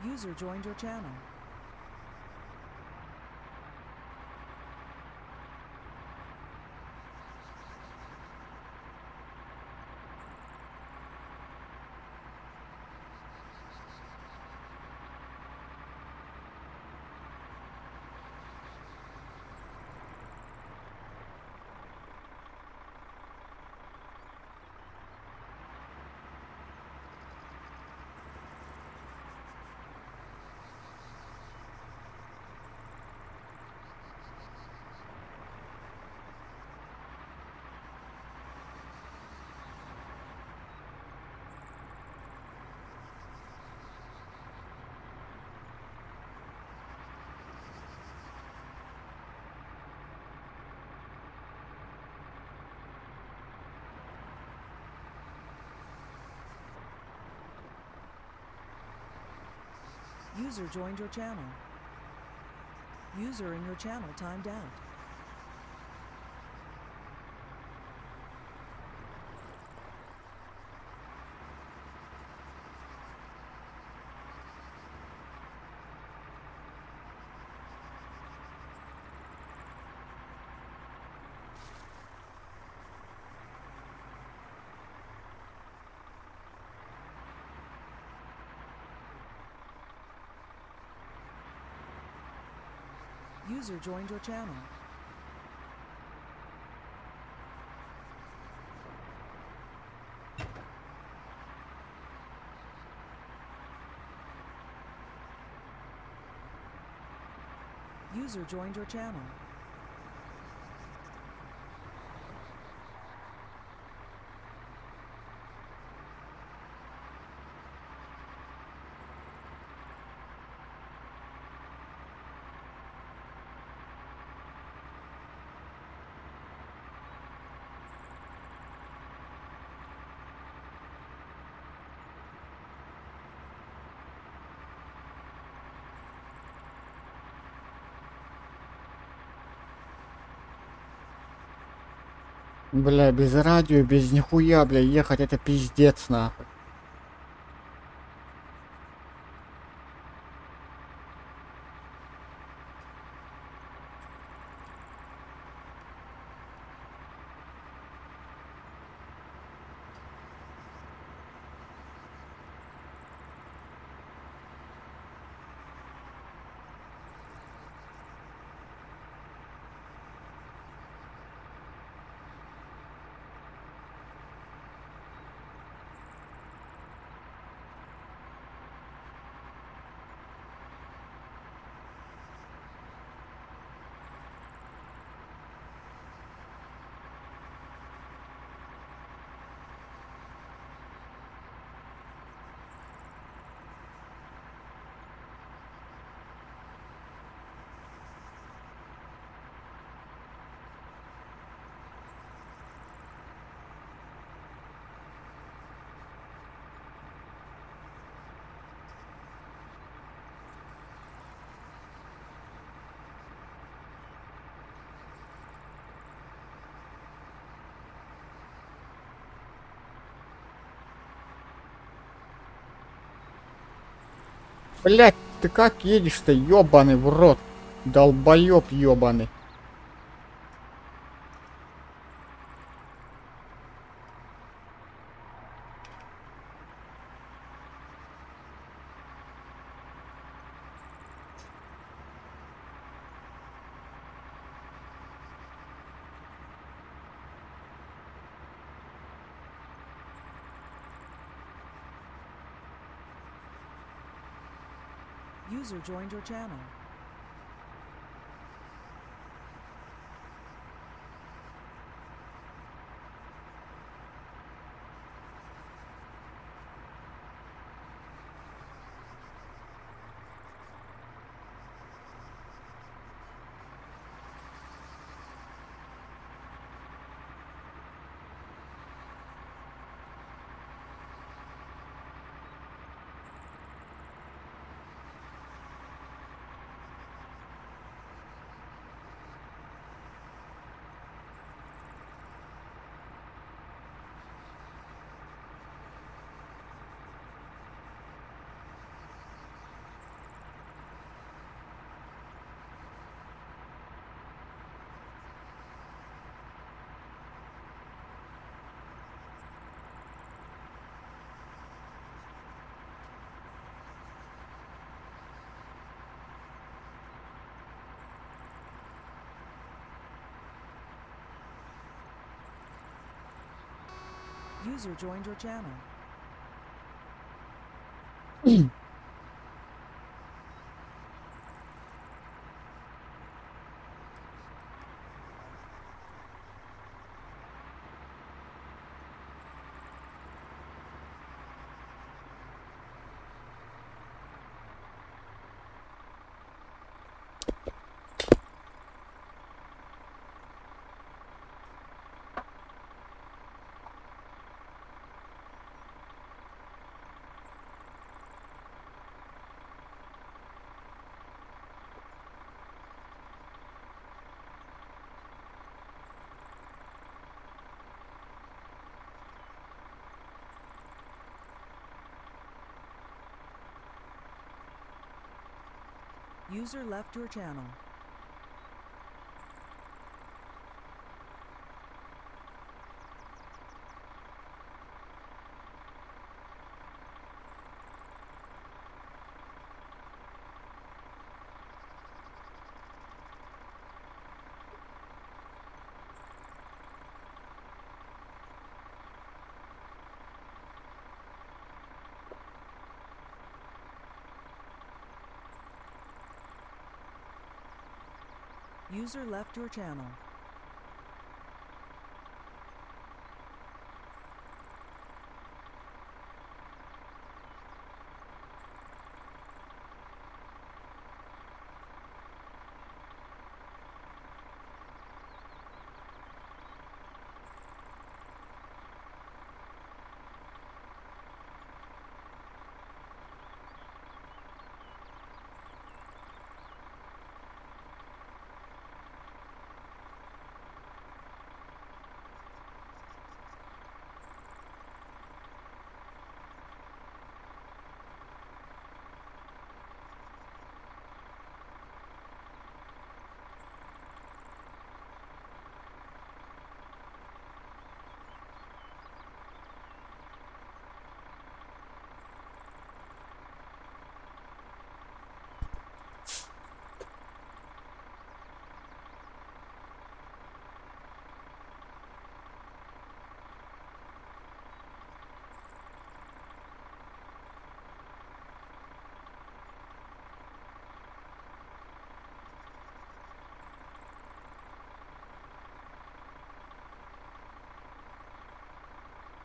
User joined your channel. User joined your channel. User in your channel timed out. User joined your channel. User joined your channel. Бля, без радио, без нихуя, бля, ехать это пиздец, нахуй. Блять, ты как едешь-то, ёбаный в рот? Долбоёб ёбаный. User joined your channel. User joined your channel. User left your channel. User left your channel.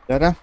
Да-да.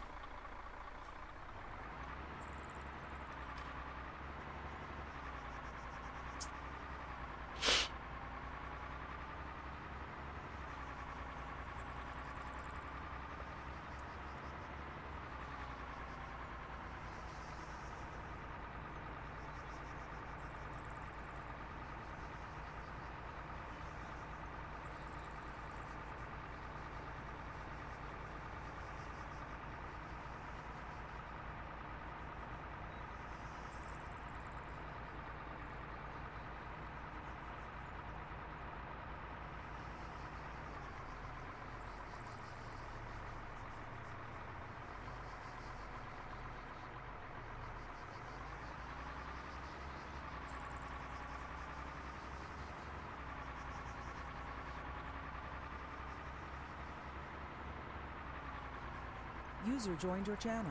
User joined your channel.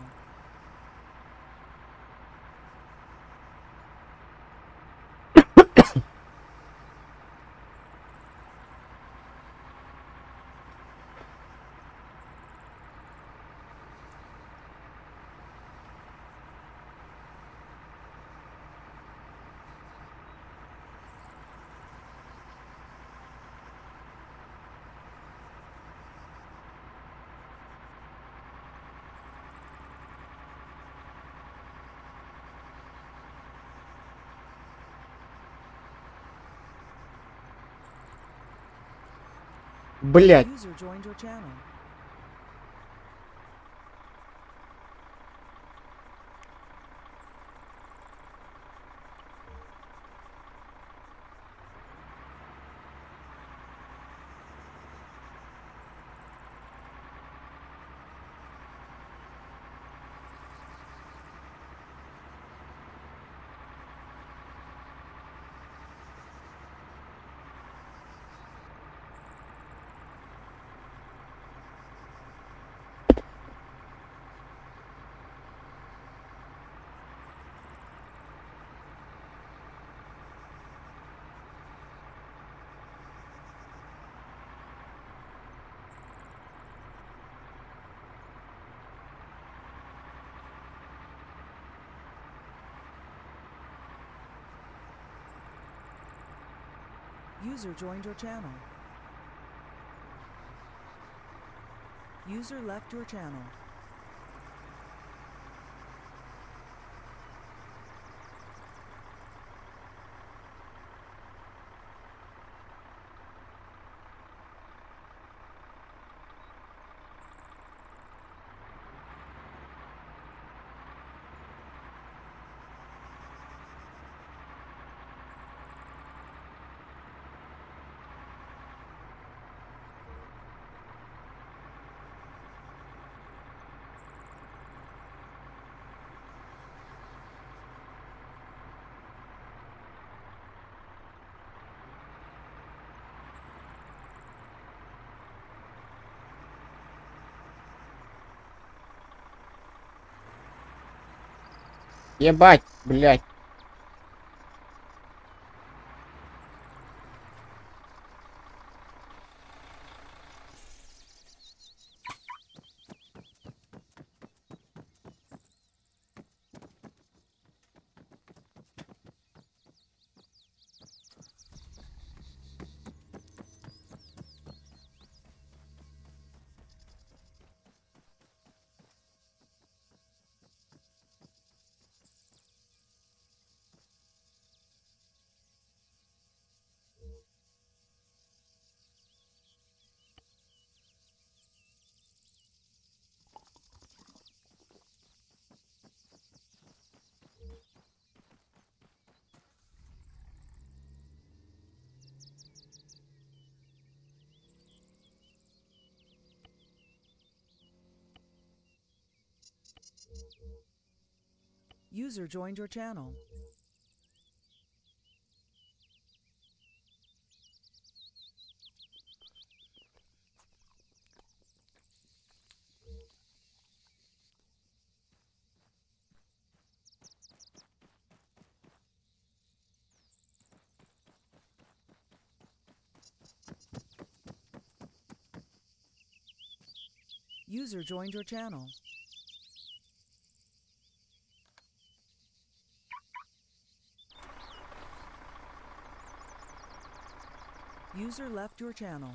Блять. User joined your channel. User joined your channel. User left your channel. Ебать, блядь. User joined your channel. User joined your channel. User left your channel.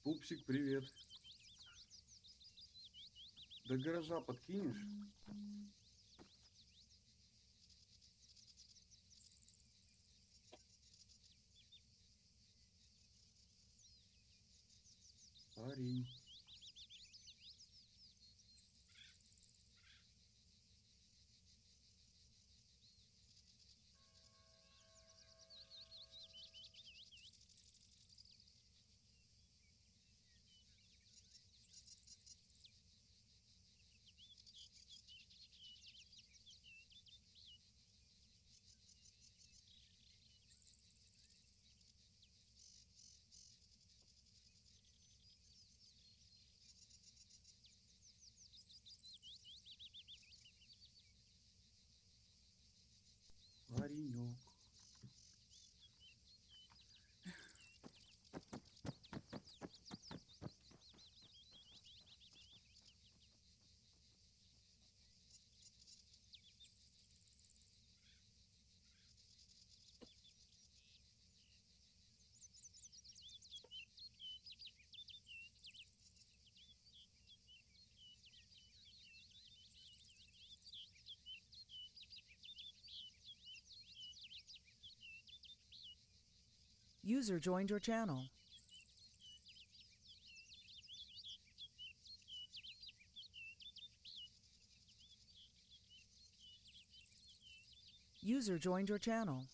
Пупсик, привет. До гаража подкинешь? Парень. Паренек. User joined your channel. User joined your channel.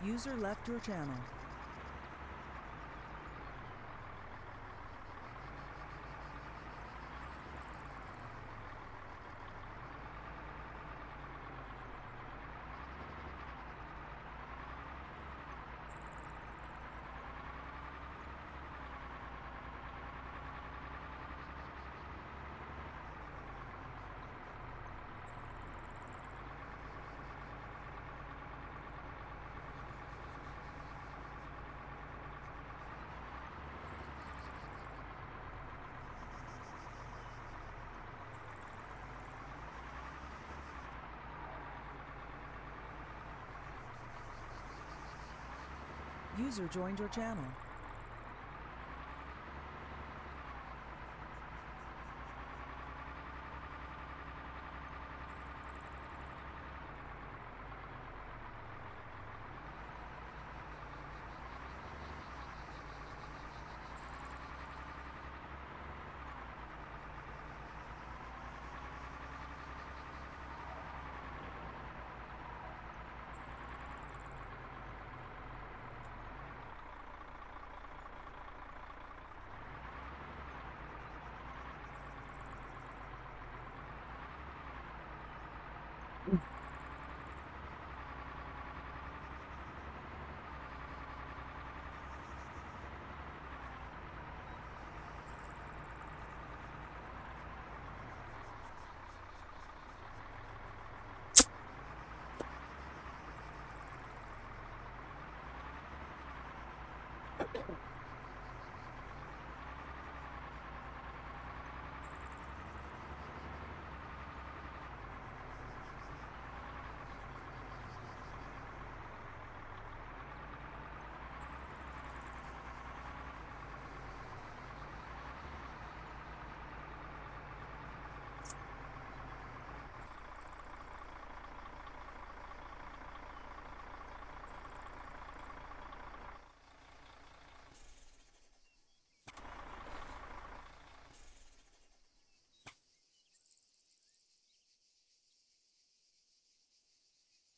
User left your channel. User joined your channel.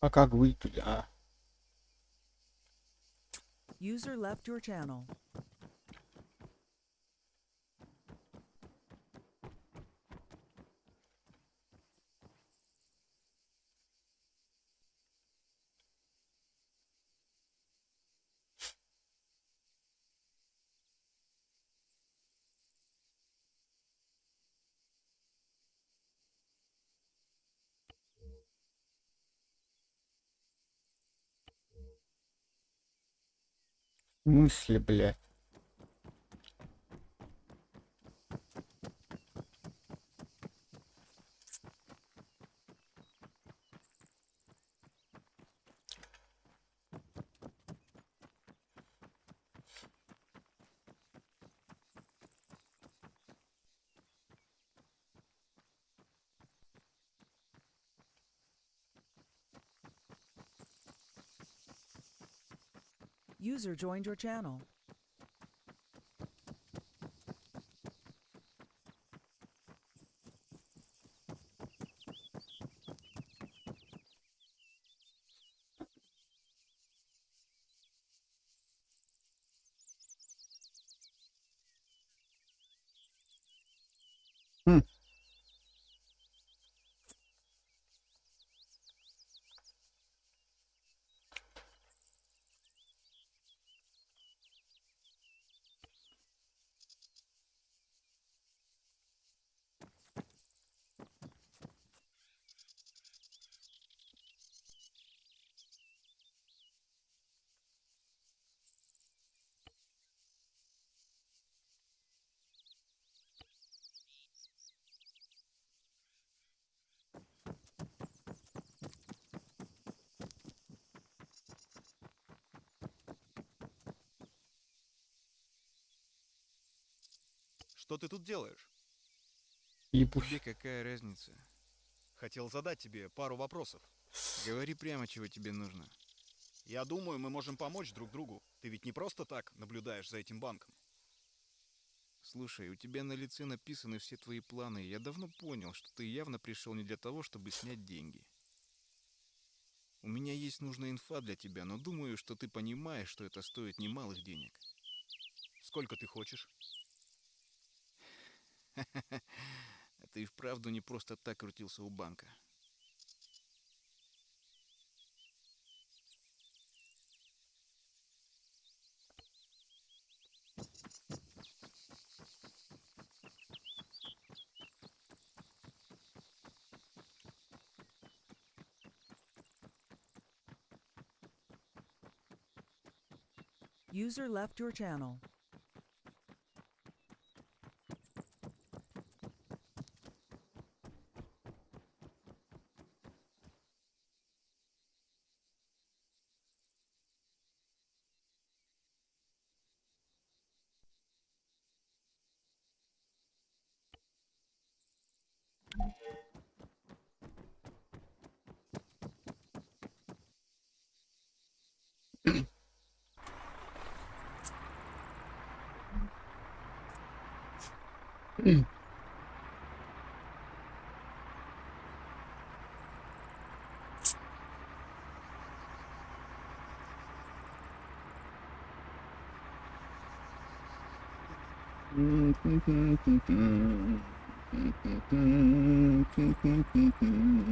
А как выйти, а? User left your channel. В смысле, блядь? User joined your channel. Что ты тут делаешь? Ебусь. Тебе какая разница? Хотел задать тебе пару вопросов. Говори прямо, чего тебе нужно. Я думаю, мы можем помочь друг другу. Ты ведь не просто так наблюдаешь за этим банком. Слушай, у тебя на лице написаны все твои планы. Я давно понял, что ты явно пришел не для того, чтобы снять деньги. У меня есть нужная инфа для тебя, но думаю, что ты понимаешь, что это стоит немалых денег. Сколько ты хочешь? А ты и вправду не просто так крутился у банка. User left your channel.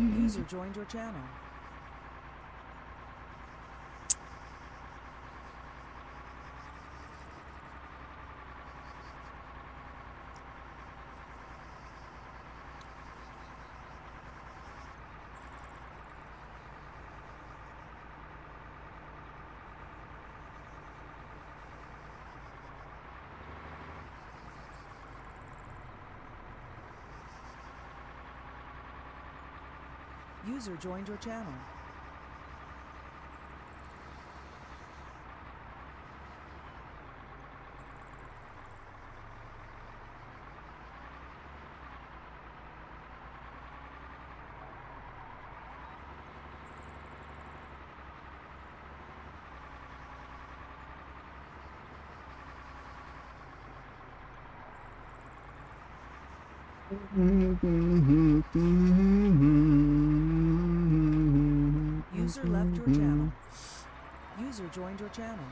User joined your channel. User joined your channel. User left your channel. User joined your channel.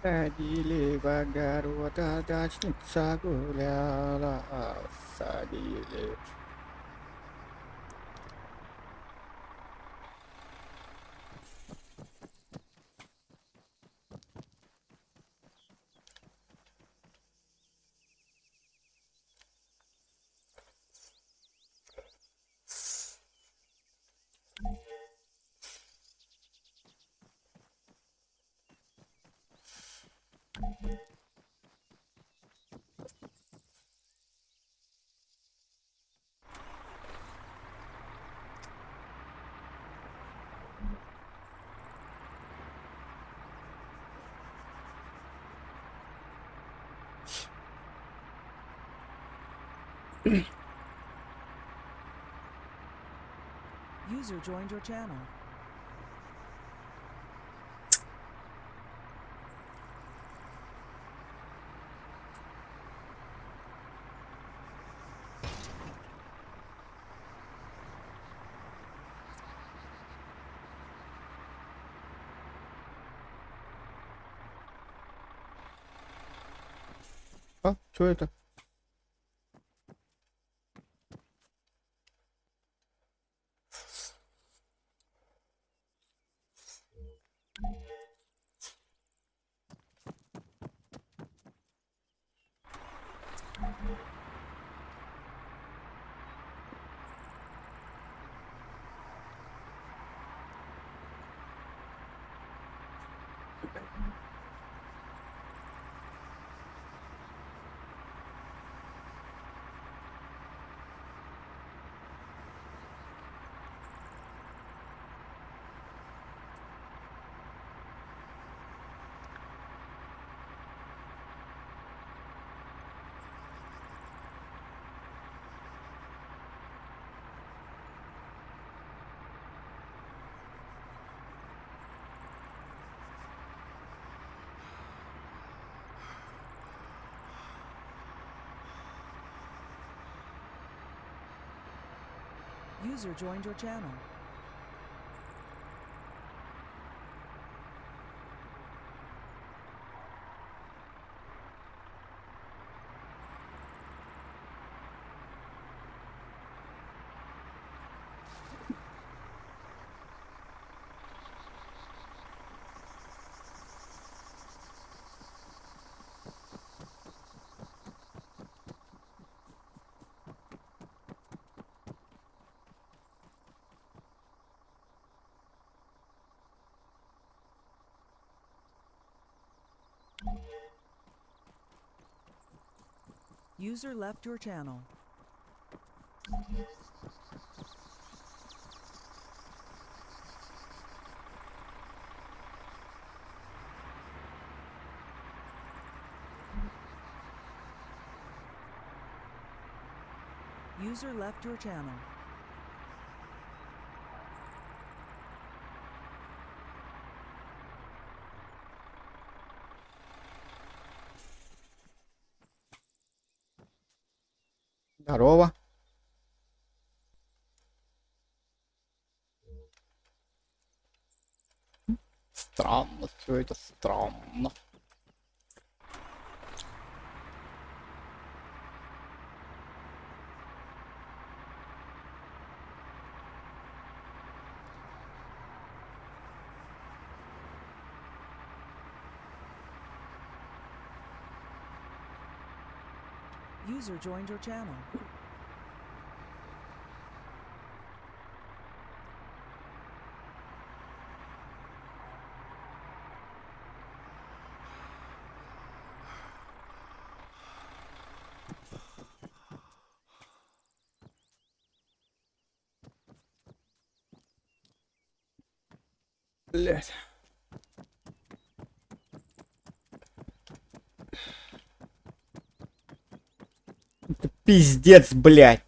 Ходили в огород, а дачница гуляла, садили. User joined your channel. А, что это? User joined your channel. User left your channel. User left your channel. Здорово. Странно, все это странно. User joined your channel. Блять. Это пиздец, блядь.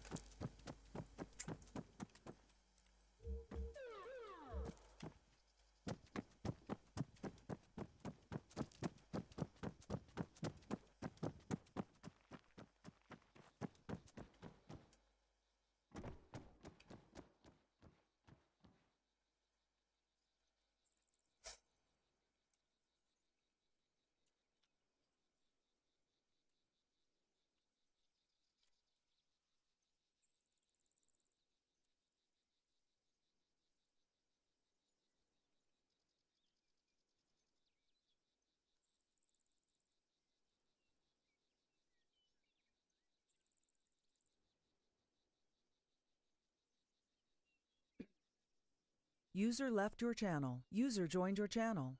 User left your channel. User joined your channel.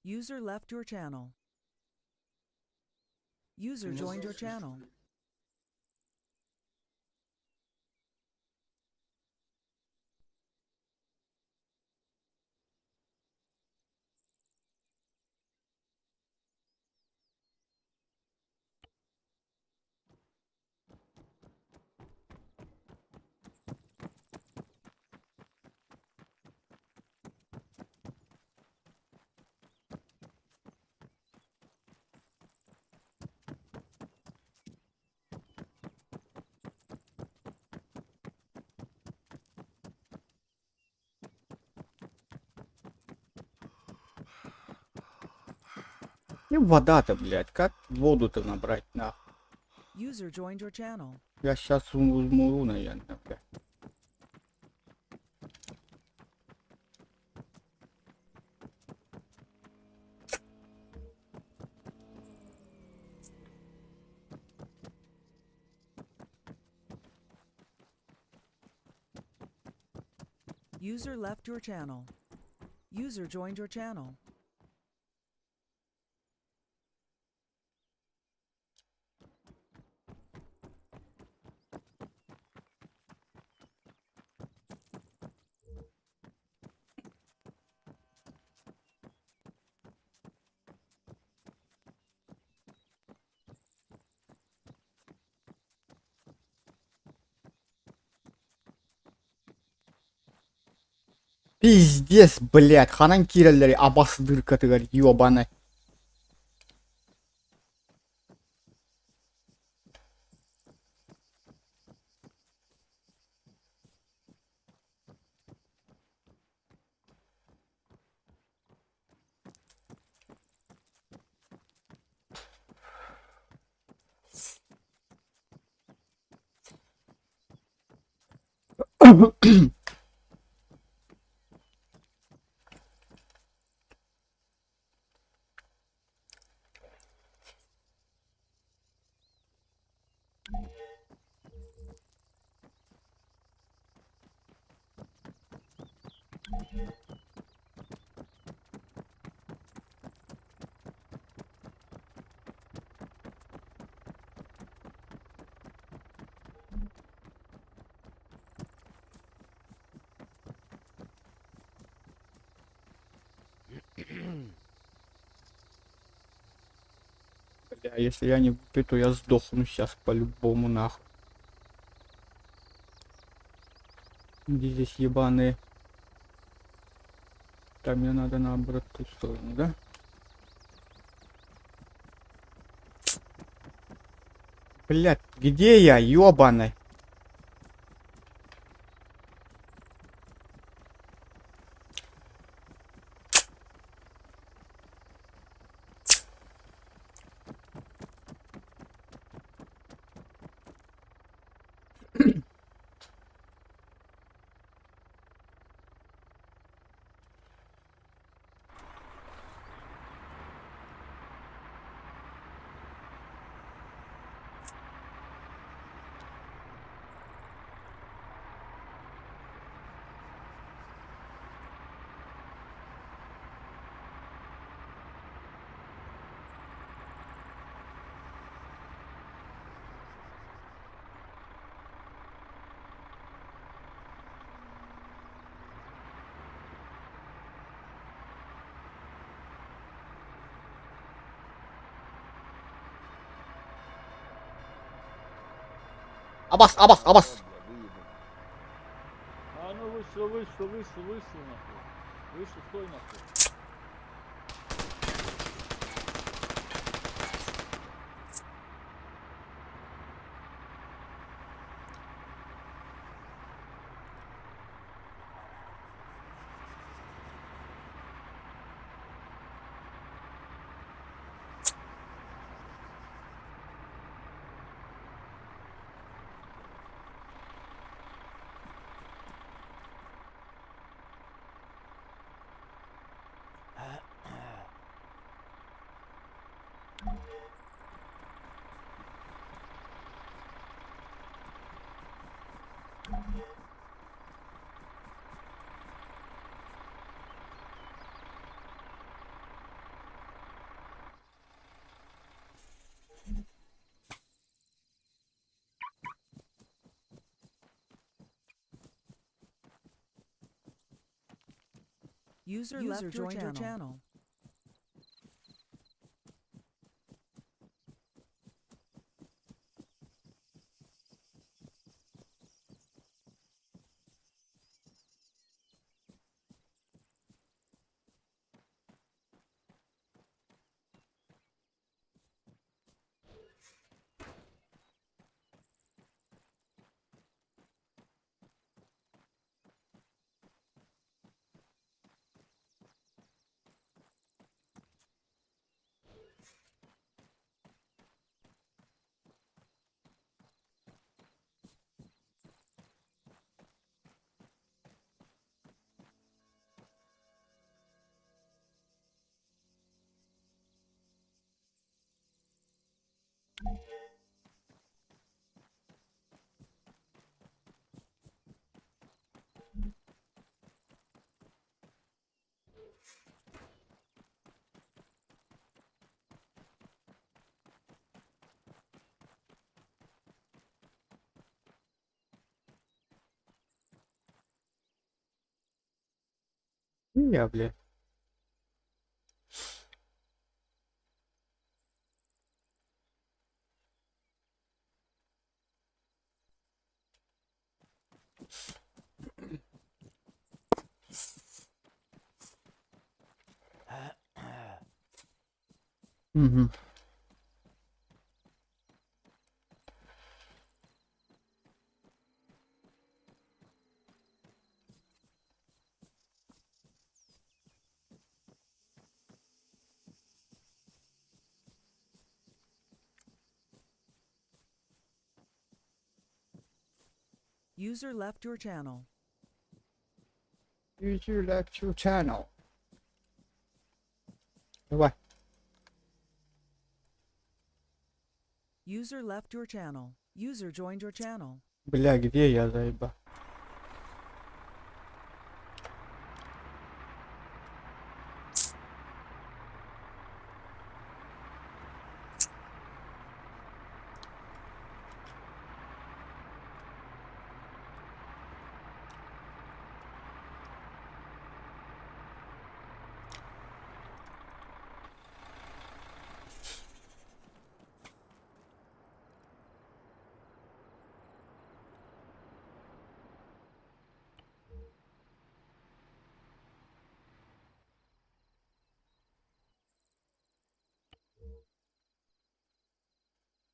User left your channel. User Меня joined your слышишь? channel. И вода-то, блядь, как воду-то набрать, нахуй? User joined your channel. Я сейчас умру, наверное, блядь. User left your channel. User joined your channel. Пиздец, блядь, ханан киирэллэрий абас дыркатыгар ёбаный. Бля, если я не куплю, то я сдохну сейчас по-любому нахуй. Где здесь ебаные? Там мне надо на обратную сторону, да? Блядь, где я, ёбаный? Абас, абас, абас! А ну вышел, вышел, вышел, вышел нахуй. Вышел, стой нахуй. User left your channel. Channel. Я, блядь. Угу. User left your channel. User left your channel. Давай. User left your channel. User joined your channel. Бля, где я, заеба?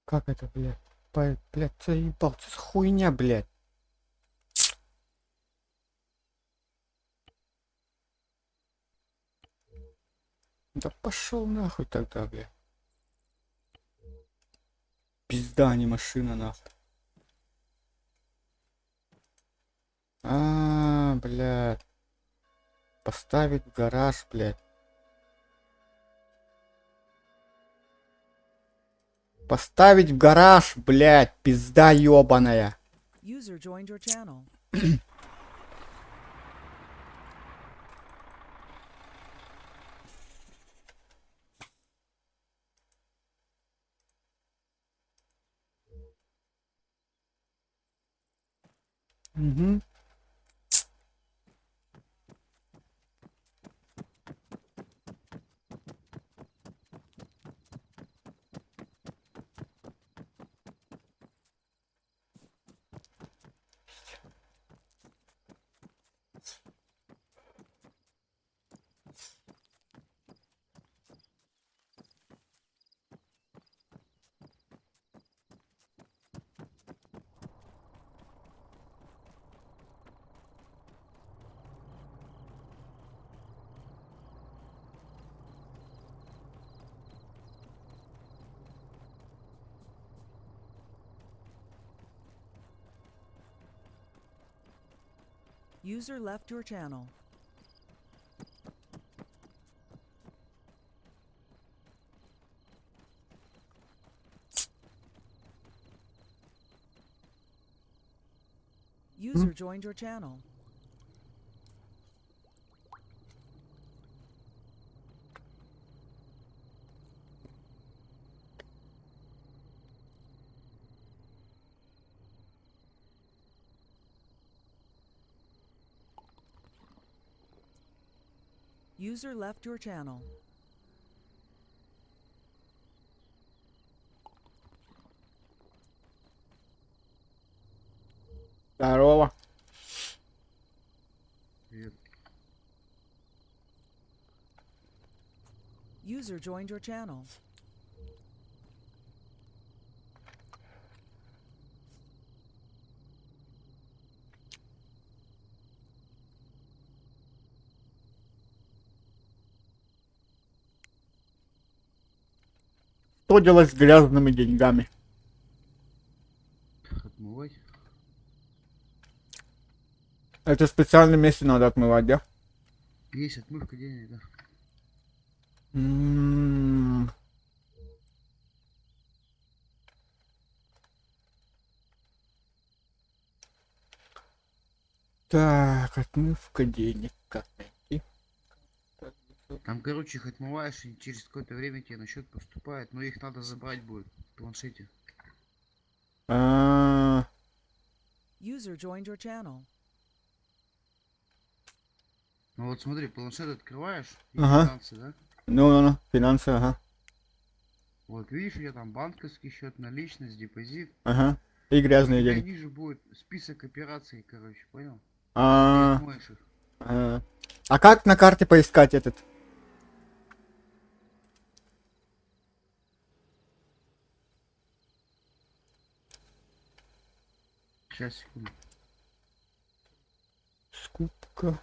Как это, блядь? Блядь, заебал, что за хуйня, блядь? Да пошел нахуй тогда, блядь. Пизда, а не машина, нахуй. А, блядь. Поставить в гараж, блядь. Поставить в гараж, блядь, пизда ёбаная. User joined your channel. Угу. User left your channel. User joined your channel. User left your channel. Здорово. Привет. User joined your channel. Что делать с грязными деньгами? Отмывать? Это в специальном месте надо отмывать, да? Есть отмывка денег, да. Так, отмывка денег. Как найти? Там, короче, их отмываешь, и через какое-то время тебе на счет поступает, но их надо забрать будет в планшете. А, User joined your channel. Ну вот смотри, планшет открываешь и Ага. финансы, да? Ну-ну-ну, финансы, ага. Вот видишь, у тебя там банковский счет, наличность, депозит. Ага. И грязные У тебя деньги. ниже будет список операций, короче, понял? Ты А, отмоешь их. а. А как на карте поискать этот? Сейчас, секунду. Скупка.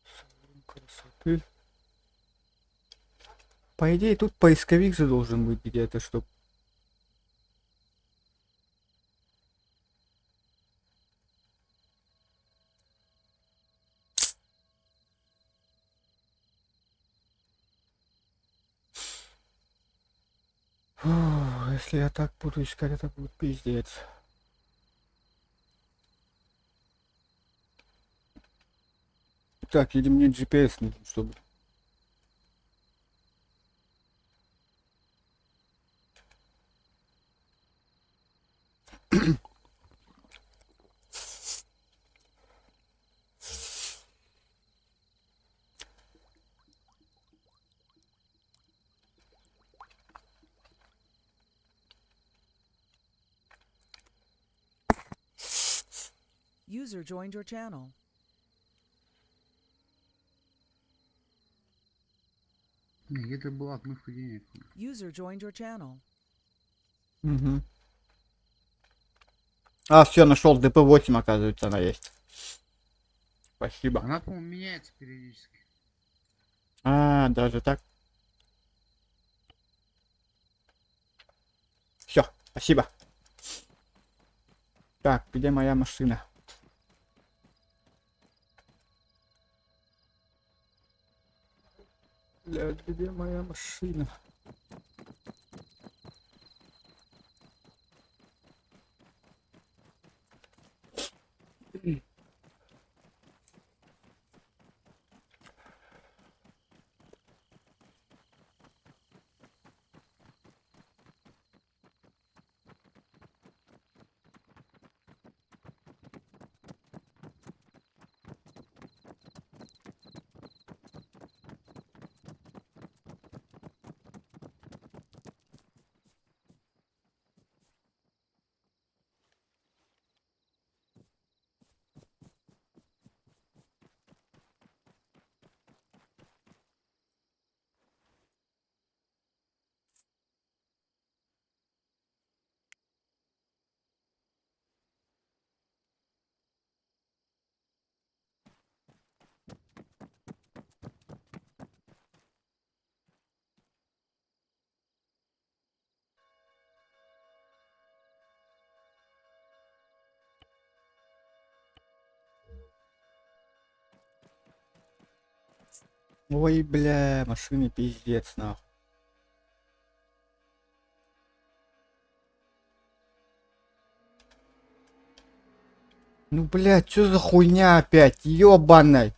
Салон красоты. По идее, тут поисковик же должен быть где-то, чтоб... Фу, если я так буду искать, это будет пиздец. Так, или мне GPS нужен, чтобы... User joined your channel. Не, где-то была отмывка денег. User joined your channel. Угу. А, все, нашел ДП-8, оказывается, она есть. Спасибо. Она, по-моему, меняется периодически. А, даже так. Все, спасибо. Так, где моя машина? Блядь, где моя машина? Ой, бля, машины пиздец, нахуй. Ну, блядь, что за хуйня опять? Ёбаный.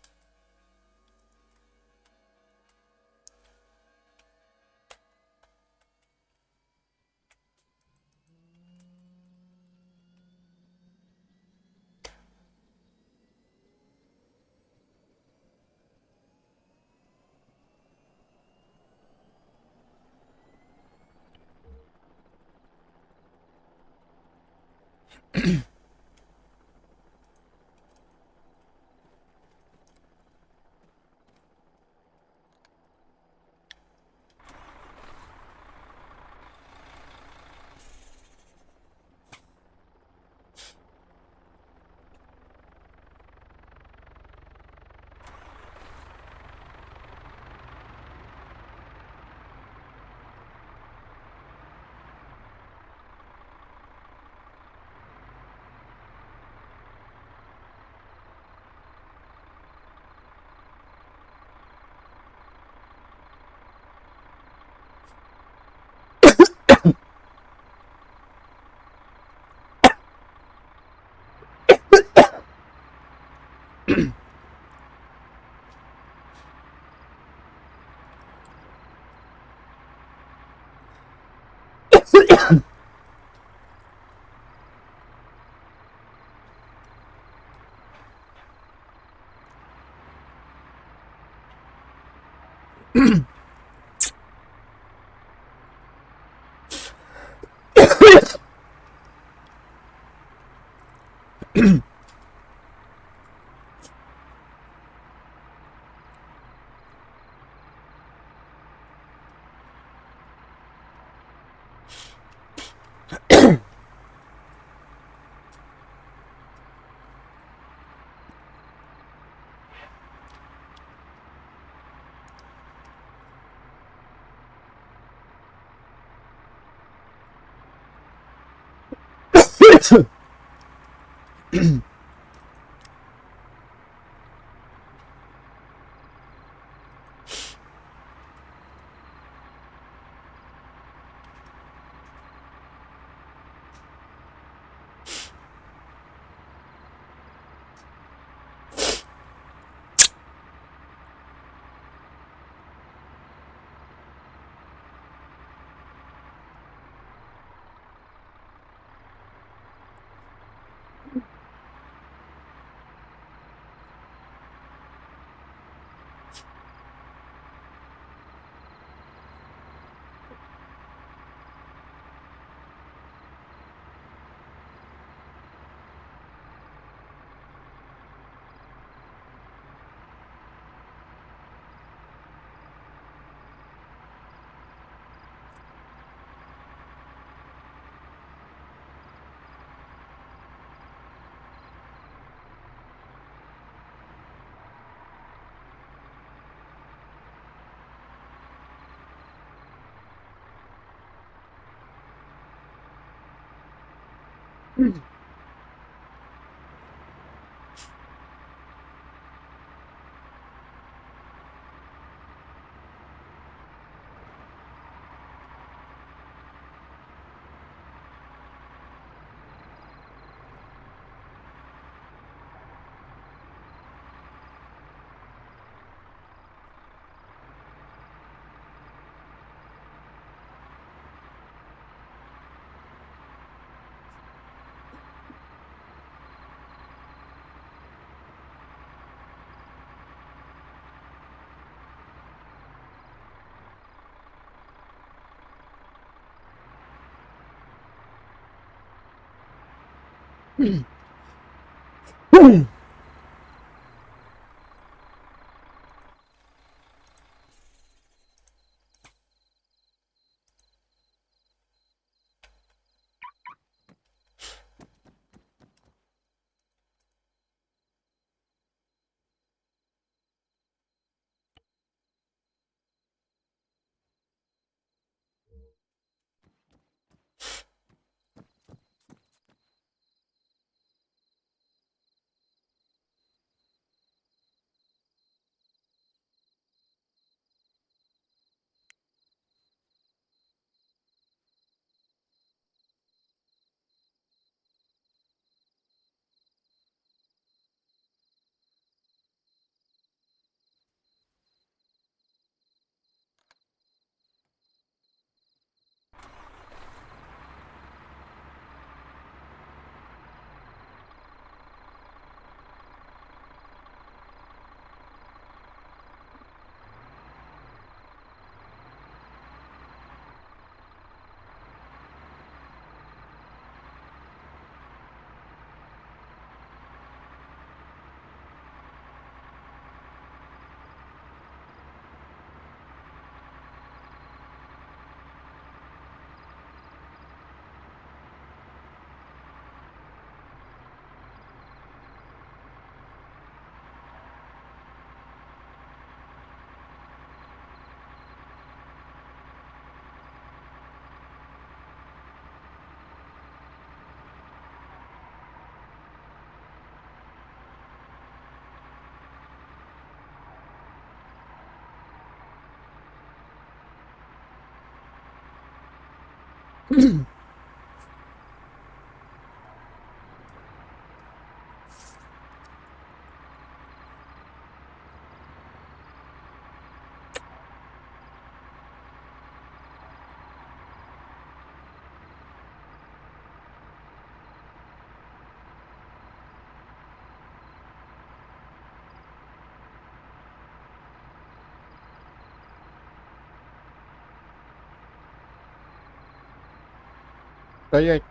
Стоять.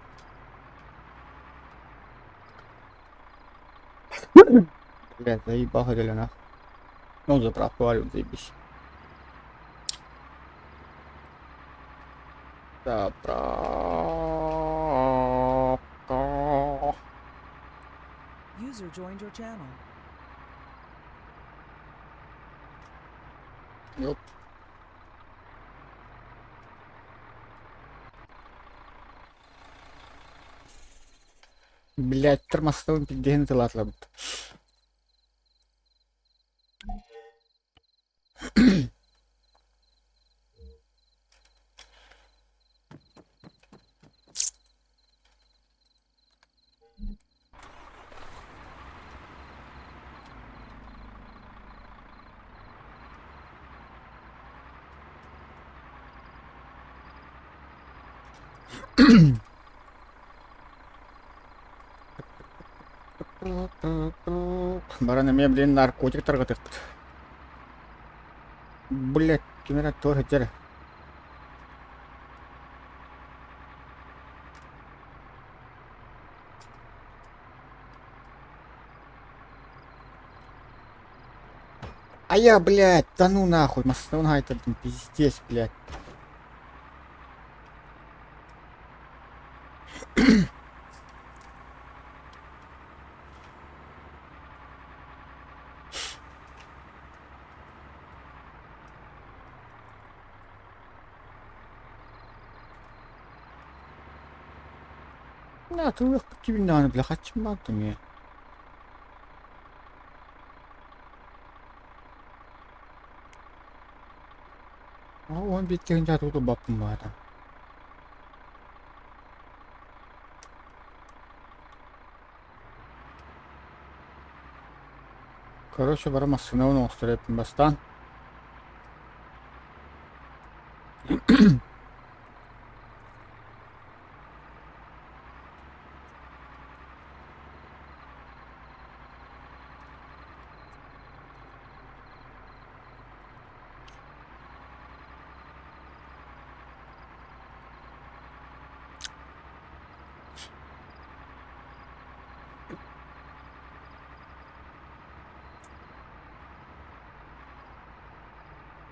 Блядь, заебал реально нахуй. Ну, заправку валю, заебись. Заправка. User joined your channel. Ёп. Блядь, тормозовым пиздец латлабыт. Баран эмиэ блин наркотик тарҕатыахпыт. Блядь, ким эрэ туох этэр. А я, блядь, да ну нахуй, массыына хаайтардым, пиздец, блядь. На, ты кибинаны, бля, хачматыми. Он биттигин жатуду баппын баата. Короче, бары массыына оҥостор эппин бастаан.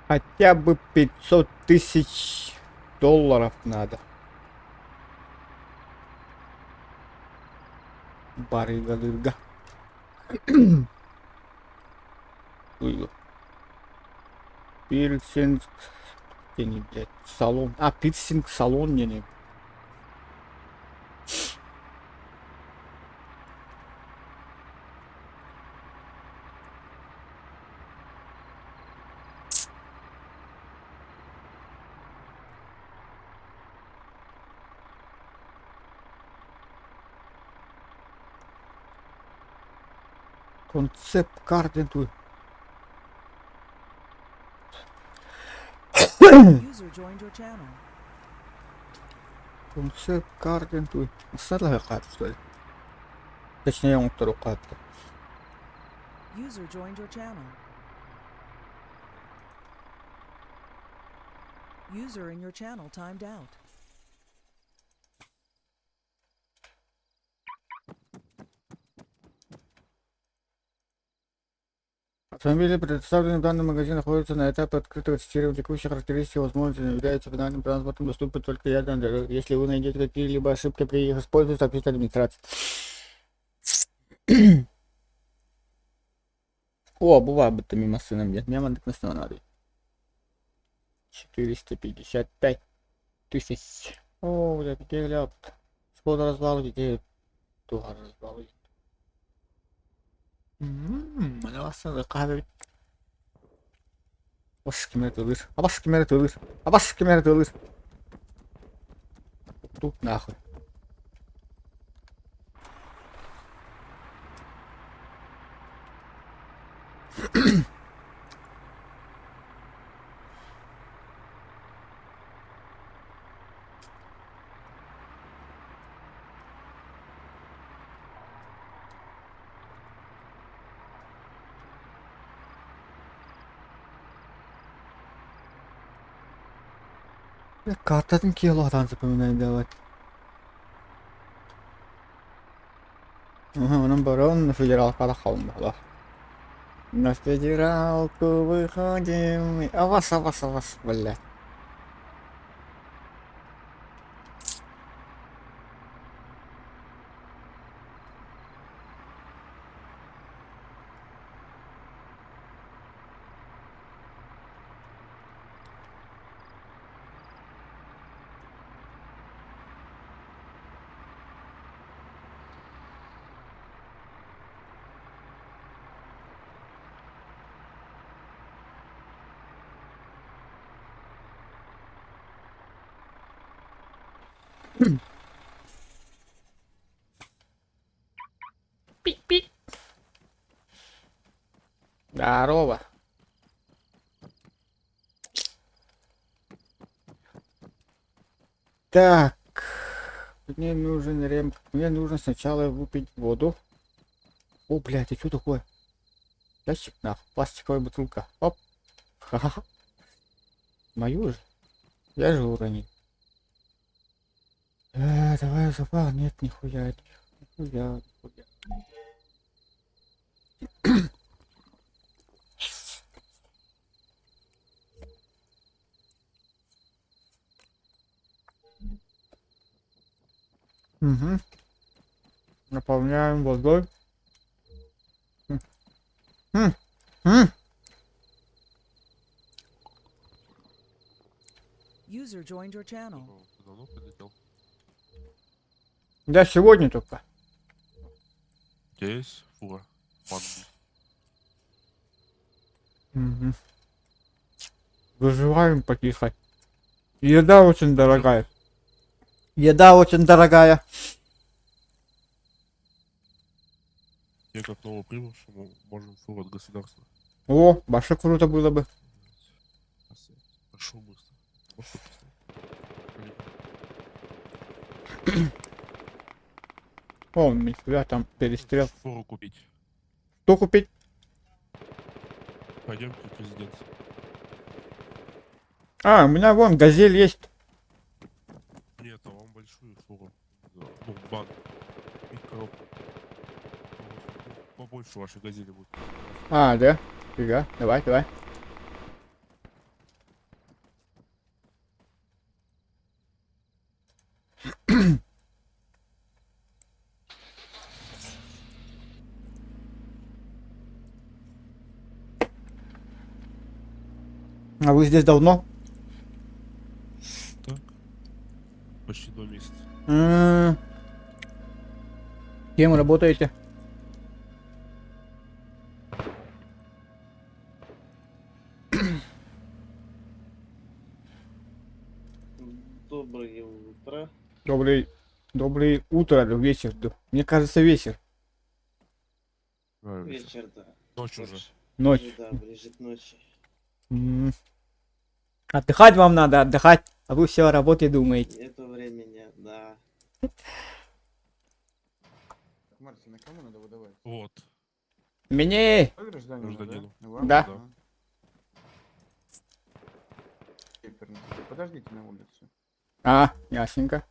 Хотя бы 500 тысяч долларов надо. Барыга-дырга. Пирсинг. Не, блядь, салон. А, пирсинг салон не, не. Концепт карты тут. User joined your channel. Концепт карты тут. Сарлага что ли? Точнее, он второй карты. User joined your channel. User in your channel timed out. Автомобили, представленные в данном магазине, находятся на этапе открытого тестирования. Текущие характеристики возможности не являются финальным транспортом, доступны только ядерным дорогам. Если вы найдете какие-либо ошибки при их использовании, сообщите администрации. О, бывает будто мимо сына мне. Мне надо надо. 455 тысяч. О, бля, где ляп? Скоро развал, где тугар развал. Абас ким эрэ тылыыр, абас ким эрэ тылыыр, абас ким эрэ тылыыр. Тут нахуй. Картатын кило там запоминай давать. Онон баран федералкада хаалын баҕалаах. На федералку выходим. Авас, авас, авас, блядь. Пик-пик. Здорово. Так, мне нужен рем... Мне нужно сначала выпить воду. О, блядь, это что такое? Ящик нахуй, пластиковая бутылка. Оп. Ха-ха-ха. Мою же. Я же уронил. Давай запал. Нет, нихуя. Нихуя, нихуя. Угу. Наполняем водой. М. М. М. User joined your channel. Ты давно прилетел? Да, сегодня только. У тебя есть фура? Манги. Мгм. Выживаем потихо. Еда очень дорогая. Еда очень дорогая. Я как новоприбывшему можем фуру от государства. О, вообще круто было бы. Сейчас я Прошу быстро. Можешь подписать? О, нихуя там перестрел. Фуру купить. Что купить? Пойдемте в резиденцию. А, у меня вон газель есть. Нет, а вам большую фуру. Да, Ну, банк. И коробку. Побольше вашей газели будет. А, да? Фига, давай, давай. А вы здесь давно? Так. Почти 2 месяца. М. Кем работаете? Доброе утро. Добрый, доброе утро, или вечер. Да. Мне кажется, вечер. Да, вечер. Вечер, да. Ночь уже. Ночь. Ну да, ближе к ночи. М. Отдыхать вам надо, отдыхать. А вы все о работе думаете. Нету времени, да. Мартин, а кому надо выдавать? Вот. Мне! Гражданину, Гражданину. да? Вам? Да. Ага. Теперь, Подождите на улице. А, ясненько.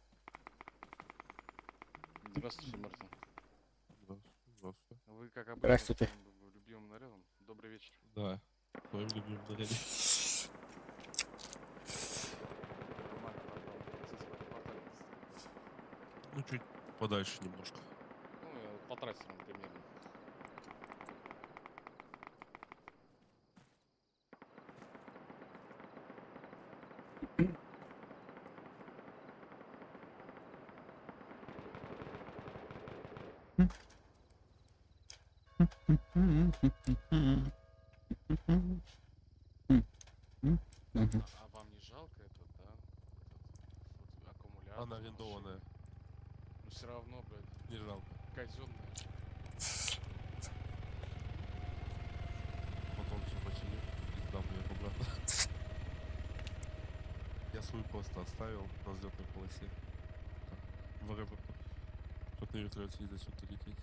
Здравствуйте, Мартин. Здравствуйте. Вы, как обычно, Здравствуйте. в своем любимым нарядом. Добрый вечер. Да. В твоем любимом наряде. Нормально, там вам полицейского квартала. Ну, чуть подальше немножко. Ну, я вот по трассе вам примерно. А вам не жалко этот, да? Этот вот аккумулятор? Она машины? арендованная. Ну все равно, блядь, Не жалко. казенная. Потом все починю и сдам ее обратно. Я свою просто оставил на взлетной полосе. Там, в аэропорту. Тут на вертолете ездить, сюда лететь.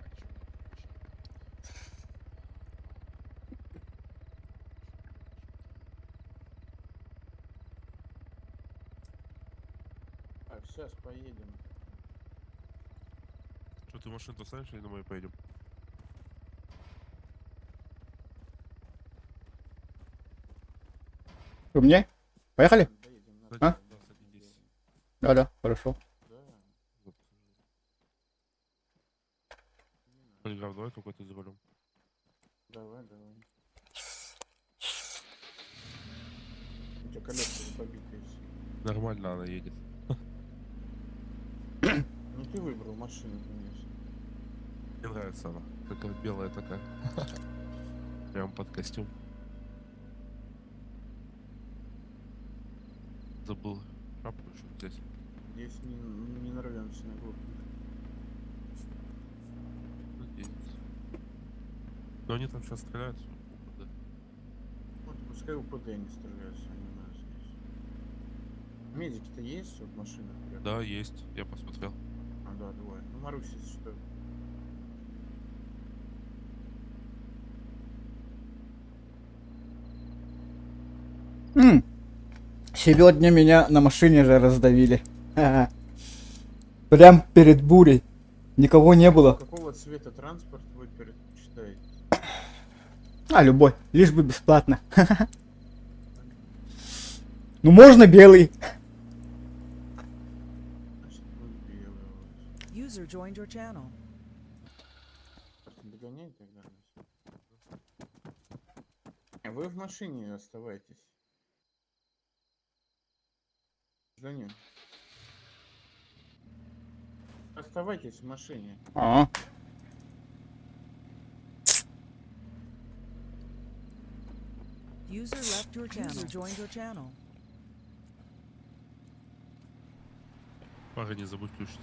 А чё мне жалко? Так, сейчас поедем. Что, ты машину-то ставишь или домой поедем? Вы мне? Поехали? Доедем Да, на А? да, садитесь. Да-да, хорошо. Да. Вот. Полиграф, давай какой-то за рулем. Давай, давай. У тебя колеса уже побитые все. Нормально она едет. Ну ты выбрал машину, конечно. Мне нравится она. Такая белая такая. Прям под костюм. Забыл шапку еще взять. Здесь не нарвемся на глупых. Надеюсь. Но они там сейчас стреляют. УПД. Вот пускай УПД не стреляются, они у нас здесь. Медики-то есть вот в машинах? прям? Да, есть. Я посмотрел. А, да, двое. Ну, Марусь, если что. М. Сегодня меня на машине же раздавили. Ха-ха. Прям перед бурей. Никого не было. Какого цвета транспорт вы предпочитаете? А, любой. Лишь бы бесплатно. Ну можно белый. Значит, будет белый у вас. User joined your channel. Мартин, Догоняй тогда нас. А Вы в машине оставайтесь. Да нет. Оставайтесь в машине. А. User left your channel. User joined your channel. Пара, не забудь включить.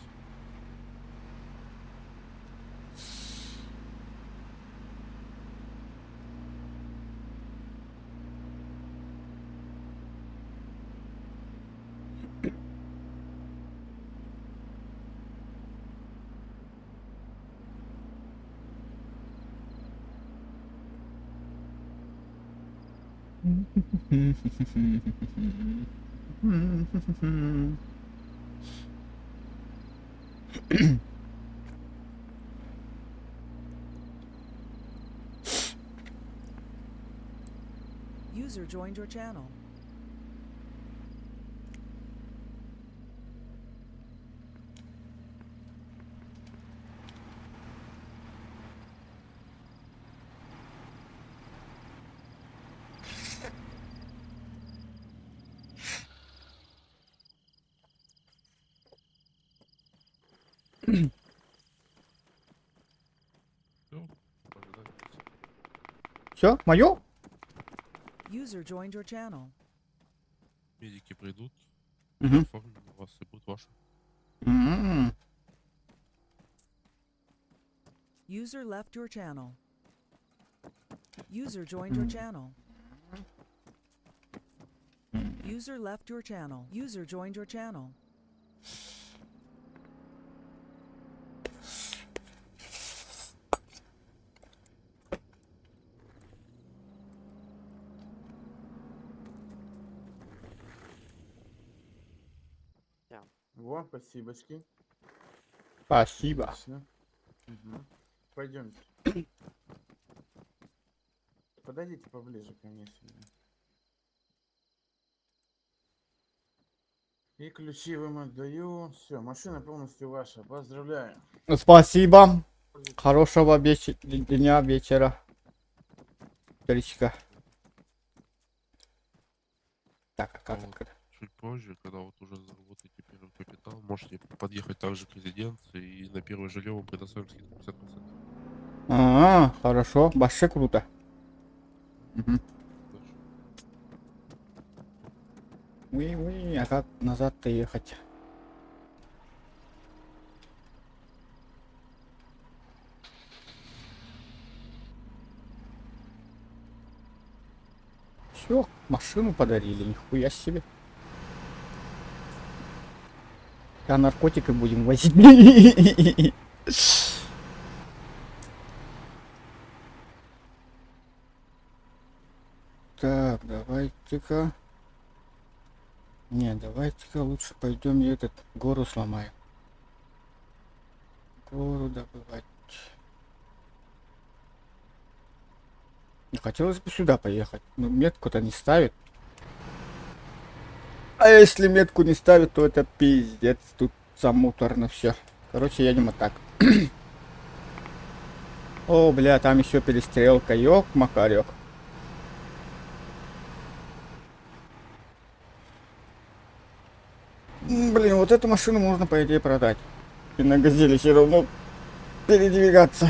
User joined your channel. Все, ожидать. Все, мое? User joined your channel. Медики придут, Мгм. оформим вас и будет ваше. М. User left your channel. User joined your channel. User left your channel. User joined your channel. Во, спасибочки. Спасибо. Отлично. Мгм. Пойдемте. Подойдите поближе ко мне сюда. И ключи вам отдаю. Все, машина полностью ваша. Поздравляю. Спасибо. Хорошего дня, вечера. Старичка. Так, а как Вот. открыть? Чуть позже, когда вот уже заработаете первый капитал, можете подъехать также к резиденции и на первое жилье вам предоставим скидку 50%. А, хорошо. Вообще круто. Мгм. Дальше. Уи-уи, а как назад-то ехать? Все, машину подарили, нихуя себе. А наркотики будем возить. Так, давайте-ка. Не, давайте-ка лучше пойдем и этот гору сломаем. Гору добывать. Не хотелось бы сюда поехать, но метку-то не ставит. А если метку не ставит, то это пиздец. Тут замуторно все. Короче, едем вот так. О, бля, там еще перестрелка. Ёк, макарек. Блин, вот эту машину можно, по идее, продать. И на газели все равно передвигаться.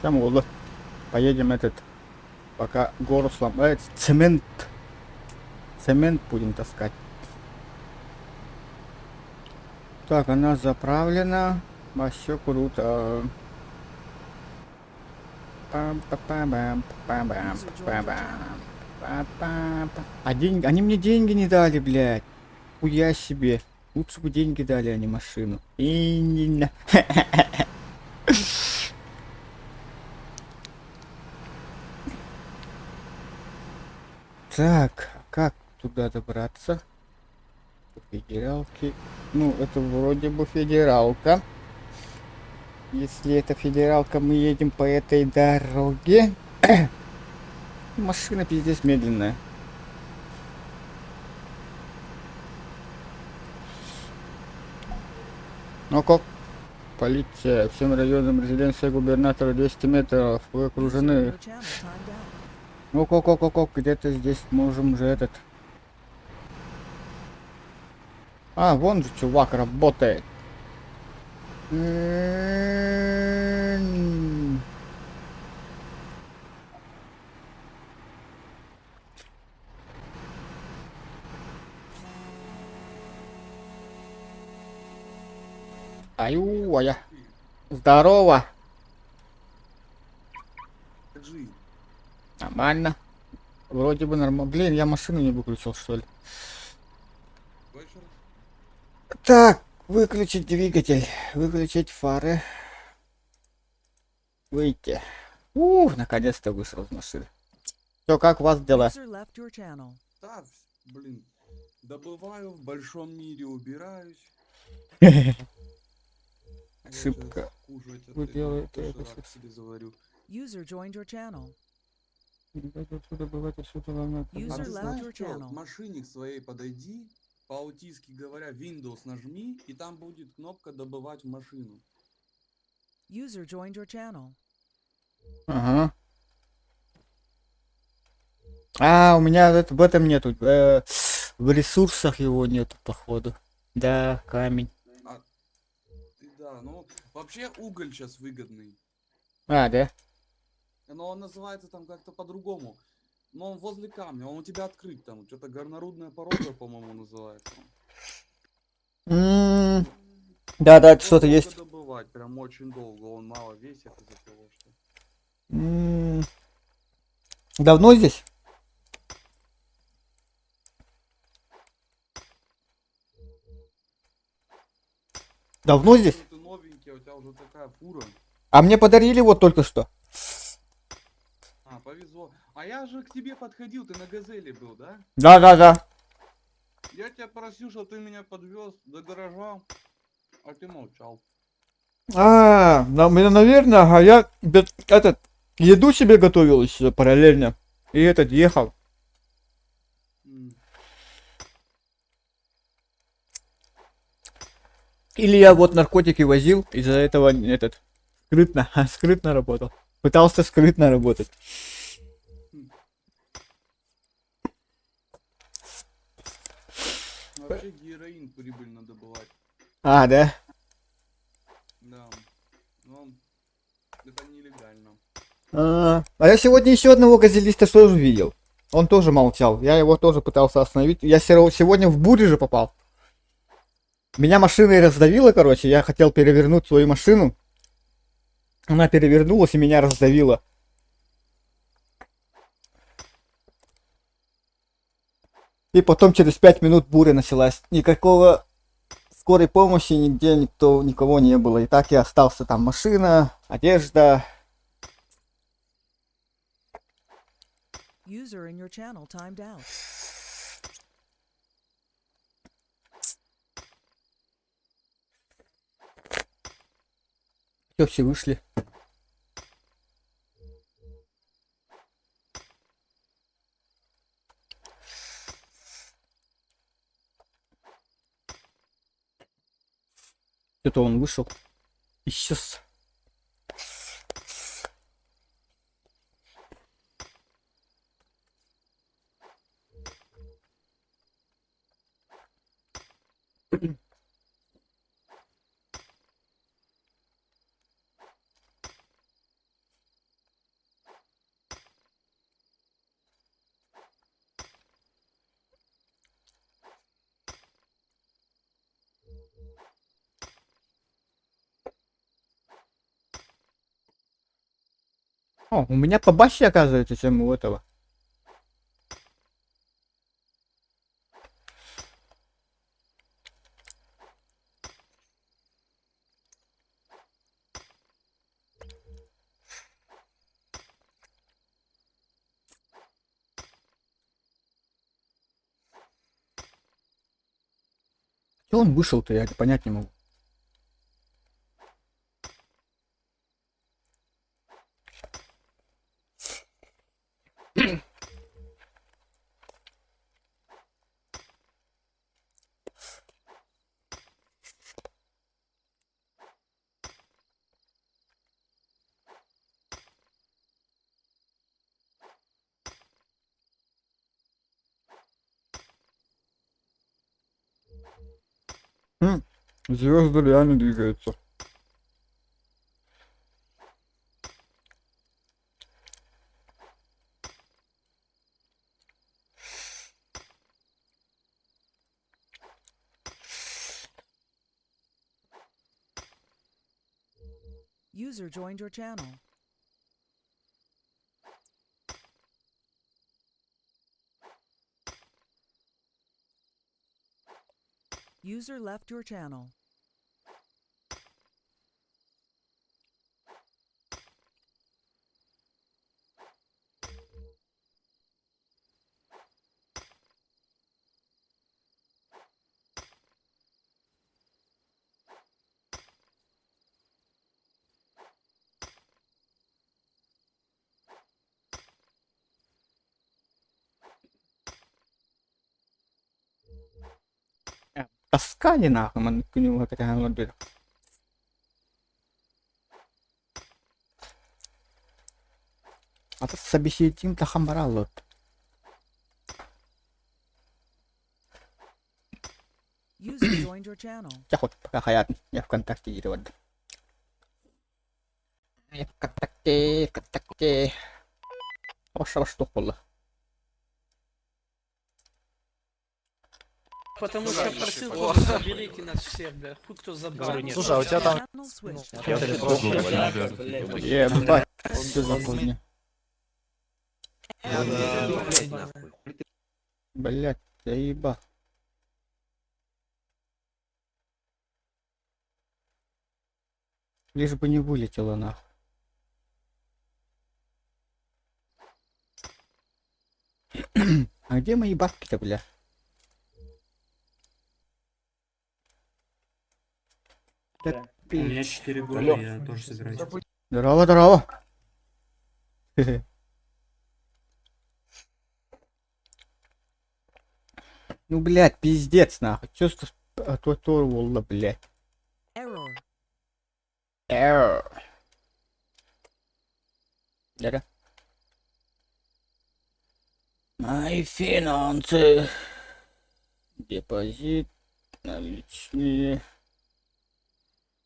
Там вот поедем этот, пока гору сломает, цемент. Цемент будем таскать. Так, она заправлена. Вообще круто. Пам-па-па-бам, па-бам, па-бам, па-па-па. А деньги, они мне деньги не дали, блядь. Хуя себе. Лучше бы деньги дали, а не машину. И не на. Так, а как туда добраться? Федералки. Ну, это вроде бы федералка. Если это федералка, мы едем по этой дороге. Машина пиздец медленная. Ну как? Полиция. Всем районам резиденция губернатора 200 метров. Вы User in окружены. your channel timed out. Ну ко ко ко ко где-то здесь можем же этот. А, вон же чувак работает. М. Аю, а я. Здорово. Как жизнь? Нормально. Вроде бы нормально. Блин, я машину не выключил, что ли? Так, выключить двигатель, выключить фары. Выйти. Ух, наконец-то вышел из машины. Все, как у вас дела? User left your channel. Да, блин, добываю, в большом мире убираюсь. Ошибка. Кушать Вы делаете это доширак себе заварю. User joined your channel. Отсюда бывает, отсюда вам надо. А User ты left знаешь your что, channel. к машине к своей подойди, по-аутистски говоря, Windows нажми, и там будет кнопка «Добывать в машину». User joined your channel. Ага. А, у меня в этом нету. В ресурсах его нету, походу. Да, камень. А, ты, да, ну, вообще уголь сейчас выгодный. А, да? Но он называется там как-то по-другому. Но он возле камня, он у тебя открыт там. Что-то горнорудная порода, по-моему, называется. Да, да, Его что-то долго есть. добывать, прям очень долго. Он мало весит из-за того, что... М, Давно здесь? Давно здесь? Ну, Ты новенький, а у тебя уже такая фура. А мне подарили вот только что. А, повезло. А я же к тебе подходил, ты на газели был, да? Да, да, да. Я тебя просил, чтобы ты меня подвез до гаража, а ты молчал. А, наверное, ага, я этот еду себе готовил еще параллельно. И этот ехал. М. Или я вот наркотики возил, из-за этого этот скрытно, скрытно работал. Пытался скрытно работать. Вообще героин прибыльно добывать. А, да? Да. Но это нелегально. А я сегодня еще одного газелиста тоже видел. Он тоже молчал. Я его тоже пытался остановить. Я сегодня в буре же попал. Меня машиной раздавило, короче. Я хотел перевернуть свою машину. Она перевернулась и меня раздавила. И потом через 5 минут буря началась. Никакого скорой помощи нигде никто, никого не было. И так я остался там. Машина, одежда. User in your channel timed out. Все, все вышли. Что-то он вышел. Исчез. О, у меня побаще оказывается, чем у этого. Чё он вышел-то, я понять не могу. Звезды реально двигаются. User joined your channel. User left your channel. Таскали нахуй, маннык күнү кэтэһэн олордуйдах. Ата собеседник тахан бараллот. User joined your channel. Чэ хоть пока хаятын. Я ВКонтакте дири бардым. Я ВКонтакте, ВКонтакте. Абаш абаш туох буолла. Потому что Да, просил, еще заберите нас всех, бля. Хуй кто забрал. Слушай, а у тебя там... Channel switched. Ебать, что за хуйня? Блять, я ебал. Лишь бы не вылетело нахуй. А где мои бабки-то, бля? Да У меня пиздец. 4 года, я тоже собираюсь. Здорово, здорово. Ну, блядь, пиздец, нахуй. Чё с а то то волла, блядь. Error. Error. Да-да. Мои финансы. Депозит. Наличные.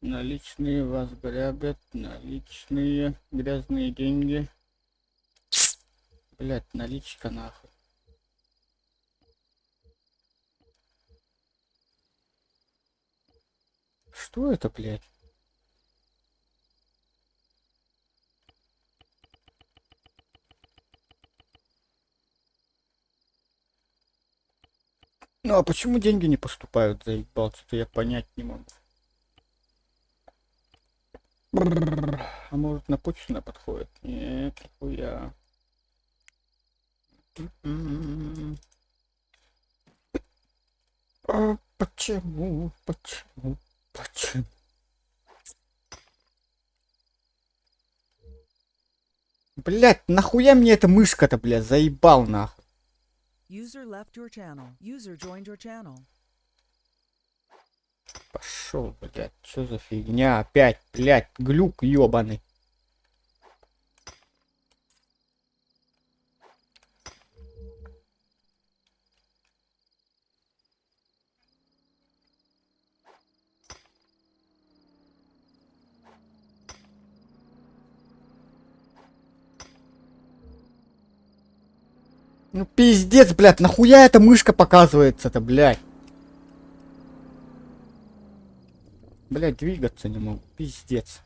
Наличные вас грабят. Наличные. Грязные деньги. Блядь, наличка нахуй. Что это, блядь? Ну а почему деньги не поступают, заебался, это я понять не могу. Бррр. А может на почту она подходит? Нет, хуя. М-м-м. А почему, почему, почему? Блять, нахуя мне эта мышка-то, блядь, заебал нахуй. User left your channel. User joined your channel. Пошел, блядь, что за фигня опять, блядь, глюк ебаный. Ну пиздец, блядь, нахуя эта мышка показывается-то, блядь? Блядь, двигаться не могу, пиздец.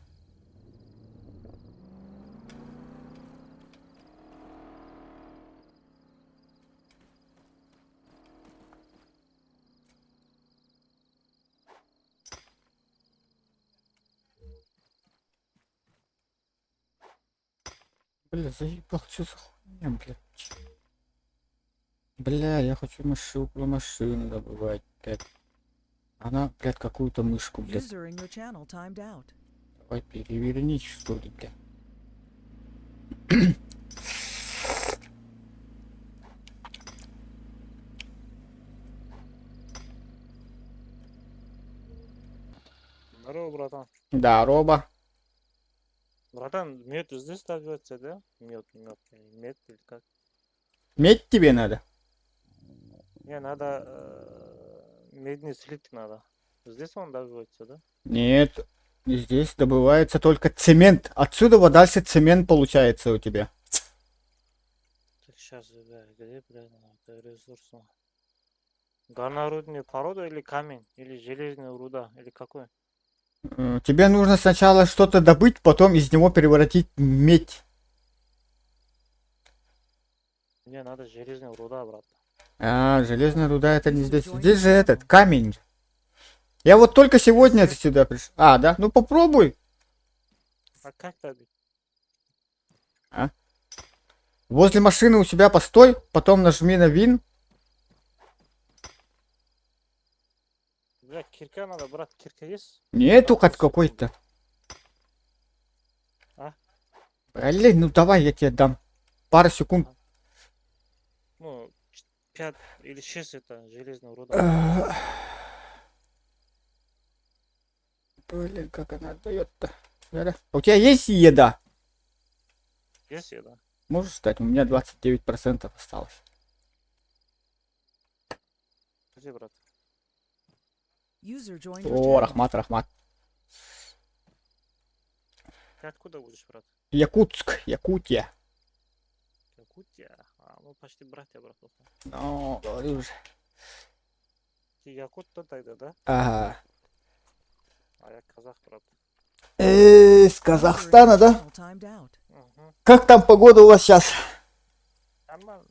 Бля, заебал, что за хуйня, блядь? Бля, я хочу машину, машину добывать, блядь. Она, блядь, какую-то мышку, блядь. User in your channel timed out. Давай перевернись, что ли, бля. Здорово, братан. Да, Роба. Братан, мед здесь добьется, да? Мед, мед, мед или как? Медь тебе надо? Не, надо медный слиток надо. Здесь он добывается, да? Нет, здесь добывается только цемент. Отсюда вот дальше цемент получается у тебя. Так, сейчас, бля, где, бля, это ресурс? Горнорудная порода или камень? Или железная руда? Или какой? Тебе нужно сначала что-то добыть, потом из него превратить в медь. Мне надо железная руда, брат. А, железная руда это не здесь. Здесь же этот камень. Я вот только сегодня сюда пришел. А, да? Ну попробуй. А как добыть? А? Возле машины у себя постой, потом нажми на вин. Бля, кирка надо, брат, кирка есть? Нету хоть какой-то. А? Блин, ну давай я тебе дам. Пару секунд. Ну, 5 или 6 это железная руда. Блин, как она отдает-то? У тебя есть еда? Есть еда. Можешь дать? У меня 29% осталось. Где, брат? User joined your О, channel. рахмат, рахмат. Ты откуда будешь, брат? Якутск, Якутия. Якутия? А, ну почти братья, брат. Ну, говорю же. Ты якут-то тогда, да? Ага. А я казах, брат. С Казахстана, да? Channel timed out. Угу. Как там погода у вас сейчас? Нормально.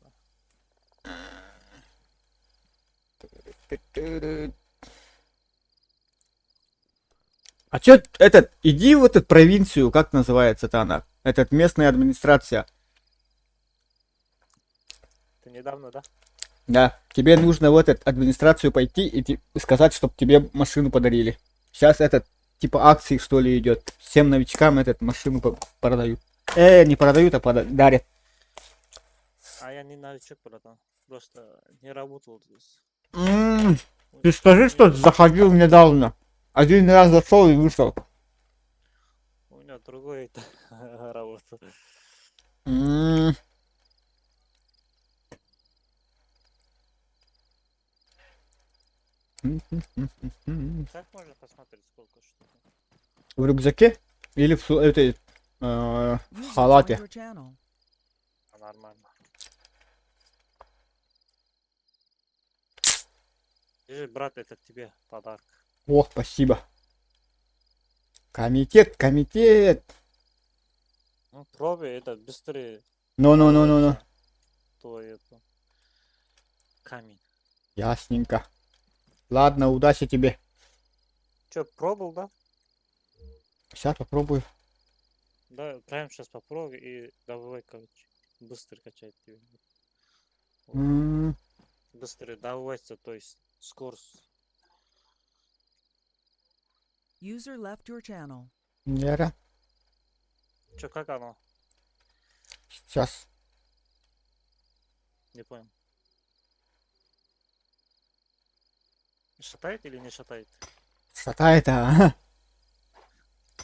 А чё этот, иди в эту провинцию, как называется-то она? Этот местная администрация. Ты недавно, да? Да, тебе нужно в этот администрацию пойти и сказать, чтобы тебе машину подарили. Сейчас этот, типа акции что ли идет. Всем новичкам этот машину продают. Не продают, а дарят. А я не новичок, братан. Просто не работал здесь. Ты скажи, что заходил недавно. Один раз зашел и вышел. У меня другой это работа. Как можно посмотреть, сколько что? В рюкзаке или в этой в халате? А, нормально. Держи, брат, это тебе подарок. О, спасибо. Комитет, комитет. Ну, пробуй, это быстрее. Ну-ну-ну-ну-ну. То это. Камень. Ясненько. Ладно, удачи тебе. Че, пробовал, да? Сейчас попробую. Да, прямо сейчас попробуй и давай, короче. Быстро качать тебе. Быстро давайся, то есть скорость. User left your channel. Лера. Че, как оно? Сейчас. Не понял. Шатает или не шатает? Шатает, а?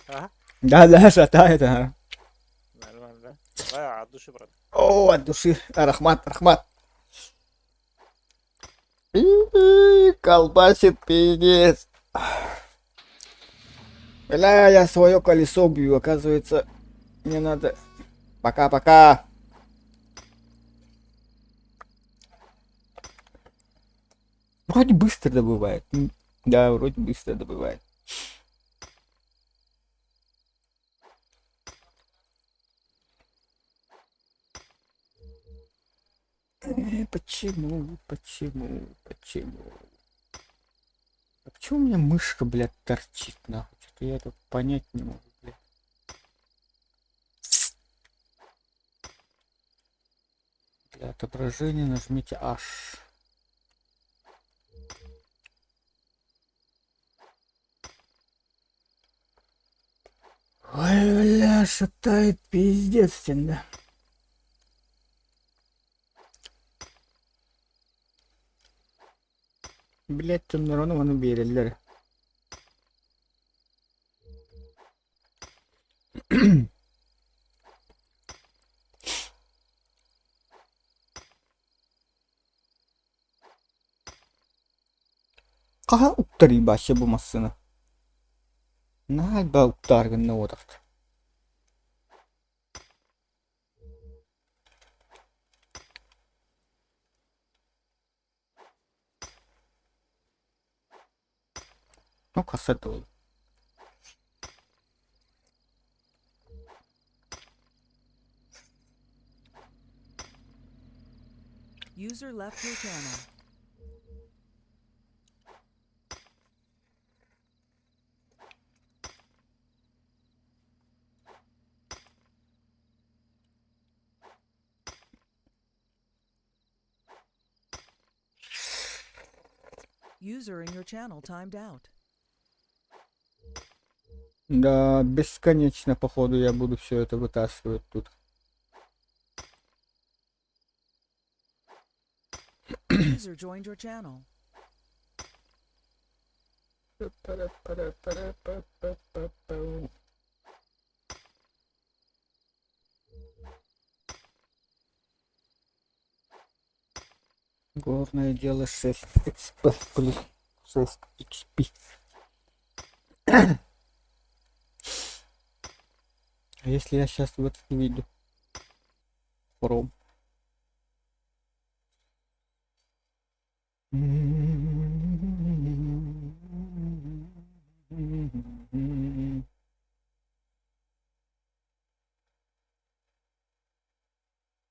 Ага. Да-да, шатает, а. Нормально, да? Давай, от души, брат. О, от души. Рахмат, рахмат. И колбасит, пиздец. Бля, я свое колесо бью, оказывается, мне надо... Пока-пока. Вроде быстро добывает. Да, вроде быстро добывает. Почему, почему, почему? А почему у меня мышка, блядь, торчит, нахуй? Что-то я тут понять не могу, блядь. Для отображения нажмите H. Ой, бля, шатает пиздец, да. Блять, дьоннор ону маны биэрэллэр. Хаһан уктарый бааччы бу массыына? Наһаа элбэх уктаар гынна уотахт. Ну, кассета. User left your channel. User in your channel timed out. Да, бесконечно, походу, я буду все это вытаскивать тут. User joined your channel. Главное дело 6 XP плюс 6 XP. А если я сейчас в этот выйду? Хром.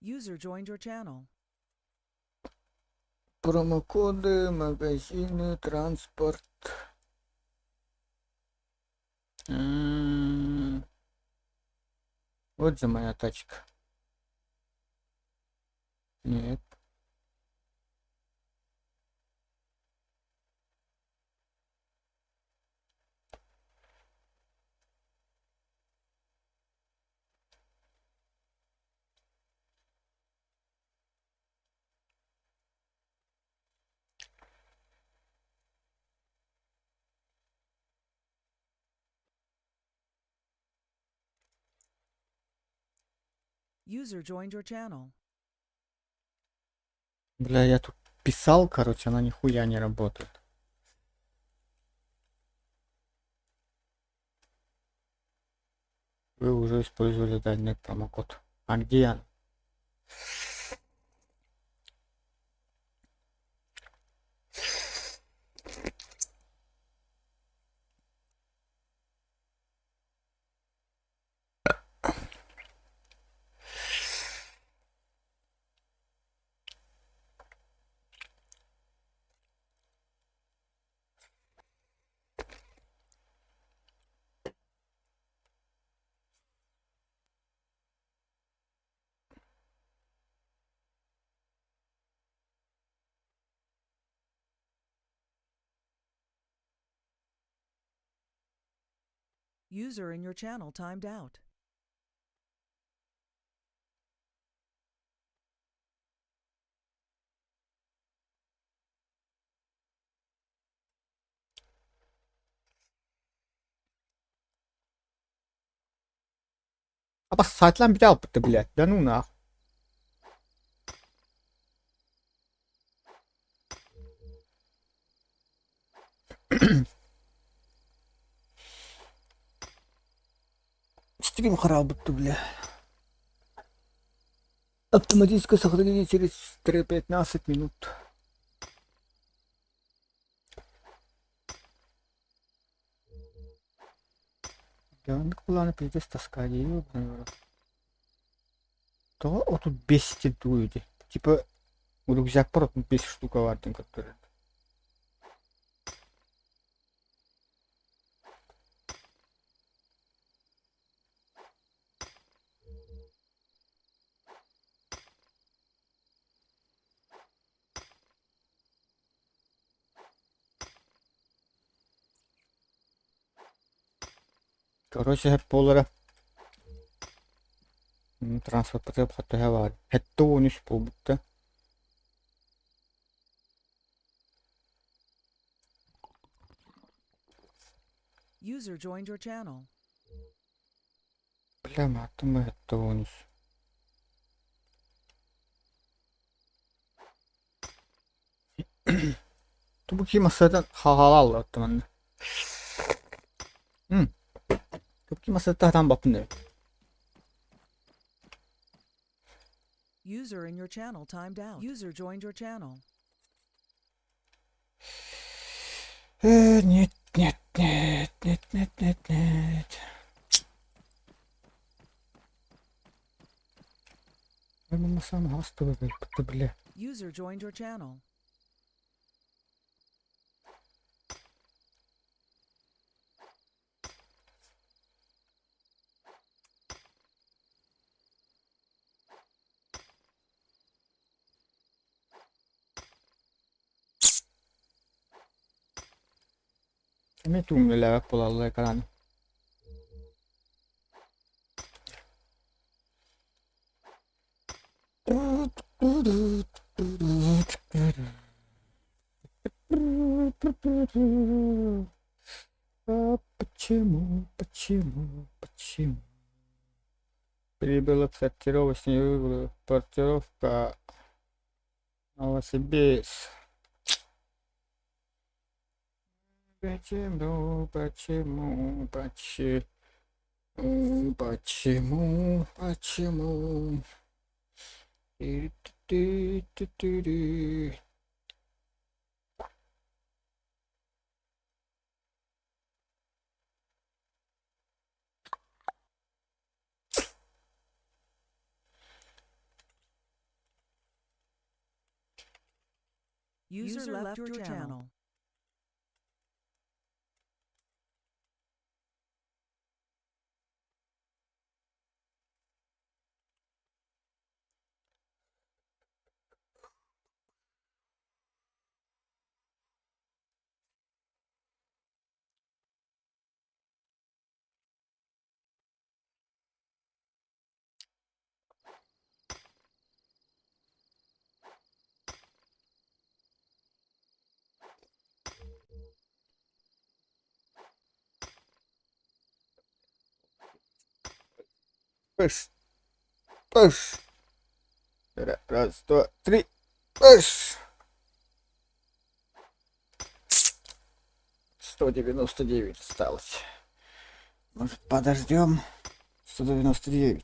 User joined your channel. Промокоды, магазины, транспорт. Вот же моя тачка. Нет. User joined your channel. Бля, я тут писал, короче, она нихуя не работает. Вы уже использовали данный промокод. А где он? User in your channel timed out. Обоссать бүтэ блядь, да ну нахуй. Стрим харалбытты, бля. Автоматическое сохранение через 3-15 минут. Дьэ, планы пиздец таскать, ёбаный в рот. То вот тут бесит дуете. Типа рюкзак просто 5 штука вартын который. Короче, полара транспорт хатыга бар. Хетте 13 буолбutta. User joined your channel. Бля, матым хетте 13. Тубу ким асадан хагалал оттаман. Тубу ким асадан бапын. User in your channel timed out. User joined your channel. Нет, нет, нет, нет, нет, нет, нет. Я сам гастовый, бля. User joined your channel. Эми туумнелээбэт буолаллар экраны. А почему, почему, почему? Прибыла сортировочный выбор, портировка Новосибирск. Почему, почему, почему, почему, почему? Ты-ты-ты-ты-ты. User left your channel. Пыш. Пыш. Раз, два, три. Пыш. 199 осталось. Может, подождем? 199.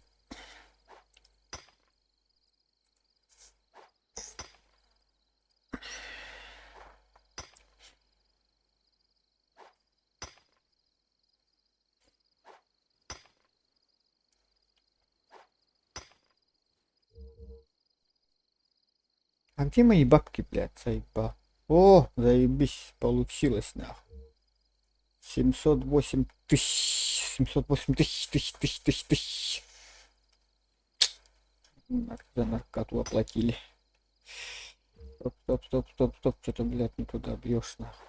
А где мои бабки, блядь, заеба? О, заебись, получилось, нахуй. 708 тысяч, 708 тысяч, тысяч, тысяч, тысяч, тысяч. За наркоту оплатили. Стоп, стоп, стоп, стоп, стоп, что-то, блядь, не туда бьешь, нахуй.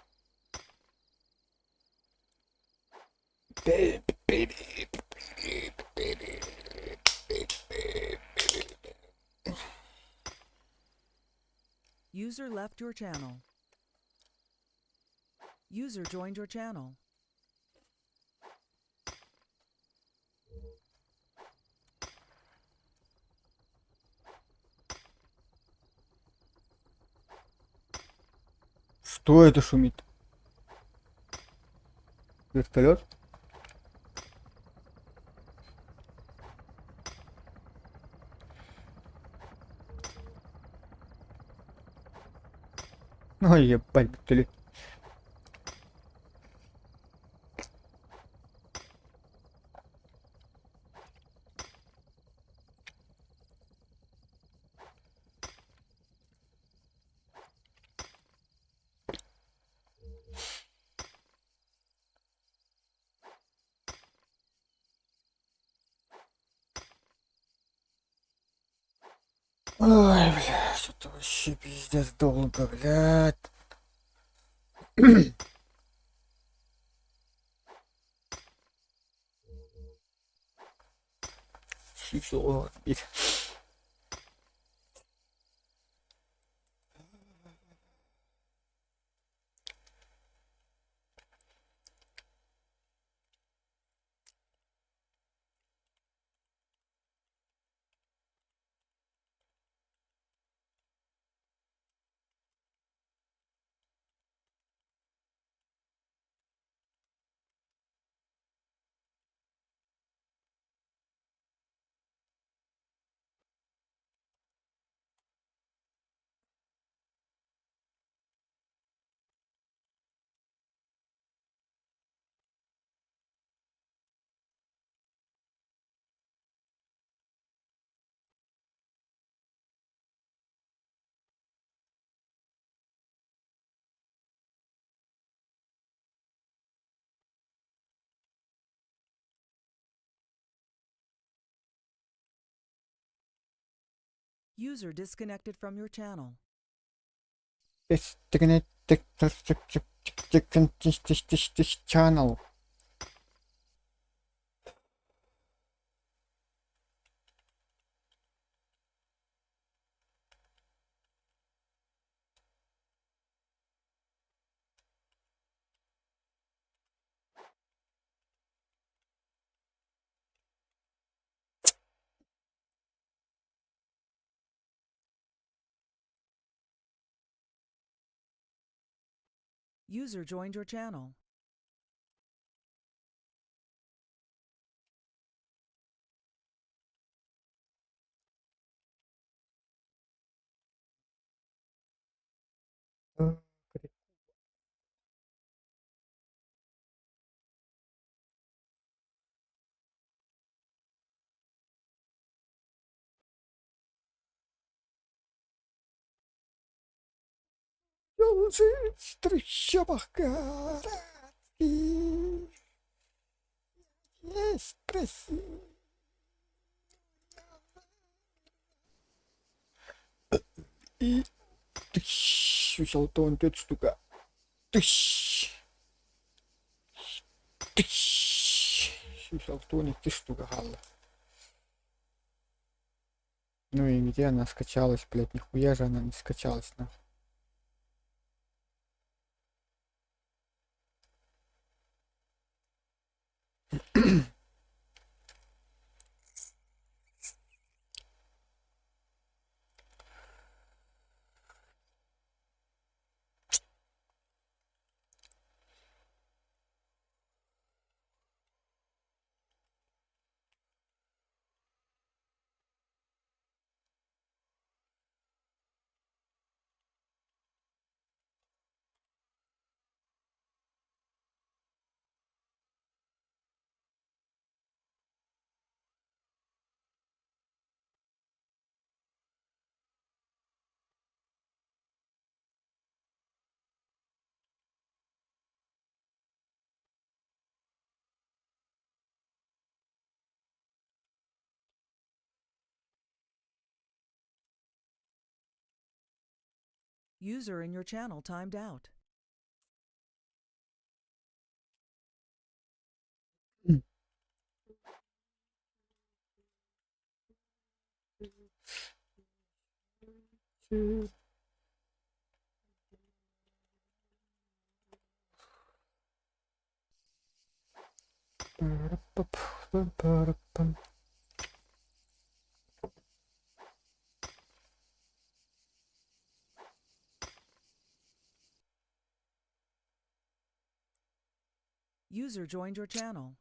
User left your channel. User joined your channel. Что это шумит? Вертолет? Ой, ебать, вертолет. Ой, бля, что-то вообще пиздец долго, блядь. Чего? User disconnected from your channel. Channel. User joined your channel. Жить в трущобах городских. Есть спроси. И тыщ, 614 штука. Тыщ. Тыщ. 162 штука хаалла. Ну и где она скачалась, блядь, нихуя же она не скачалась, нахуй. User in your channel timed out. Пара-пап-пам-пара-пам. User joined your channel.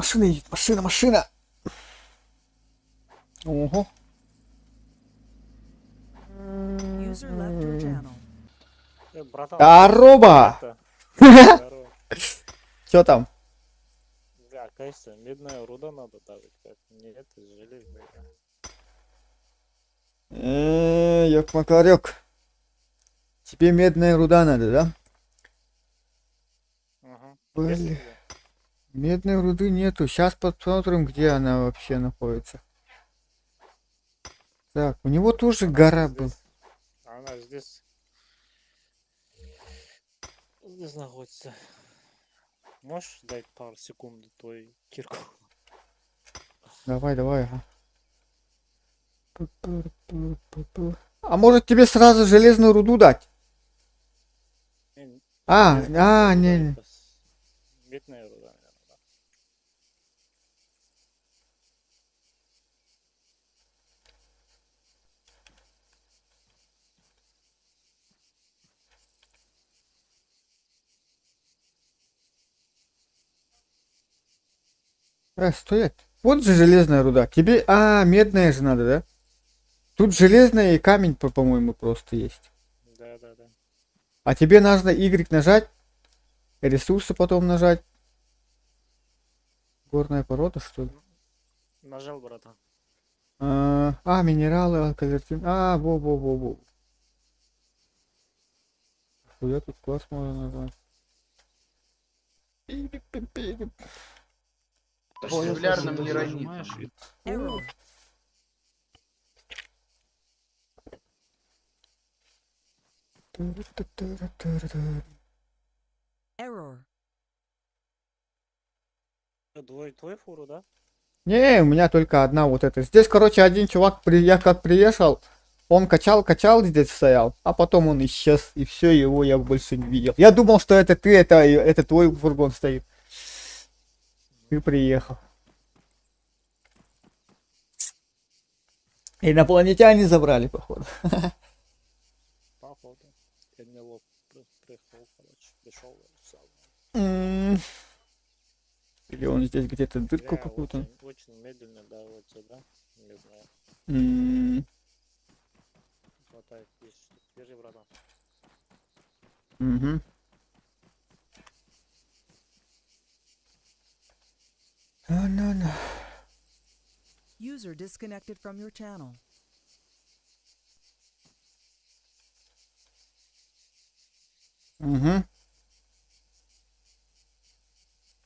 Машина едет, машина, машина! Ого. User left your channel. Братан, Здорово! это, Здорово. Чё там? Бля, кажется, медная руда надо давить. Как нет, железная. Ёк-макарёк. Тебе медная руда надо, да? Ага. Есть у Блин. тебя? Медной руды нету. Сейчас посмотрим, где она вообще находится. Так, у него тоже Она гора была. здесь. Она здесь. Здесь находится. Можешь дать пару секунд твою кирку? Давай, давай, ага. Пу-пу-пу-пу-пу. А может тебе сразу железную руду дать? Не, А, железная а, руда не, не. это медная руда, наверное, да. Стоять. Вот же железная руда. Тебе, а, медная же надо, да? Тут железная и камень, по-моему, просто есть. Да, да, да. А тебе нужно Y нажать, ресурсы потом нажать. Горная порода, что ли? Нажал, братан. А, минералы, алкалертин. А, во-во-во-во. Хуя тут класс можно назвать. Пири-пи-пири. Регулярно не ронит. Error. Error. Двое твою фуру, да? Не, у меня только одна вот эта. Здесь, короче, один чувак, я как приехал, он качал, качал здесь стоял, а потом он исчез, и все, его я больше не видел. Я думал, что это ты, это твой фургон стоит. Ты приехал. Инопланетяне забрали, походу. Походу. Я не лоб пришел, короче, пришел. сам. Или он здесь где-то дырку Бля, какую-то. очень, очень медленно давится, да? Не знаю. Хватает 10 штук. Держи, братан. Мгм. На-на-на. User disconnected from your channel. Угу.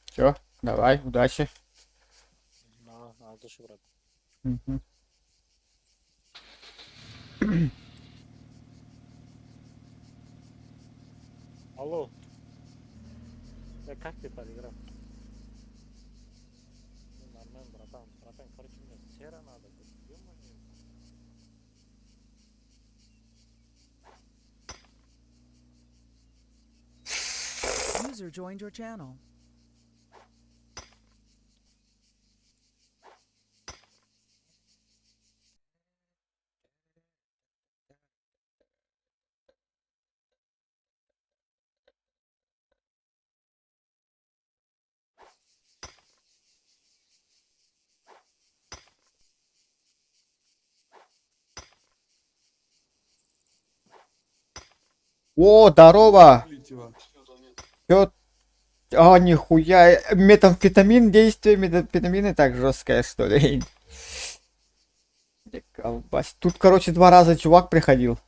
Все, давай, удачи. На, души, брат. Мгм. Алло. Да как ты поиграл? Ну, нормально, братан. Братан, короче, мне сера надо. Ё-моё. User joined your channel. О, здорово! Чё? А, нихуя. Метамфетамин, действие метамфетамина так жесткое, что ли? Колбась. Тут, короче, два раза чувак приходил.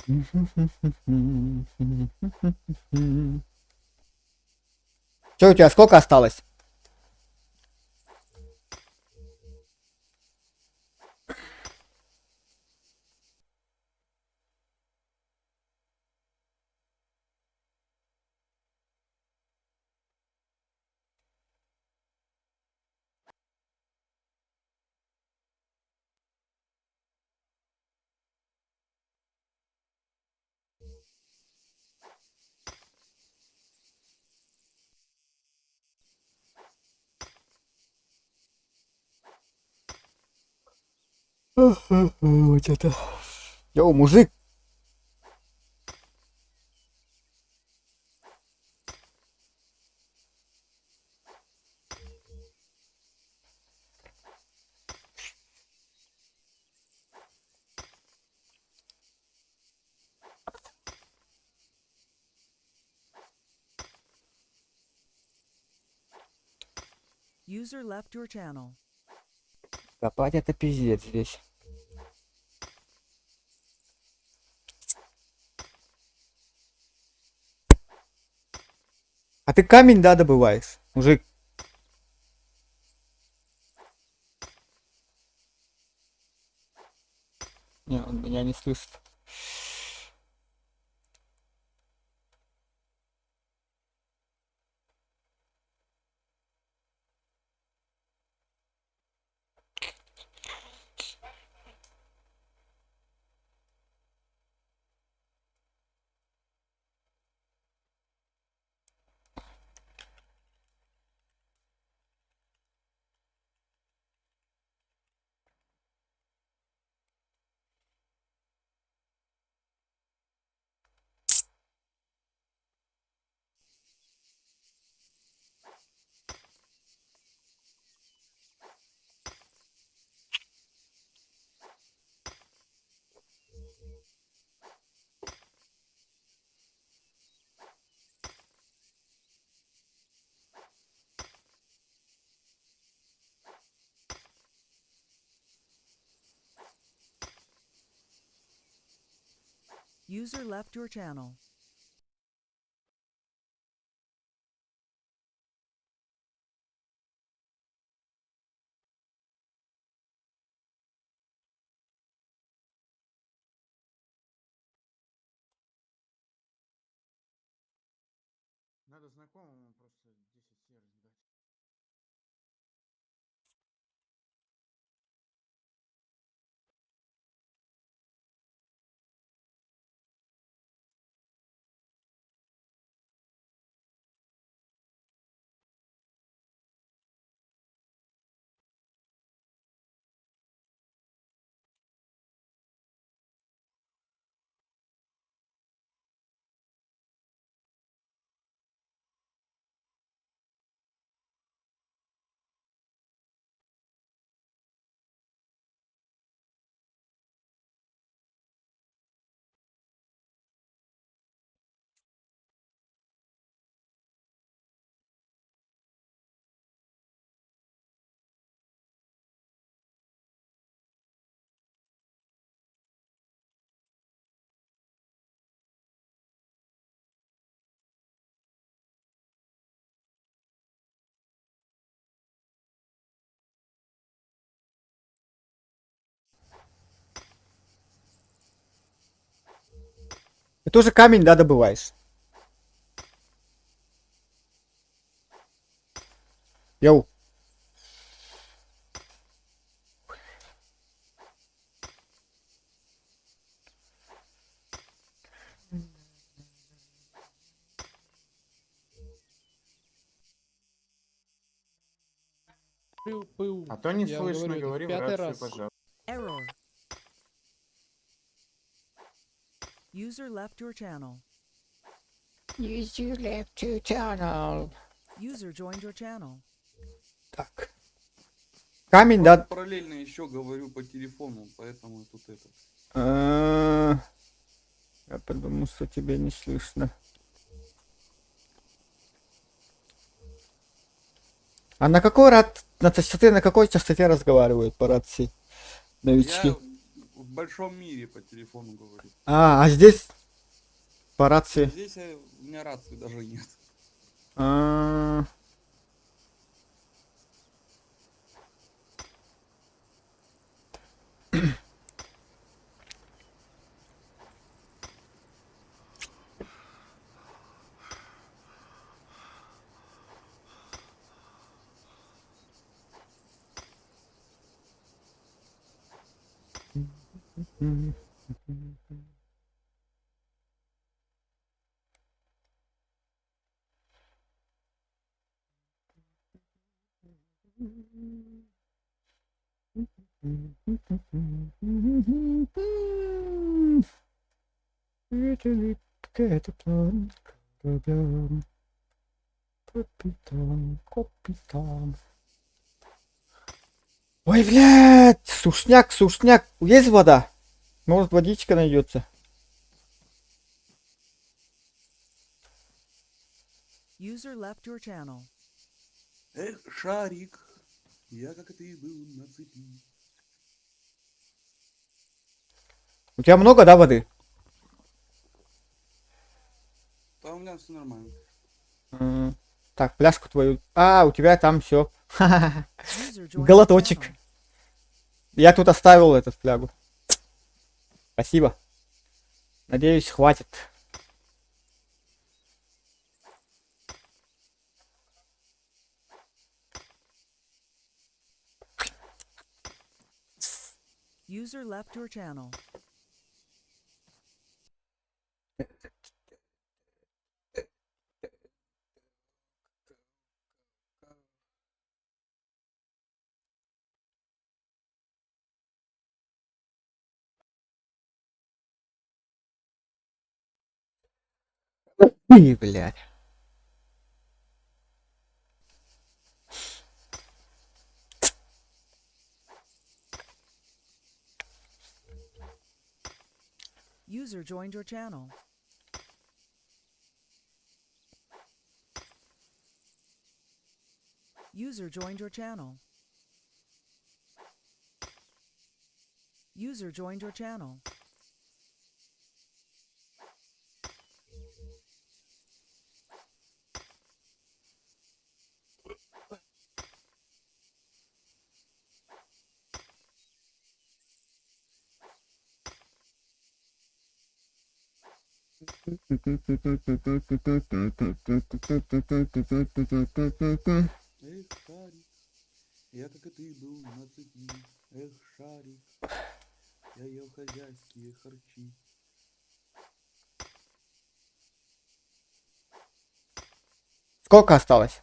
Че у тебя сколько осталось? Вот это. Йоу, мужик! User left your channel. Копать это пиздец здесь. А ты камень, да, добываешь, мужик? Не, он меня не слышит. User left your channel. Надо знакомому просто 10 серых дать. Ты тоже камень, да, добываешь? Йоу. А то не Я слышно, говорю, это в говори в пятый рацию, раз. пожалуйста. Error. User left your channel. User left your channel. User joined your channel. Так. Камень, да? Параллельно еще говорю по телефону, поэтому тут это. А, Я подумал, что тебя не слышно. А на какой рад... На частоте, на какой частоте разговаривают по рации новички? Я в большом мире по телефону говорю. А здесь по рации. Здесь у меня рации даже нет. А. Капитан, капитан, капитан. Ой, блядь, сушняк, сушняк. Есть вода? Может, водичка найдется? User left your channel. Эх, шарик, я как и ты был на цепи. У тебя много, да, воды? Там у меня все нормально. Так, пляжку твою. А, у тебя там все. User joined your Глоточек. channel. Я тут оставил этот флягу. Спасибо. Надеюсь, хватит. User left your channel. И, блядь. User joined your channel. User joined your channel. User joined your channel. Эх, шарик, я как и ты был на цепи. Эх, шарик, я ел хозяйские харчи. Сколько осталось?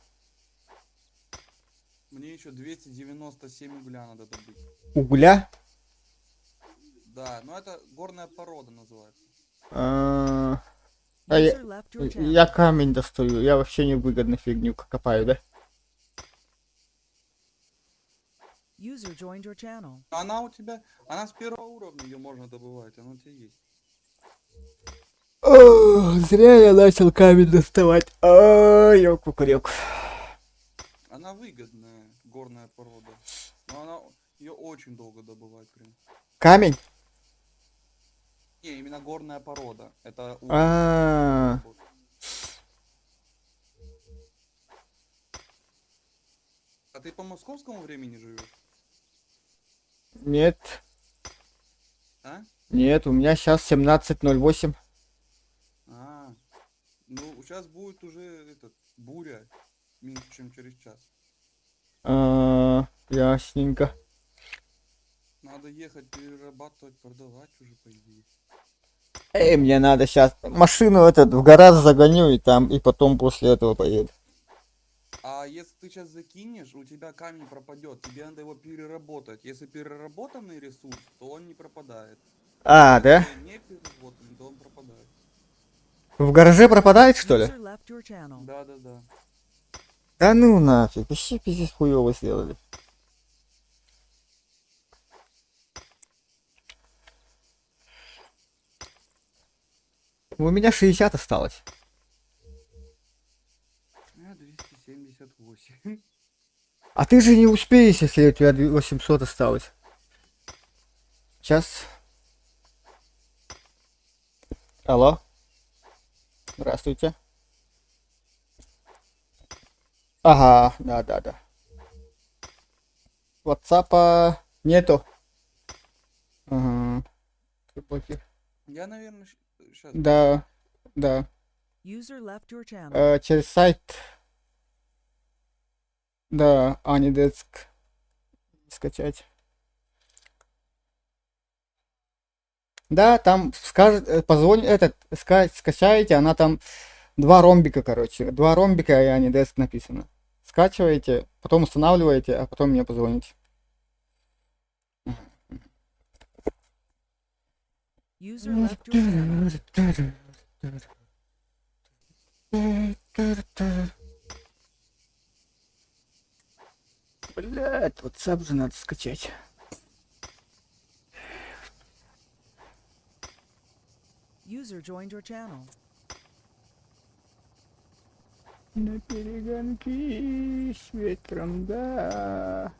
Мне еще 297 угля надо добыть. Угля? Да, но это горная порода называется. А, а я, User left your channel. я камень достаю. Я вообще невыгодно фигню копаю, да? User joined your channel. Она у тебя, она с первого уровня, ее можно добывать, она у тебя есть. Ох, зря я начал камень доставать. Ой, ёк-кукурек. Она выгодная, горная порода. Но она, ее очень долго добывать прям. Камень? Не, именно горная порода. Это уголь. А, А ты по московскому времени живешь? нет. А? Нет, у меня сейчас 17:08. А, ну сейчас будет уже этот буря меньше, чем через час. А, ясненько. Надо ехать перерабатывать, продавать уже по идее. Эй, мне надо сейчас машину этот в гараж загоню и там, и потом после этого поеду. А если ты сейчас закинешь, у тебя камень пропадет, тебе надо его переработать. Если переработанный ресурс, то он не пропадает. А, да? Если не переработанный, то он пропадает. В гараже пропадает, что ли? User left your channel. Да, да, да. Да ну нафиг, вообще пиздец хуёво сделали. У меня 60 осталось. У меня 278. А ты же не успеешь, если у тебя 800 осталось. Сейчас. Алло. Здравствуйте. Ага, да, да, да. Ватсапа нету. Ага. Блокир. Я, наверное, сейчас. Да, да. User left your channel. Через сайт. Да, AnyDesk скачать. Да, там скажет, позвонь, этот, скачаете, она там два ромбика, короче. Два ромбика и AnyDesk написано. Скачиваете, потом устанавливаете, а потом мне позвоните. User left your channel. Блять, WhatsApp же надо скачать. User joined your channel. На перегонки с ветром, да.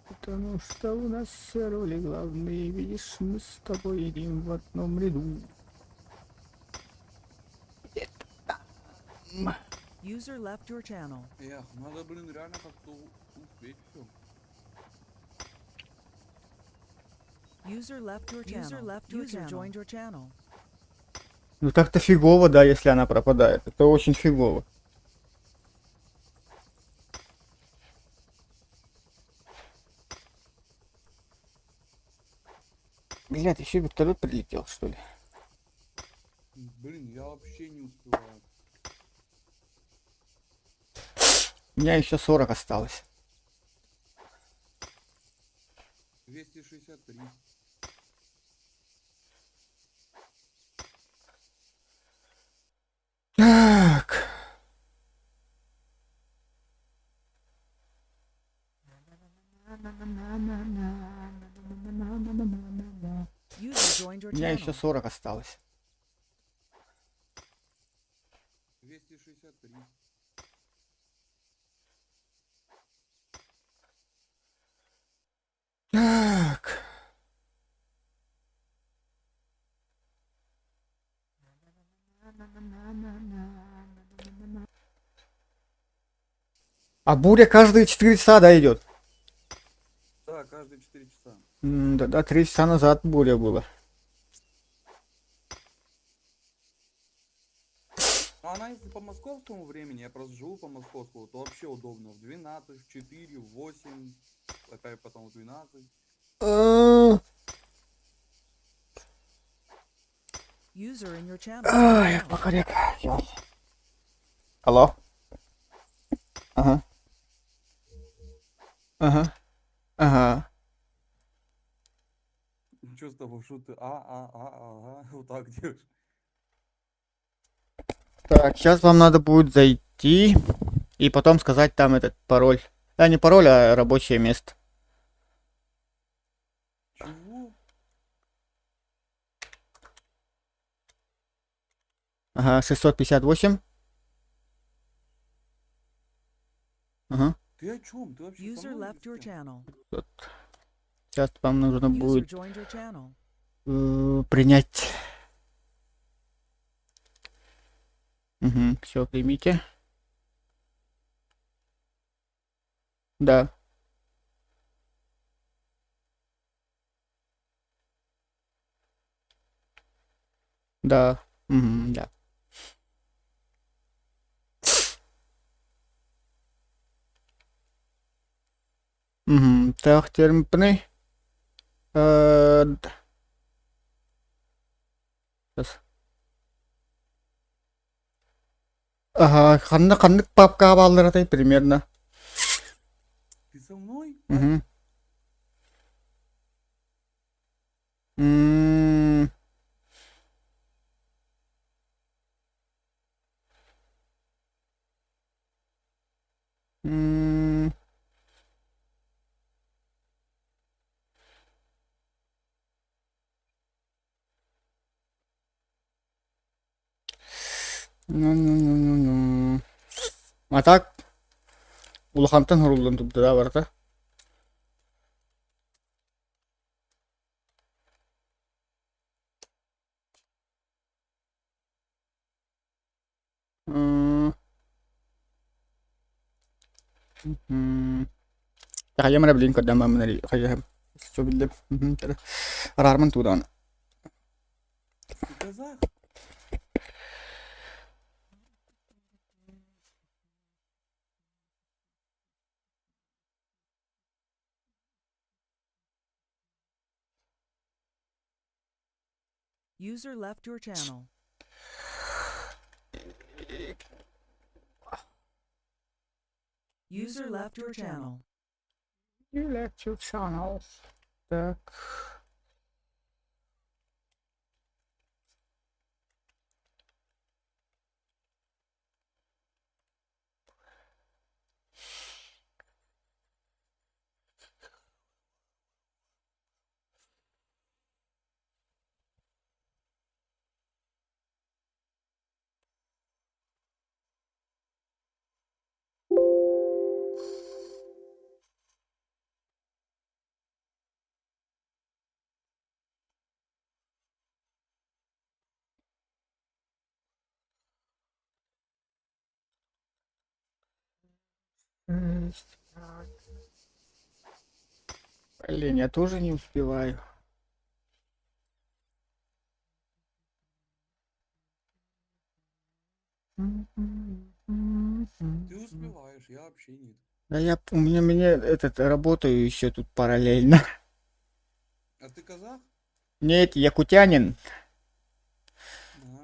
Потому что у нас роли главные, видишь, мы с тобой едим в одном ряду. Где-то там. User left your channel. Эх, надо, блин, реально как-то успеть все. User left your channel. User left your User joined your channel. Ну так-то фигово, да, если она пропадает. Это очень фигово. Блядь, еще вертолет прилетел, что ли? Блин, я вообще не успеваю. У меня еще 40 осталось. 263. Так. User joined your У меня еще channel. 40 осталось. 263. Так. А буря каждые 4 часа, да, идет? Да, каждые 4 часа. Да, 3 часа назад буря была. Ну, она если по московскому времени, я просто живу по московскому, то вообще удобно. В 12, в 4, в 8, опять потом в 12. User in your channel. Ай, покорек. Алло. Ага. Ага. Ага. Ничего с того, что ты ага, вот так делаешь. Так, сейчас вам надо будет зайти и потом сказать там этот пароль. А, не пароль, а рабочее место. Чего? Ага, 658. Ага. Ты о чем? Ты вообще со User мной или left с your кем? channel. Вот. Сейчас вам нужно User будет joined your channel. принять. Угу, все, примите. Да. Да. Угу, да. Угу. Так, термпны. Сейчас. Ага, ханна ханнык папка бааллар примерно. Ты со мной? Угу. М. Ну-ну-ну-ну-ну. А так, улахантан хоруллан турда да барыта. Хайам эрэ билин көрдөм баммын хайаһым. Чо биллим. Араармын туудаан. Ты казах? User left your channel. User left your channel. You left your channel. Так. Шесть, пять. Блин, я тоже не успеваю. Ты успеваешь, я вообще нет. Да я, у меня, меня этот, работаю еще тут параллельно. А ты казах? Нет, якутянин. А.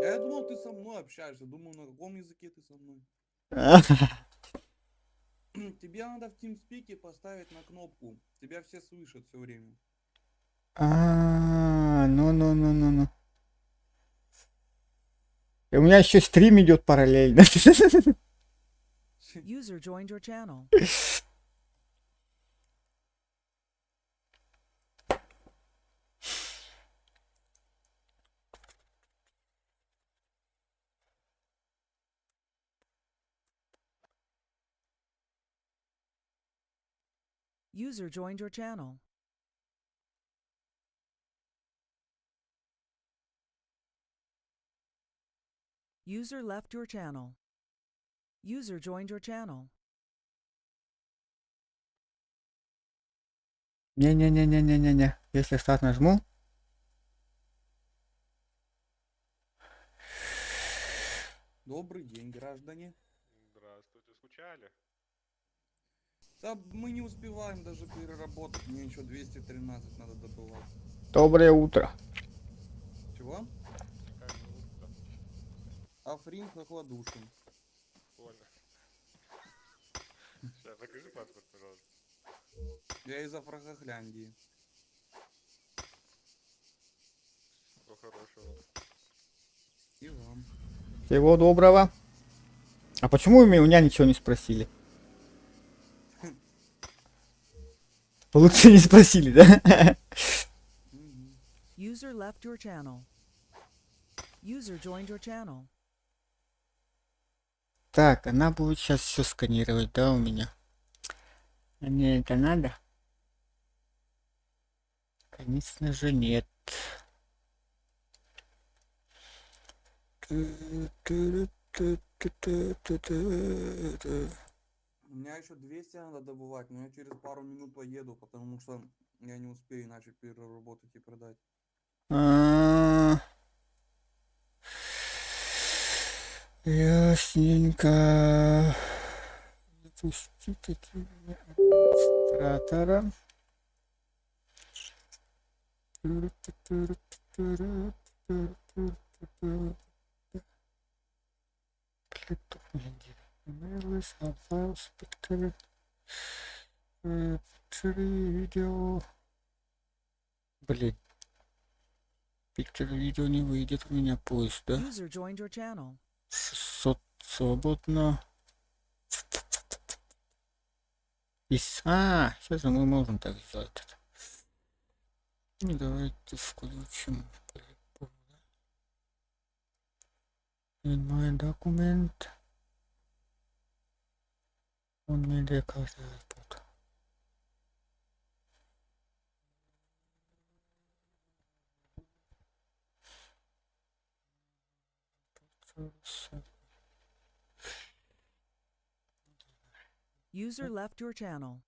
Я думал, ты со мной общаешься. Думал, на каком языке ты со мной. Тебе надо в TeamSpeak поставить на кнопку. Тебя все слышат все время. А, ну, ну, ну, ну, ну. И у меня еще стрим идет параллельно. User joined your channel. User joined your channel. User left your channel. User joined your channel. Не-не-не-не-не-не-не. Если старт нажму. Добрый день, граждане. Здравствуйте, скучали? Да мы не успеваем даже переработать. Мне еще 213 надо добывать. Доброе утро. Чего? Как зовут-то? Африн Хохладушин. Понял. Сейчас, покажи паспорт, пожалуйста. Я из Афрохохляндии. Всего хорошего. И вам. Всего доброго. А почему у меня ничего не спросили? Лучше не спросили, да? User left your channel. User joined your channel. Так, она будет сейчас все сканировать, да, у меня? А мне это надо? Конечно же нет. У меня еще 200 надо добывать, но я через пару минут поеду, потому что я не успею иначе переработать и продать. А, Ясненько. Запустить от имени администратора. Emails, files, picture, picture, видео. Блин. Picture видео не выйдет у меня поиск, да? User joined your channel. 600 свободно. Из... А, сейчас мы можем так сделать. это. Ну, давайте включим. по-любому, да. In my document. On media card report. User left your channel.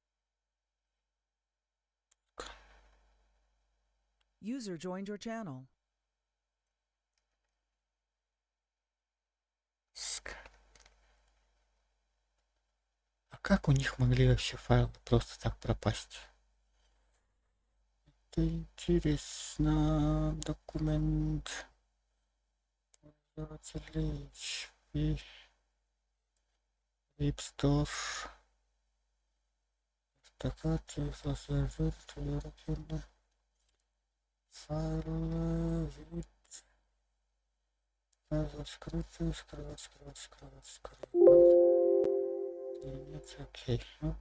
User joined your channel. Ска. А как у них могли вообще файлы просто так пропасть? Это интересно. Документ. Пользователей HP. Ripstore. Файлы, вид. Скрытый, скрывать, скрывать, скрывать, скрывать. Нет, окей. Оп.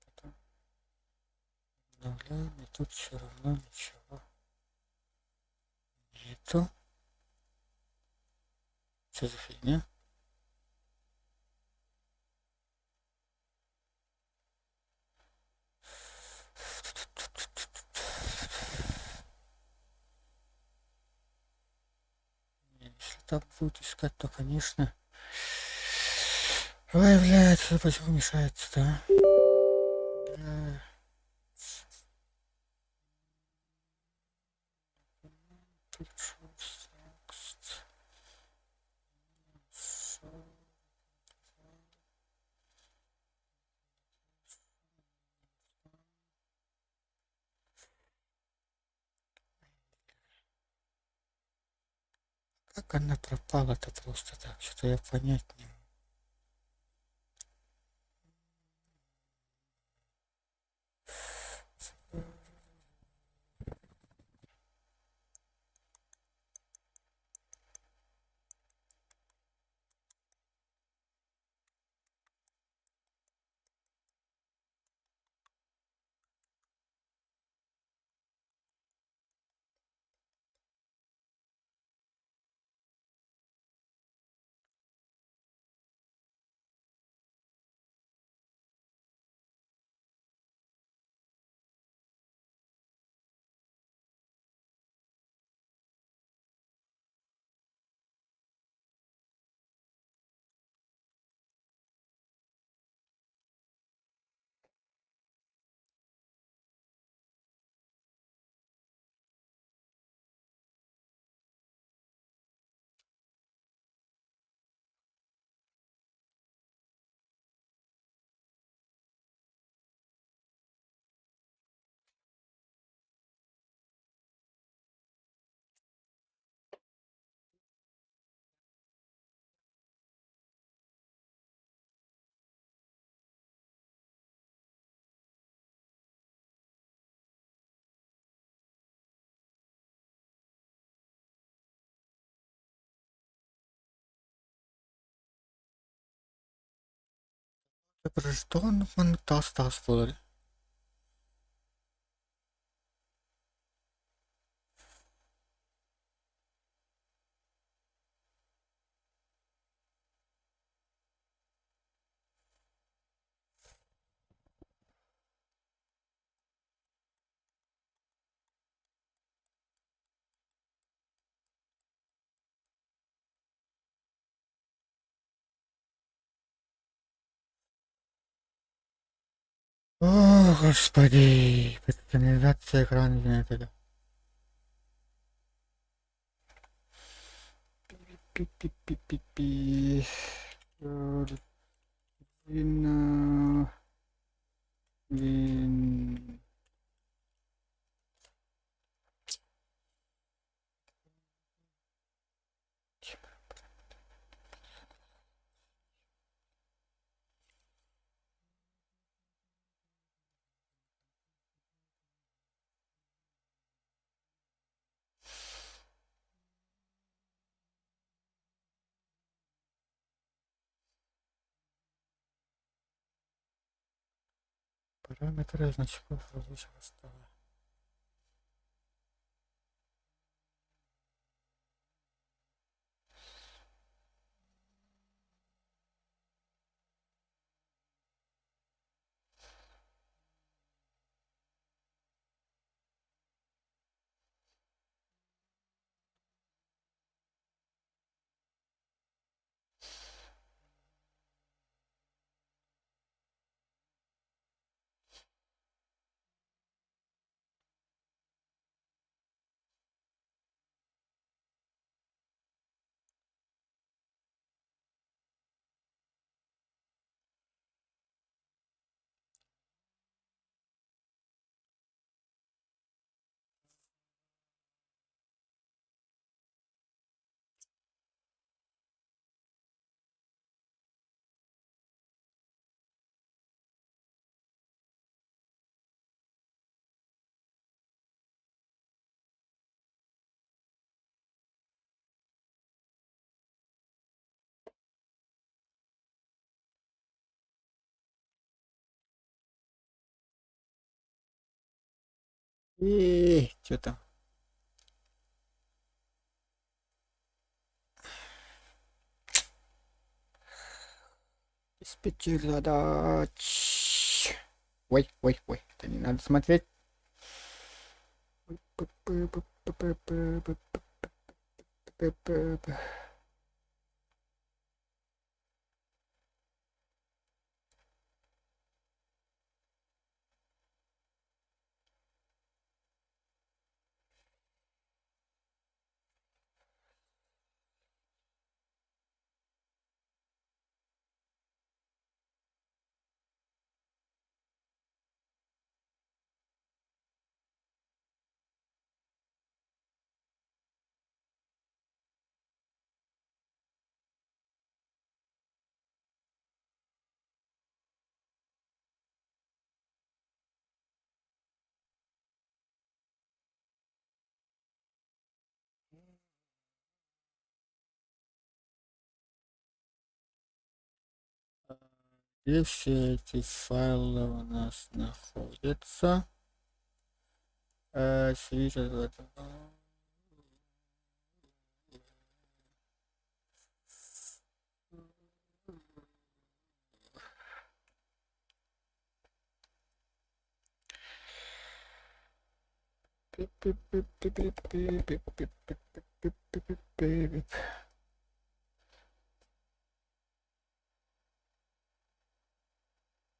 Потом обновляем, и тут все равно ничего нету. Что за фигня? Если так будут искать, то, конечно... Ой, блядь, почему мешается-то, а? Да. Pictures, text. Как она пропала-то просто так? Что-то я понять не могу. Что он тас-тас буолар. О, господи, персонализация экрана это. Пи-пи-пи-пи-пи. Вин. Вин. Параметры значков рабочего стола. И что там? Диспетчер задач. Ой, ой, ой, это не надо смотреть. Где все эти файлы у нас находятся?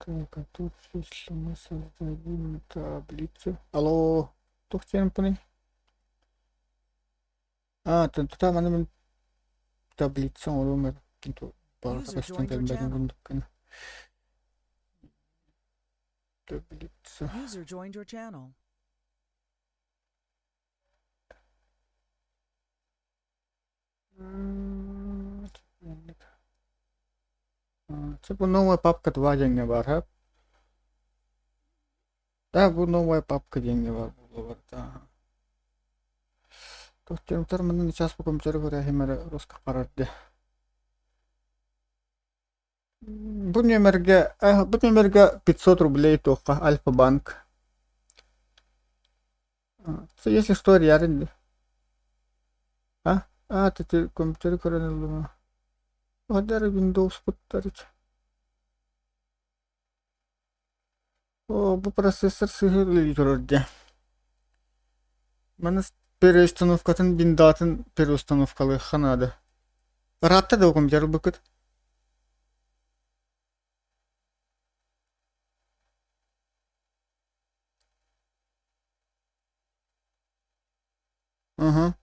Так, а тут если мы создадим таблицу. Алло, туох диэн А, тут там аны мин таблица оҥоруом User joined your channel. Таблица. User joined your channel. Бу новая папка 2 диэҥҥэ баар һап. Да, бу новая папка диэҥҥэ баар буолуо да. Туох диэн утар манна сейчас бу компьютеры көрөөһүм эрэ руска харарды. Бу нүөмэргэ 500 рублей туохха Альфа-банк. Если что, реально. А? А, ты компьютер көрөн ыллым. Адар Windows куттарыч. О, бу процессор сыһыр турар дии. Маны переустановкатын виндатын переустановкалыахха наада. Ыраатта да компьютер быкыт. Угу.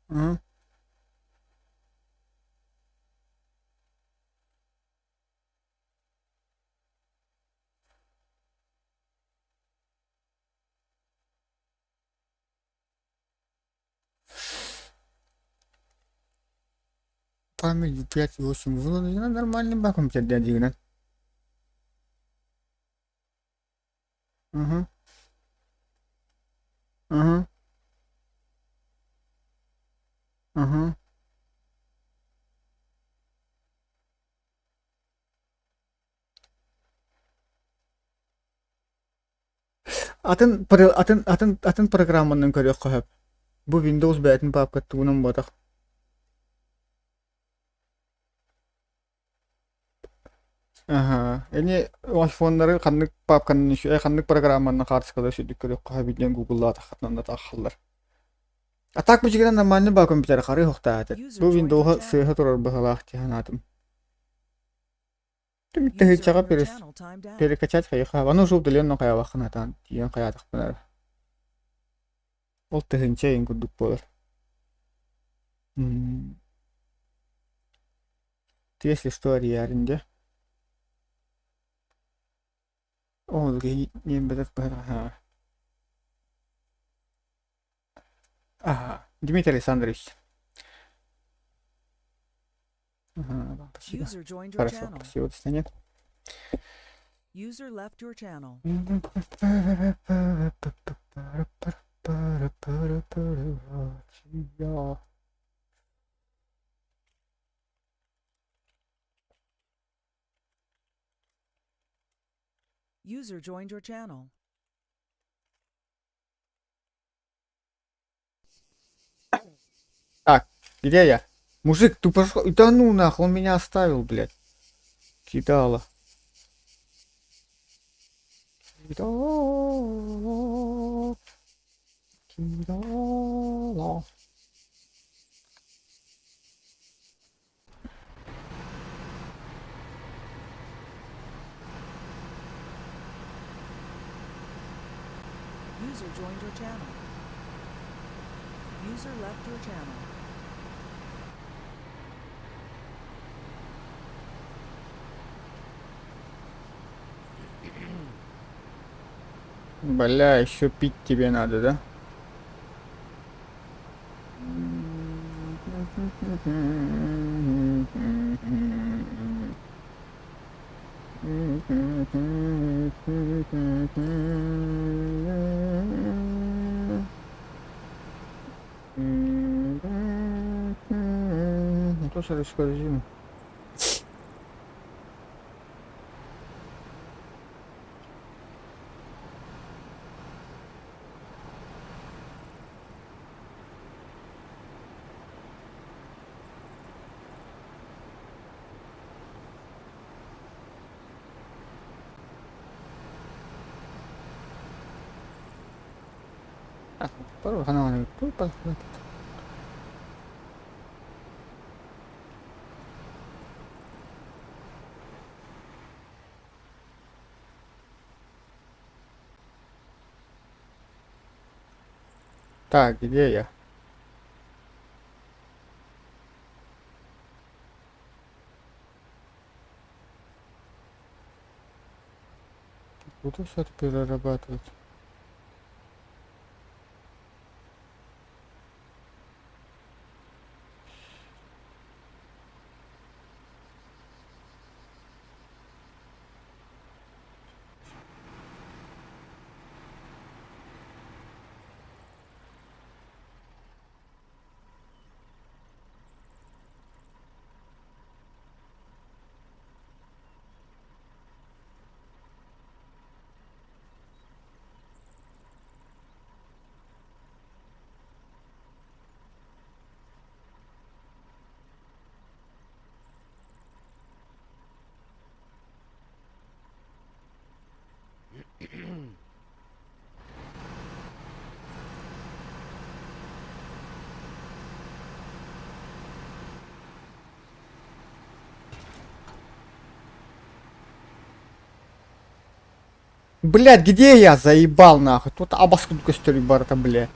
Угу. Память 5,8. Ну, нормальный ба компьютер дядя. Угу. Угу. Угу. Атын атын атын атын программанан көрүөххэ сөп. Бу Windows бэйэтин папката тугунан буотах. Аха. Эни айфоннары ханнык папканан ханнык программанан хаартыскалары сүрдүк көрүөххэ сөп диэн гугллаатаххытына таххаллар. А так бу дьиҥинэн нормальный ба компьютер хары хуохтаах User Бу joined your Windows channel. сыыһа турар быһыылаах дии санаатым. User Тыһыынчаҕа in your channel timed out. перекачать хайыха. Аны уже удаленно хайалааххын атаан тиийэн хайаатахпын эрэ. Ол тыһыынча эйин курдук буолар. Ты если что арыйаарин дьэ. Оо, киһи Ага. Ага. Дмитрий Александрович. Ага, спасибо. User joined your Хорошо, channel. спасибо, до свидания. User left your channel. User joined your channel. Так, где я? Мужик, ты пошел. Да ну нахуй, он меня оставил, блядь. Кидала. Кидала. Кидала. User joined your channel. User left your channel. Бля, еще пить тебе надо, да? То корзину. Так, где я? Буду все это перерабатывать. Блядь, где я заебал нахуй? Тут абаскут костюм барта, бля.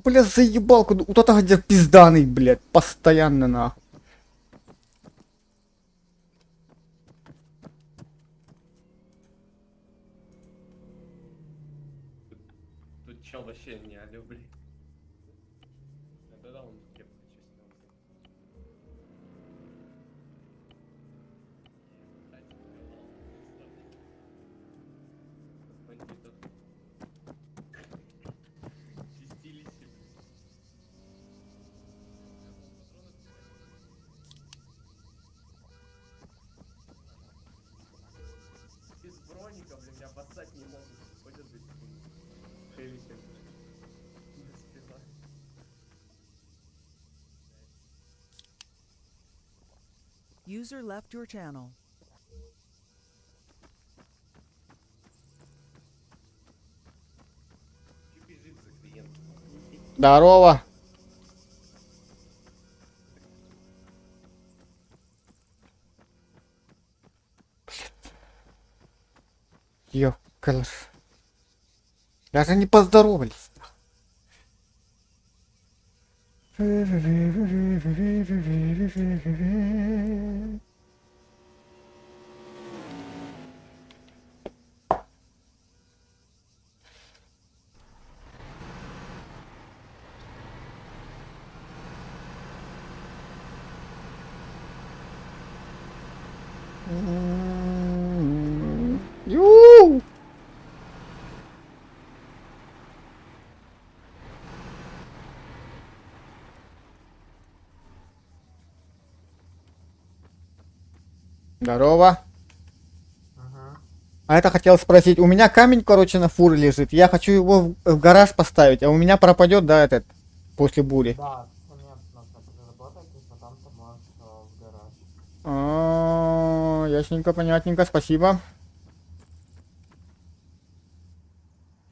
Бля, заебал, куда вот это где пизданый, блядь, постоянно нахуй. Тут чел вообще не алё, блин. Да-да, он кепку чё снял. Бандитов. Чистилище. Без броника, блин, меня обоссать не могут. Ходят без Хевики. Не успеваю. User left your channel. Здорово. Ёкалаш. Даже не поздоровались. Здорово. А это хотел спросить, у меня камень, короче, на фуре лежит. Я хочу его в гараж поставить, а у меня пропадет, да, этот, после бури? Да, цемент нужно переработать, и потом ты можешь в гараж. А, ясненько, понятненько, спасибо.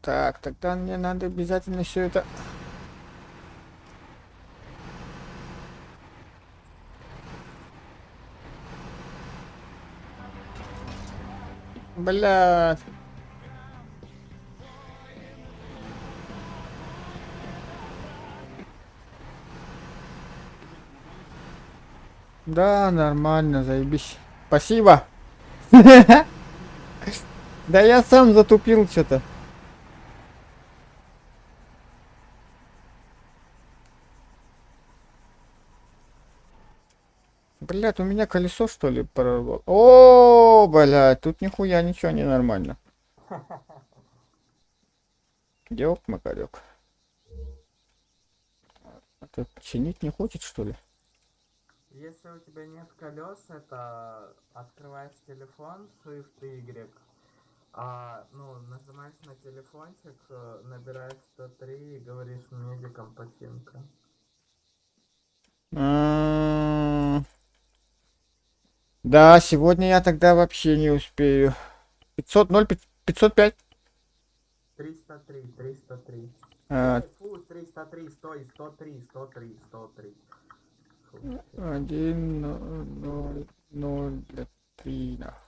Так, тогда мне надо обязательно все это. Блядь. Да, нормально, заебись. Спасибо. Да я сам затупил что-то. Блядь, у меня колесо что ли прорвало? О, блядь, тут нихуя ничего не нормально. Ёк, макарек. А ты чинить не хочет, что ли? Если у тебя нет колес, это открываешь телефон, Shift Y, ну, нажимаешь на телефончик, набираешь 103 и говоришь медикам починка. Да, сегодня я тогда вообще не успею. 500, 0, 505. 303, 303. А. Фу, 303, стой, 103, 103, 103. Фу. 1, 0, 0, 3, нахуй.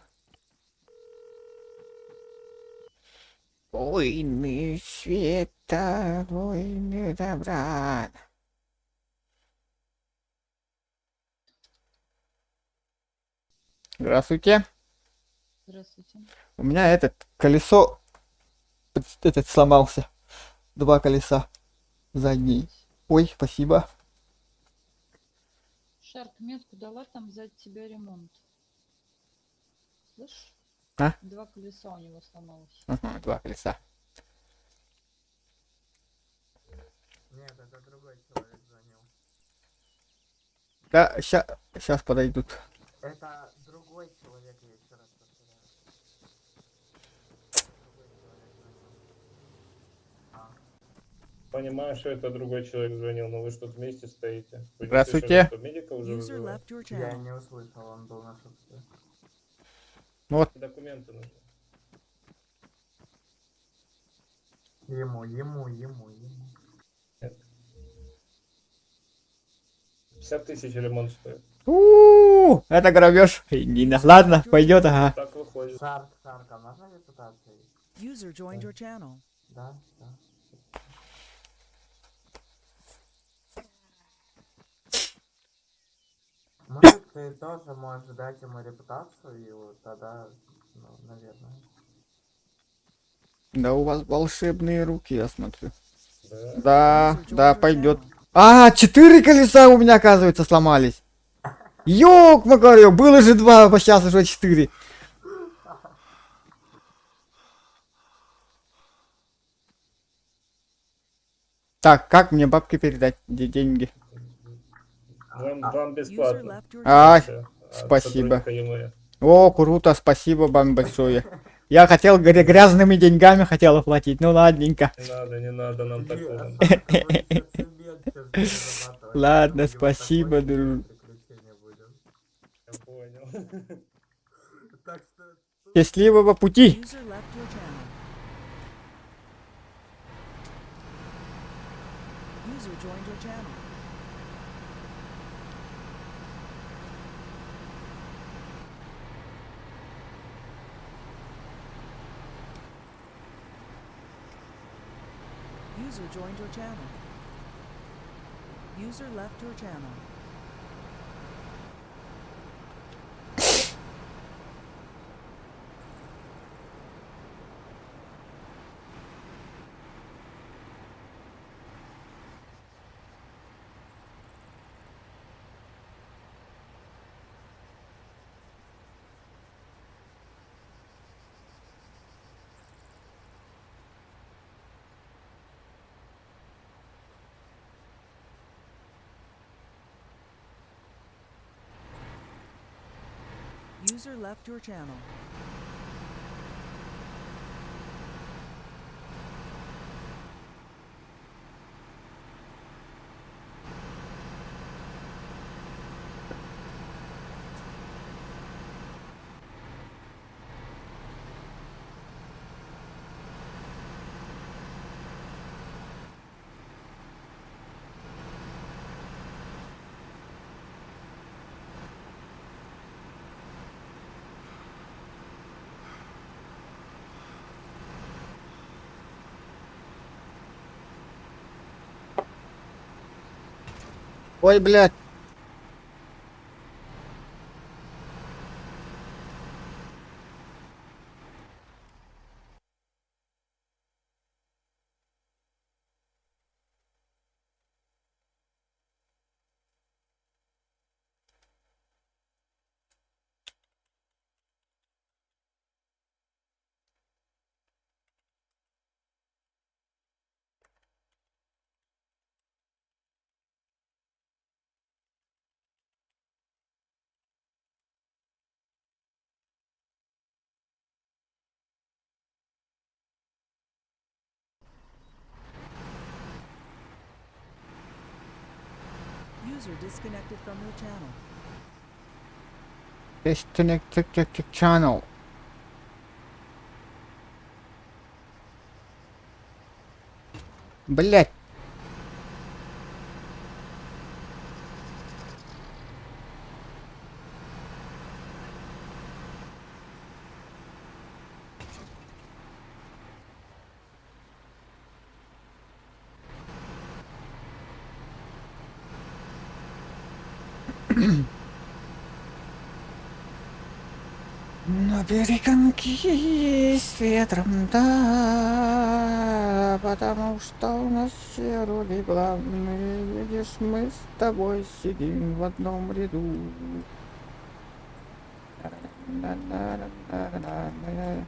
Войны света, войны добра. Здравствуйте. Здравствуйте. У меня этот колесо этот сломался. Два колеса задний. Ой, спасибо. Шарк метку дала там взять тебя ремонт. Слышь? А? Два колеса у него сломалось. Ага, два колеса. Нет, это другой человек звонил. Да, сейчас подойдут. Это другой человек, я еще раз повторяю. Другой человек звонил. А. Понимаю, что это другой человек звонил, но вы что тут вместе стоите. Вы не Здравствуйте. слышали, что медика уже User вызывают? left your Я channel. не услышал, он был на шутке. Вот. Документы нужны. Ему, ему, ему, ему. Нет. 50 тысяч ремонт стоит. У, это грабеж. Нина. Ладно, пойдет, ага. Так выходит. Шарк, Шарк, а можно репутацией? User joined your channel. Да, да. Может, ты тоже можешь дать ему репутацию, и вот тогда, ну, наверное. Да у вас волшебные руки, я смотрю. Да. Да, User joined да, your пойдет. channel. А, четыре колеса у меня, оказывается, сломались. Ёк, Макарёк, было же два, а сейчас уже четыре. Так, как мне бабки передать? Где деньги? Вам User бесплатно. left your А, Всё, от спасибо. сотрудника ЕМЭ. О, круто, спасибо вам большое. Я хотел грязными деньгами хотел оплатить, ну ладненько. Не надо, не надо нам такого. Ладно, спасибо, друг. Я понял. Счастливого пути. User left your channel. User joined your channel. User joined your channel. User left your channel. User left your channel. Ой, блядь. User disconnected from your channel. Disconnect channel. Блять. На перегонки с ветром, да, потому что у нас все роли главные. Видишь, мы с тобой сидим в одном ряду. На-на-на-на-на-на-на.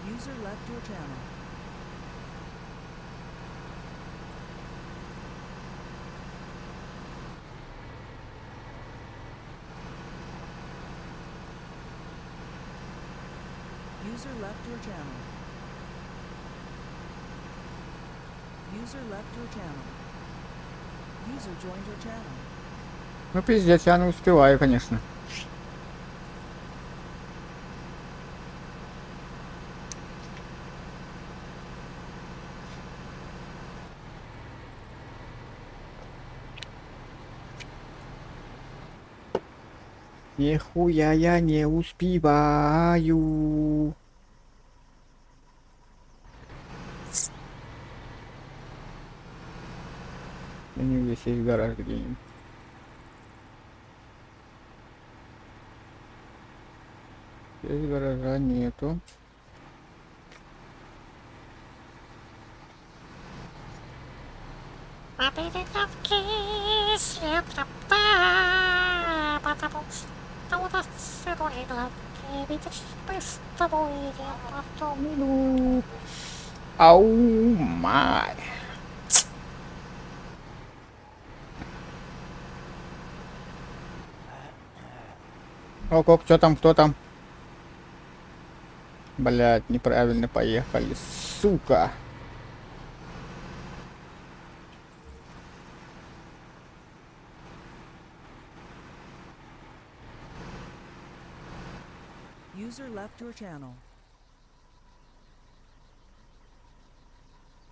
User left your channel. User left your channel. User left your channel. User joined your channel. Ну пиздец, я не успеваю, конечно. Нихуя я не успеваю. Я не здесь есть гараж где-нибудь. Здесь гаража нету. На перегонки с ветром, да, потому что у нас все роли главные. Видишь, мы с тобой идем в одном ряду. Ау, май. Ок, ок, что там, кто там? Блять, неправильно поехали, сука. User left your channel.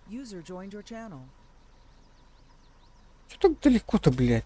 User joined your channel. Что так далеко-то, блядь?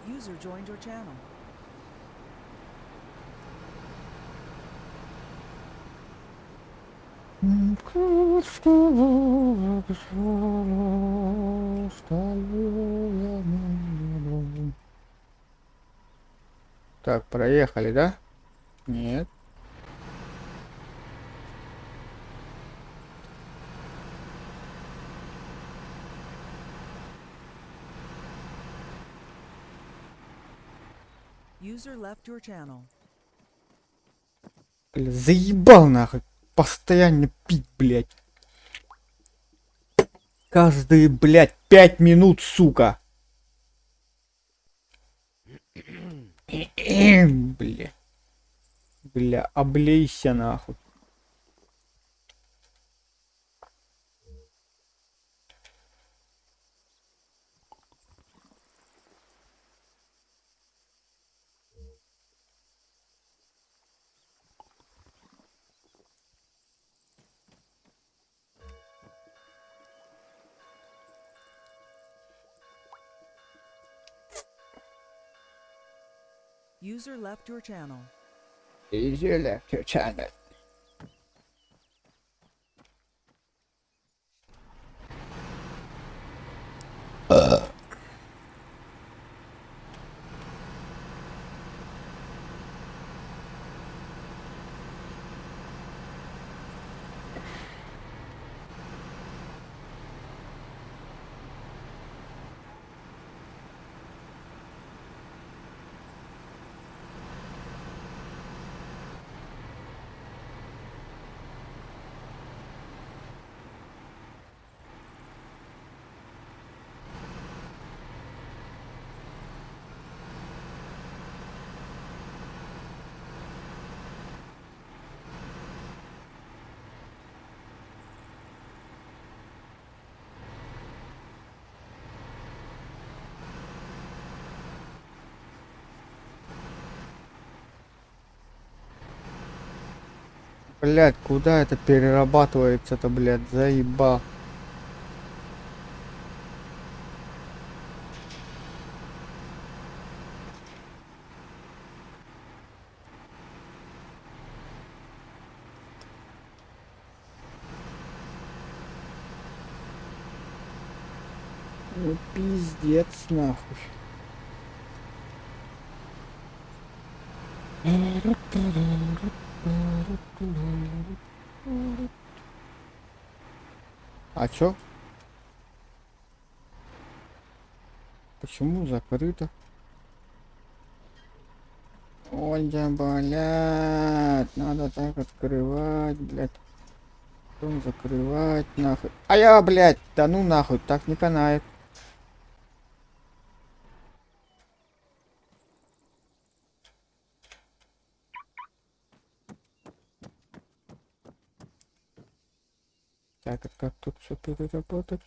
User joined your channel. Так, проехали, да? Нет. User left your channel. Бля, заебал нахуй. Постоянно пить, блядь. Каждые, блядь, 5 минут, сука. Бля. Бля, облейся нахуй. User left your channel. User left your channel. Блять, куда это перерабатывается-то, блядь, заебал. Ну пиздец нахуй. А чё? Почему закрыто? Ой, да, блядь, надо так открывать, блядь. Потом закрывать, нахуй. А я, блядь, да ну нахуй, так не канает. Так, а как тут все переработать?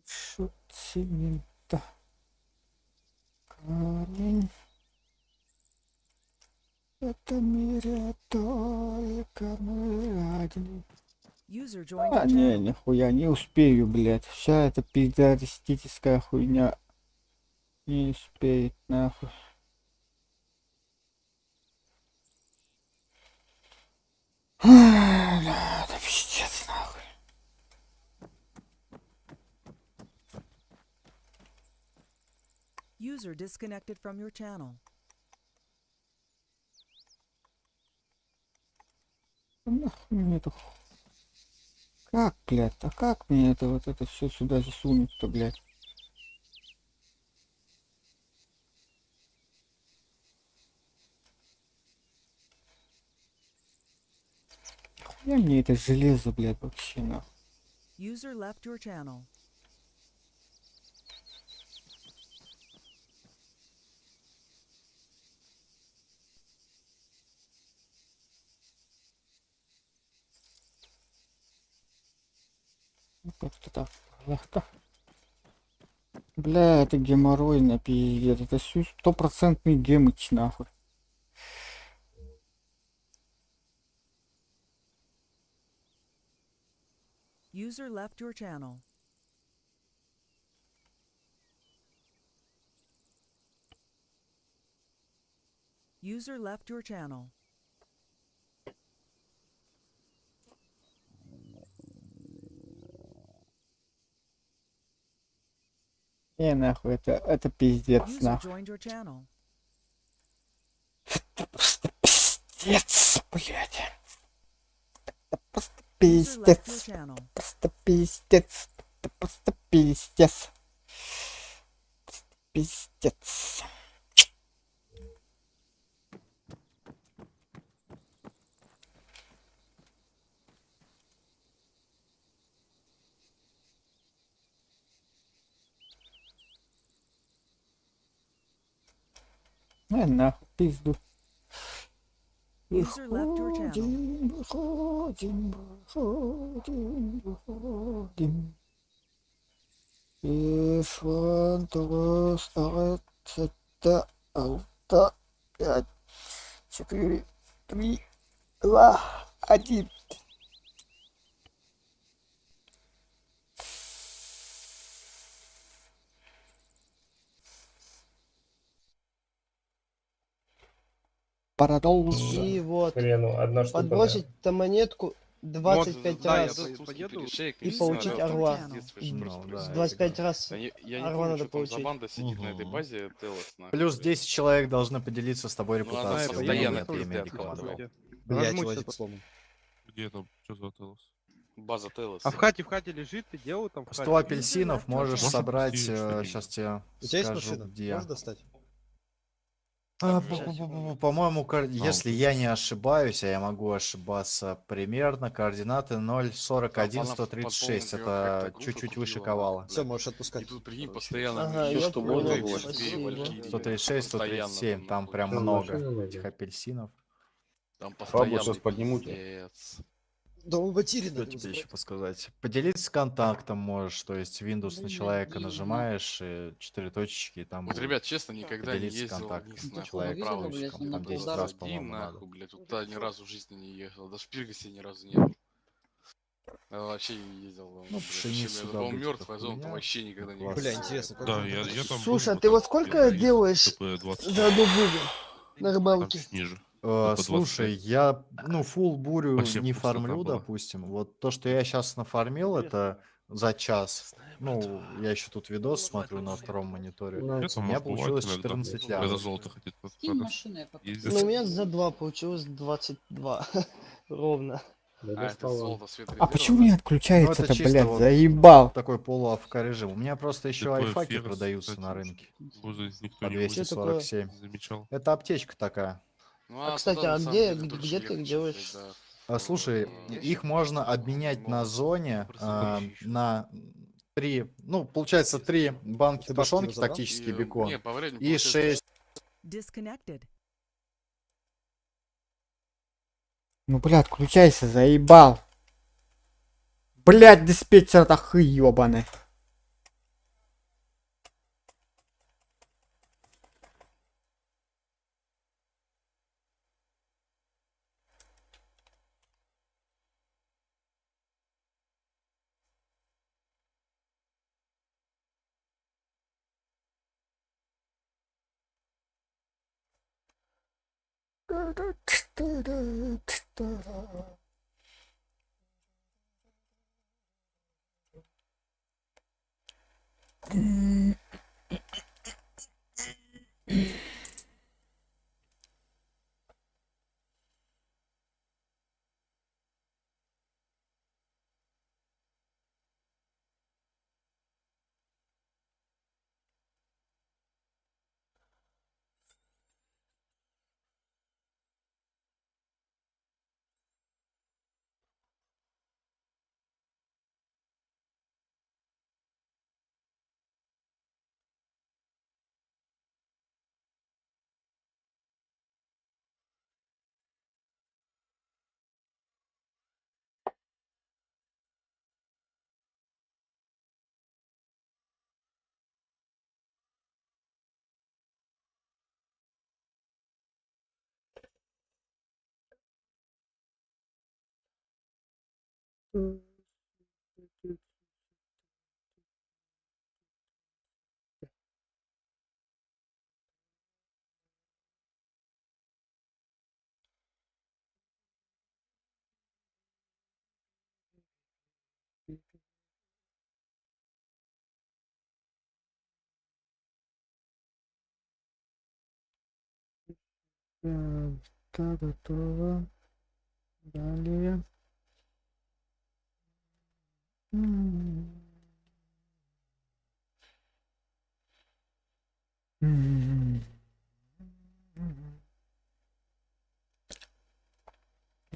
Шут цемента. Камень. В этом мире только мы одни. User joined А, your не, channel. нихуя, не успею, блядь. Вся эта пиздастическая хуйня не успеет, нахуй. Бля, это пиздец, нахуй. User disconnected from your channel. Нахуй мне это Как, блядь, а как мне это вот это все сюда засунуть-то, блядь? Хуя мне это железо, блядь, вообще нахуй. User left your channel. Ну, как-то так. Лахта. Бля, это геморройно, пиздец. Это всё стопроцентный гемыч, нахуй. User left your channel. User left your channel. Не, нахуй, это пиздец, User нахуй. joined your channel. Это просто пиздец, блядь. Это просто User left your пиздец. channel. Просто пиздец. Это просто пиздец. Просто пиздец. На нахуй, пизду. User left your channel. Выходим, выходим, выходим, выходим. Ишван, алта, пять, четыре, три, два, один. Продолжим. И вот, Хрену, одна штука, подбросить там монетку 25 да, я раз поеду. и получить орла. Ну, да, 25 раз Да я не орла помню, надо что там за получить. банда сидит на этой базе Телос, нахуй. Плюс 10 человек должны поделиться с тобой Ну, она репутацией. постоянно Нет, я пиздят, медикам отдал. Блядь, Нажму щас. Где там? Что за Телос? База Телос. А в хате лежит, ты делал там в 100 хате? апельсинов можешь Можно собрать, купить что-нибудь? сейчас тебе У тебя есть скажу, машина? где. Можешь достать? По-моему, А, если вот я не ошибаюсь, а я могу ошибаться примерно, координаты 0.41, Она 136, под полный это как-то группу чуть-чуть выше купила, ковала. Все, можешь отпускать. И тут, прикинь, постоянно Ага, всё, я что понял, можно было, спасибо. Валькирии, 136, постоянно 137, там прям находится. много этих апельсинов. Там Фабу постоянно сейчас поднимут. пиздец. Да он потери Что тебе еще подсказать? Поделиться контактом можешь, то есть Windows на человека нажимаешь, и четыре точечки, и там Вот, будет ребят, честно, никогда не поделиться ездил контактом вниз, нахуй, человека направо. ключиком. Там 10 раз, Один, по-моему, надо. нахуй, блядь, туда ни разу в жизни не ехал, даже в Пиргасе ни разу не был. Я вообще не ездил. там, Ну, блядь, вообще, пшеницу блядь, по-моему, добыть, это мертвая зона, там хуйня. вообще никогда не Класс. Бля, интересно, как Да, он я, там я там был, Слушай, а вот ты там во сколько где-то из делаешь КП-20. за одну бурю на Там рыбалке? чуть ниже. КП-25. Слушай, я, ну, фул бурю Вообще не вкусно там фармлю, было. допустим. Вот то, что я сейчас нафармил, это за час. Ну, я еще тут видос смотрю на втором мониторе. Я У там, меня может, бывает получилось иногда, 14 когда лямов. золото хотит Скинь продать. машину, я пока. Ездит. Ну, у меня за два получилось 22 ровно. А, это золото свет А резерва, почему да? не Ну, отключается это это, чисто блядь, вот заебал? такой полу-АФК режим. У меня просто еще ДП айфаки Ферзь, продаются кстати, на рынке Возле никто по не возит, 247. не замечал. Это аптечка такая. Ну, А, а кстати, туда, а на самом где, деле, дольше где ты ехать, их чем, делаешь? блядь, до Слушай, их можно обменять на зоне на три, ну, получается, три банки Ты башку тушенки, забрал? тактический И, бекон, не, по времени и получается, 6 Disconnected. Ну, бля, отключайся, заебал. Блядь, диспетчер это хуй ёбаный. Так, готово. Далее.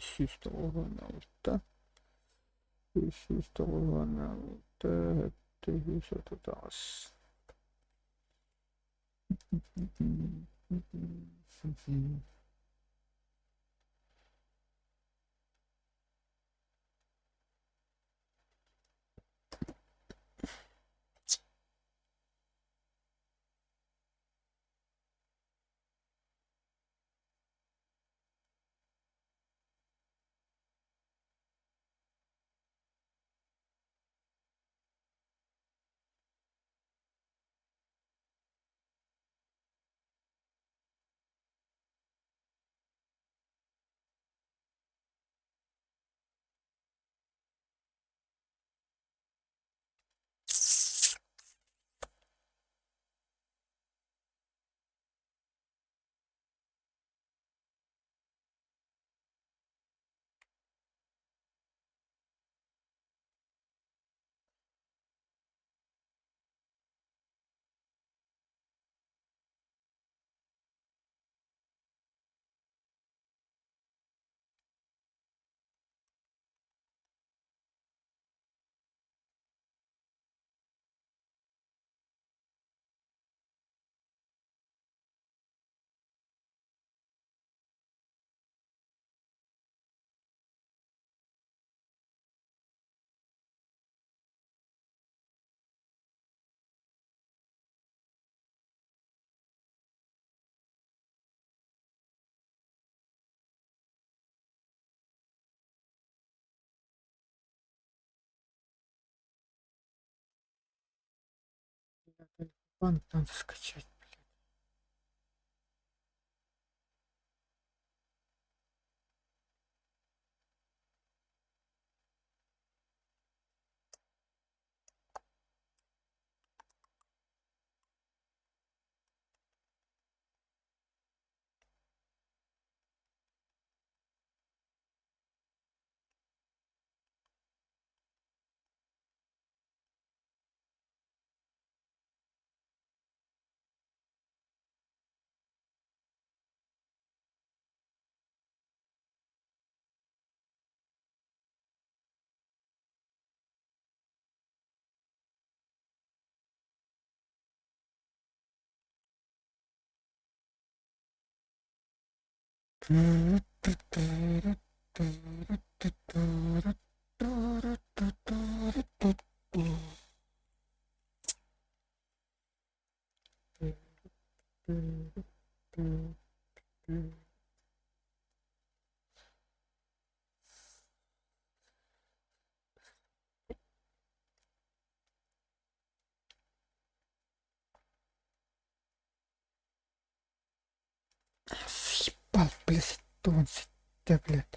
396, 396, 738. Банк надо скачать, блядь. Заебал. Блядь, 17, блядь.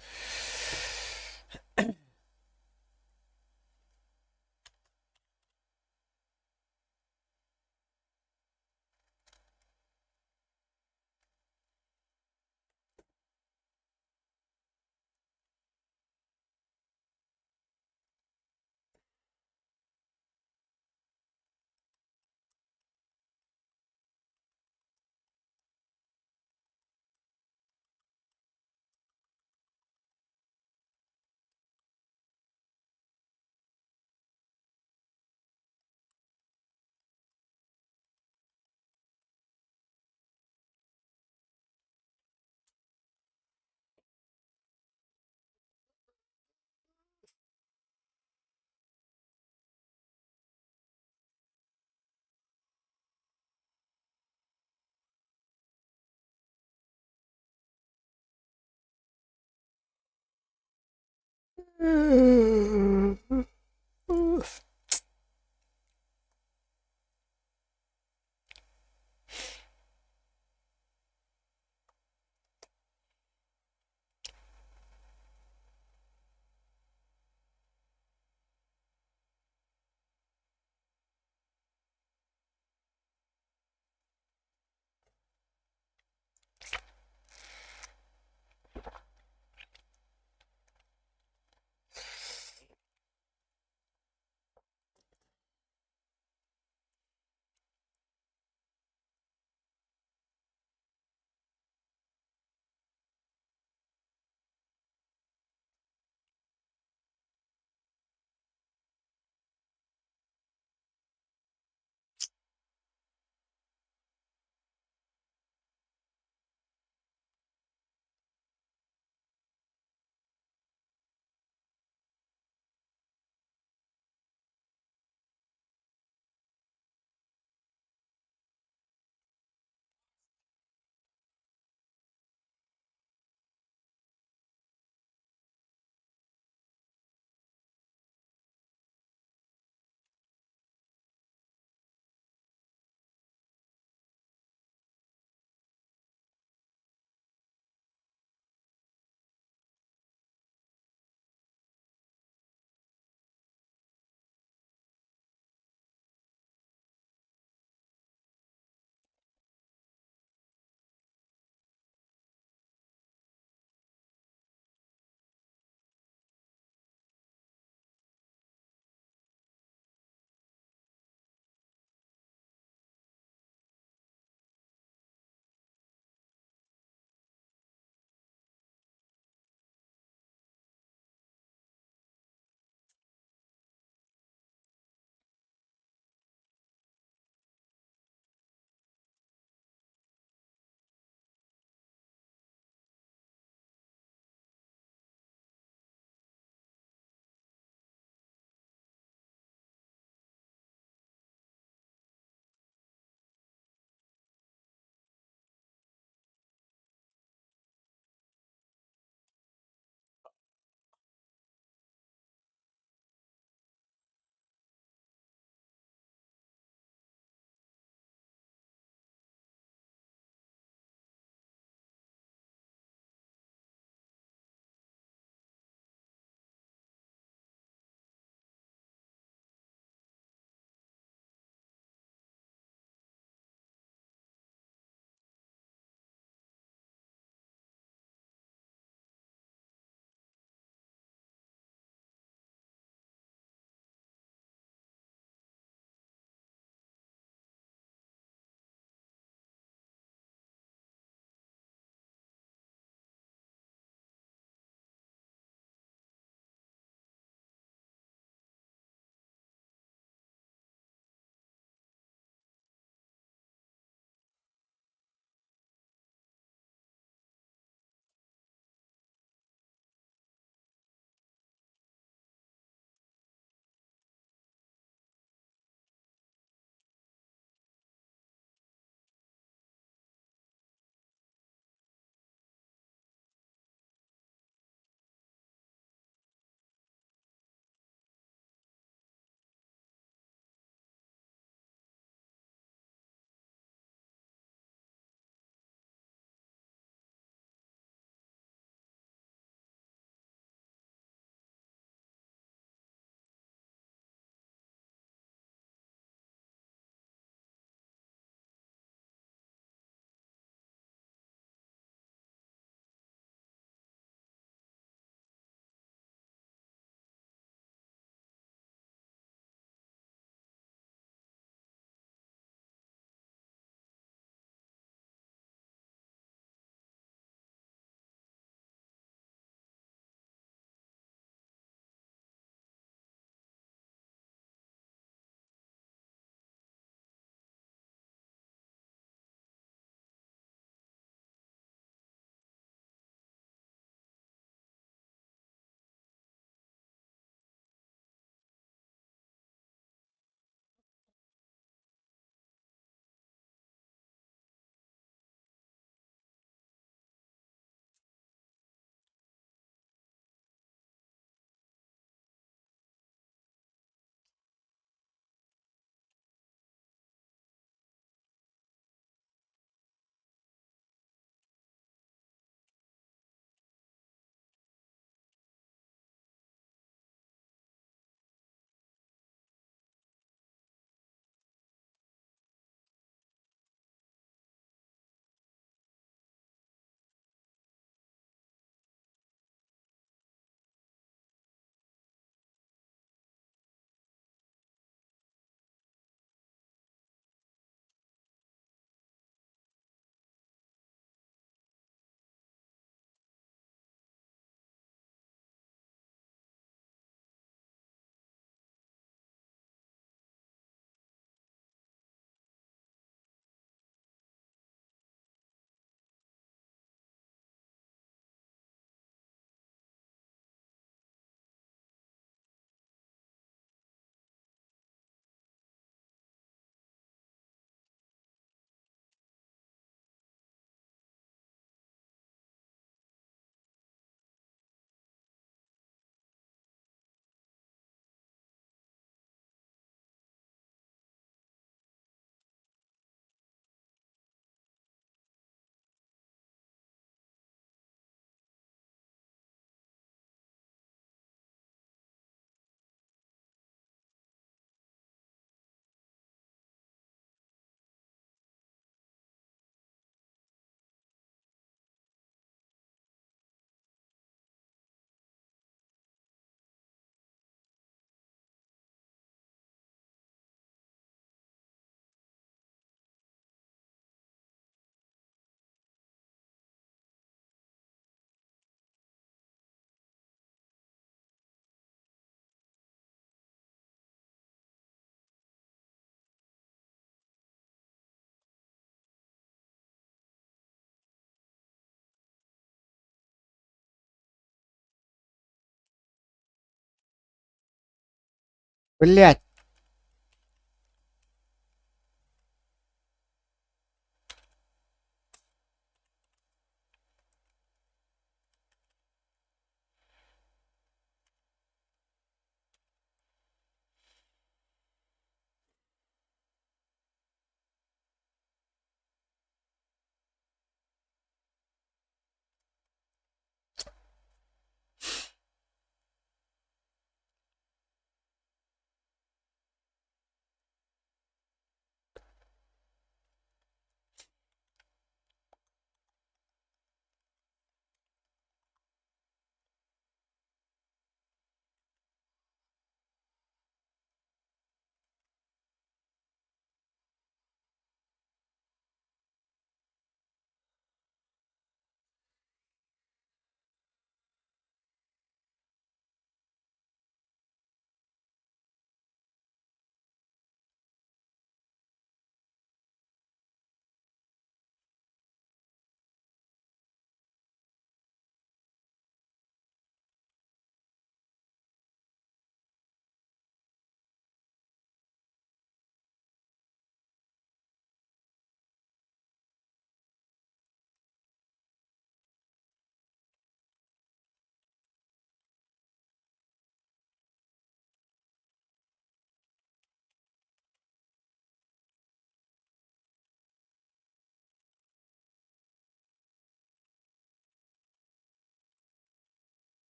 Блять!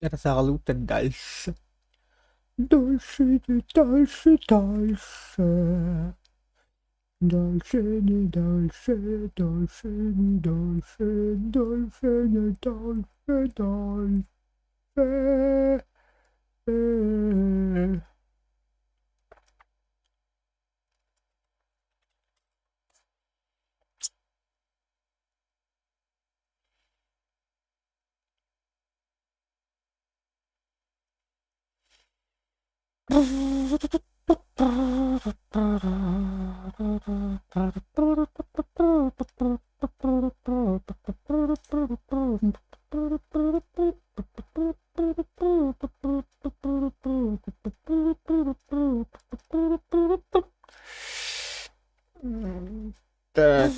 Саҕалыыта дальше. Дальше иди, дальше, дальше. Дальше, не дальше, дальше, не дальше, дальше, не дальше, дальше. Так.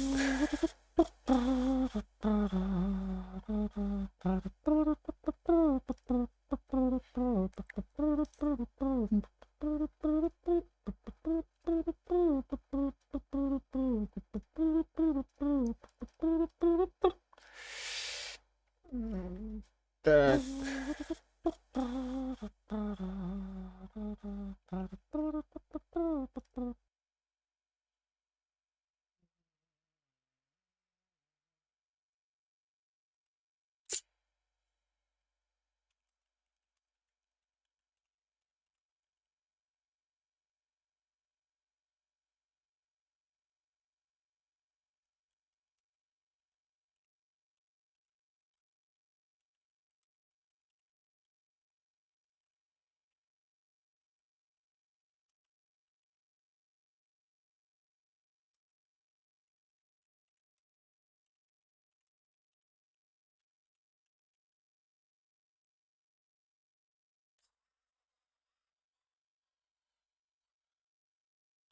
Так.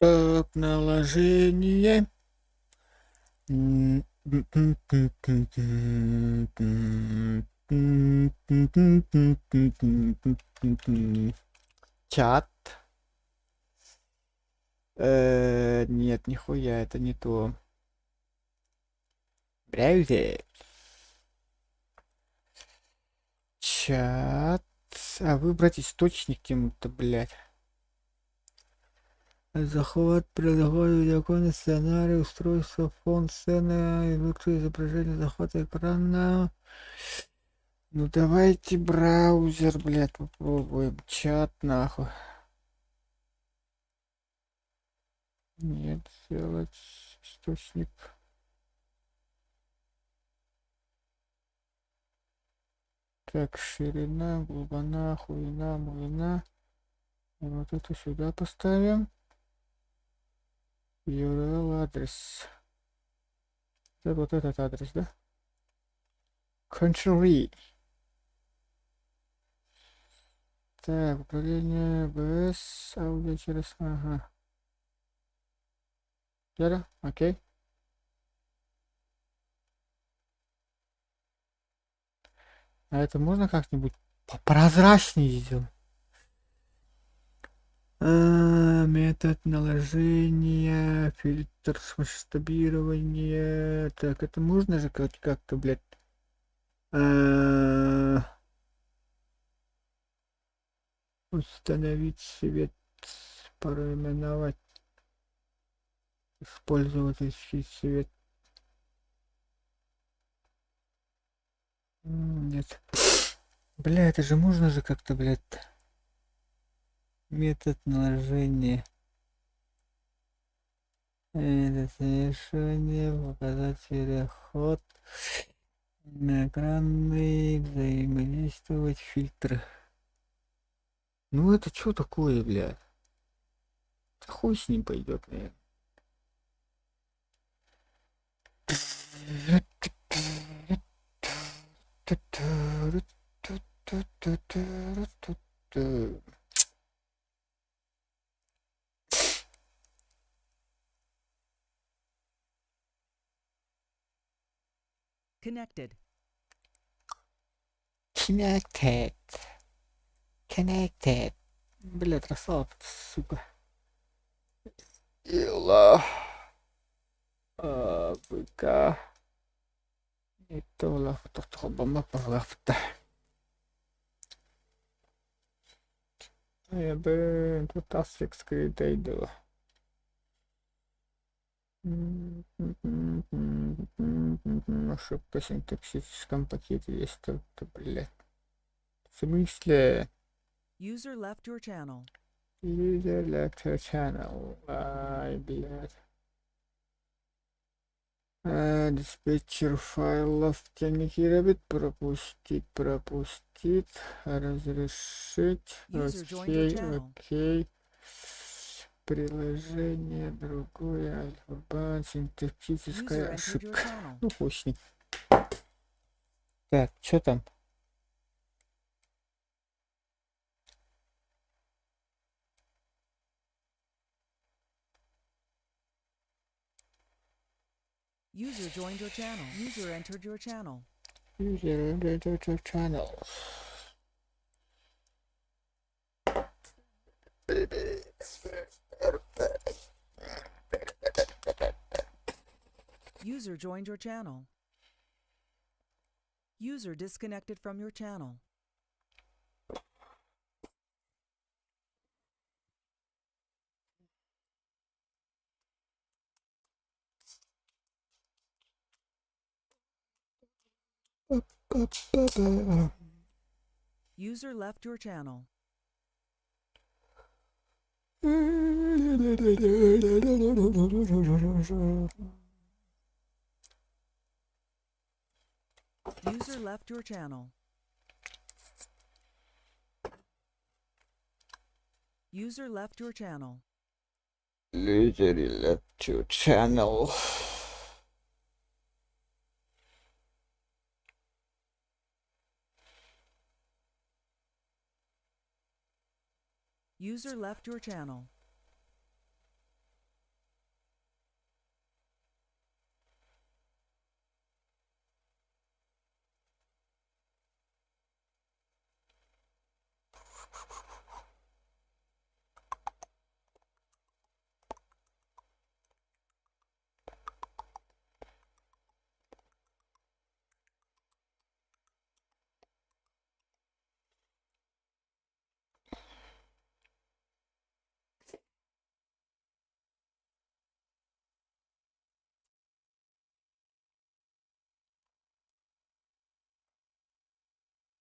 Так, наложение. Чат. Нет, нихуя, это не то. Браузер. Чат. А выбрать источник кем-то, блядь. Захват предлагаю видеокон, сценарий, устройство, фон, сцены, лучшее изображение захвата экрана. Ну давайте браузер, блядь, попробуем. Чат нахуй. Нет, сделать источник. Так, ширина, глубина, хуйна, муйна. Вот это сюда поставим. URL адрес. Это вот этот адрес, да? Ctrl-V. Так, управление БС, аудио через... Ага. Вера, окей. А это можно как-нибудь попрозрачнее сделать? Метод наложения, фильтр масштабирования. Так, это можно же как-то, блядь. Установить цвет, проименовать использовательский цвет. Нет. Бля, это же можно же как-то, блядь. Метод наложения. Это смешивание, показать переход на экранный, взаимодействовать фильтры. Ну это что такое, блядь? Да хуй с ним пойдет, наверное. Connected. Connected. Connected. Блядь, расслаб, сука. Ила. А, ВК. Не то лафта. Я бы тут асфикс критейдила. Ошибка в синтаксическом пакете есть только, блядь. В смысле? User left your channel. User left your channel. Ай, блядь. Диспетчер файлов Тенхирабит пропустить, пропустить, разрешить. User joined your Окей, channel. окей. Приложение другое, альфа-бан, синтетическая User entered your ошибка. channel. Ну, хуй с ним. Так, чё там? User joined your channel. User entered your channel. User entered your channel. User joined your channel. User disconnected from your channel. User left your channel. User left your channel. User left your channel. User left your channel. User left your channel.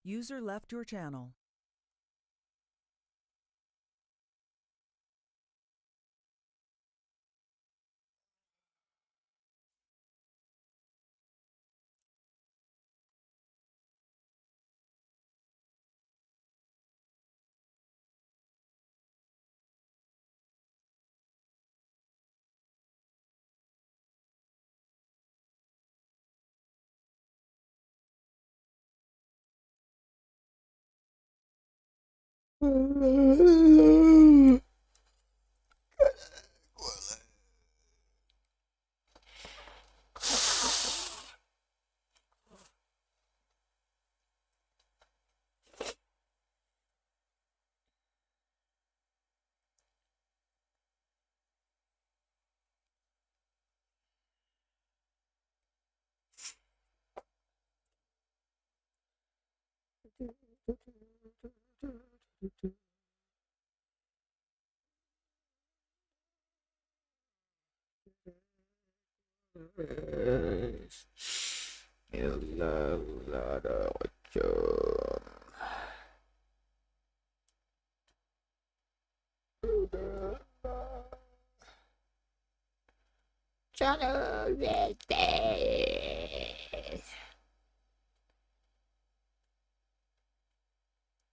User left your channel.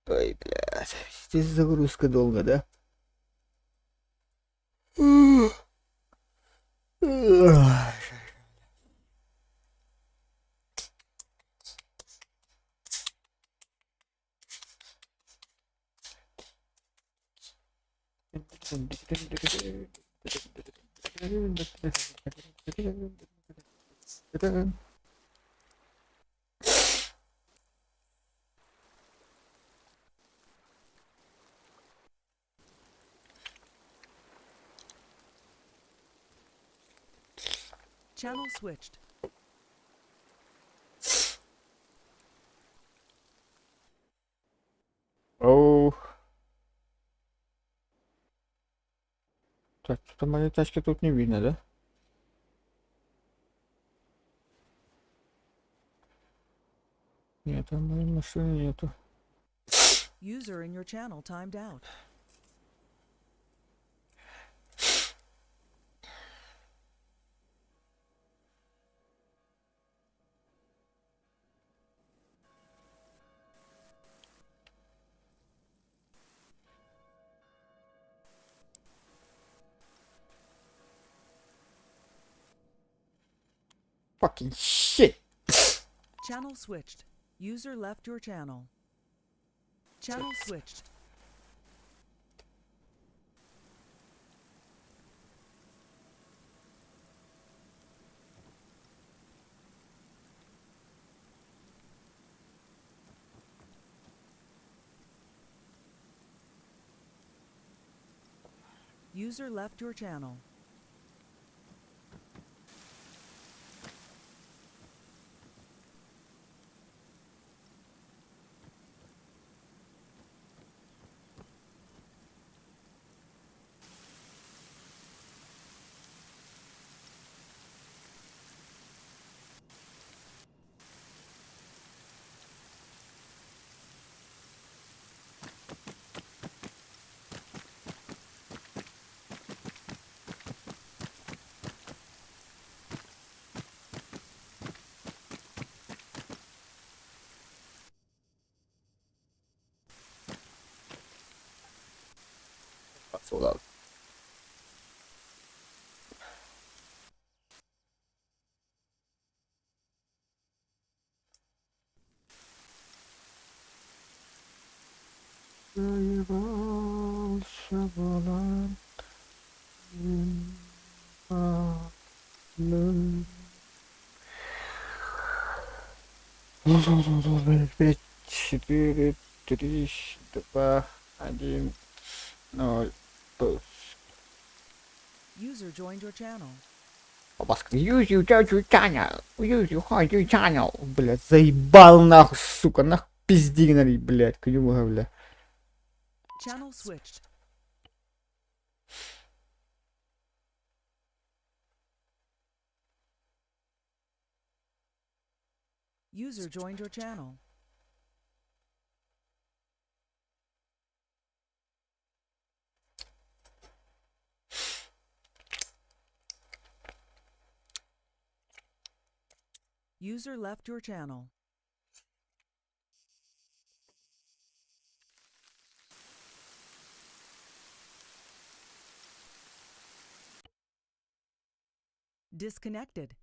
Ой, блядь, здесь загрузка долго, да? Channel switched. Оу. Так, что-то моей тачки тут не видно, да? Нет, там моей машины нету. User in your channel timed out. Fucking shit! Channel switched. User left your channel. Channel switched. User left your channel. Sold out. Заебался волан, Пять, четыре, три, два. 1, 0, 9. User joined your channel. Баска. User joined your channel. User joined your channel. Блядь, заебал нахуй, сука, нахуй пизди налить, блядь, клюга, бля. Channel switched. User joined your channel. User left your channel. Disconnected.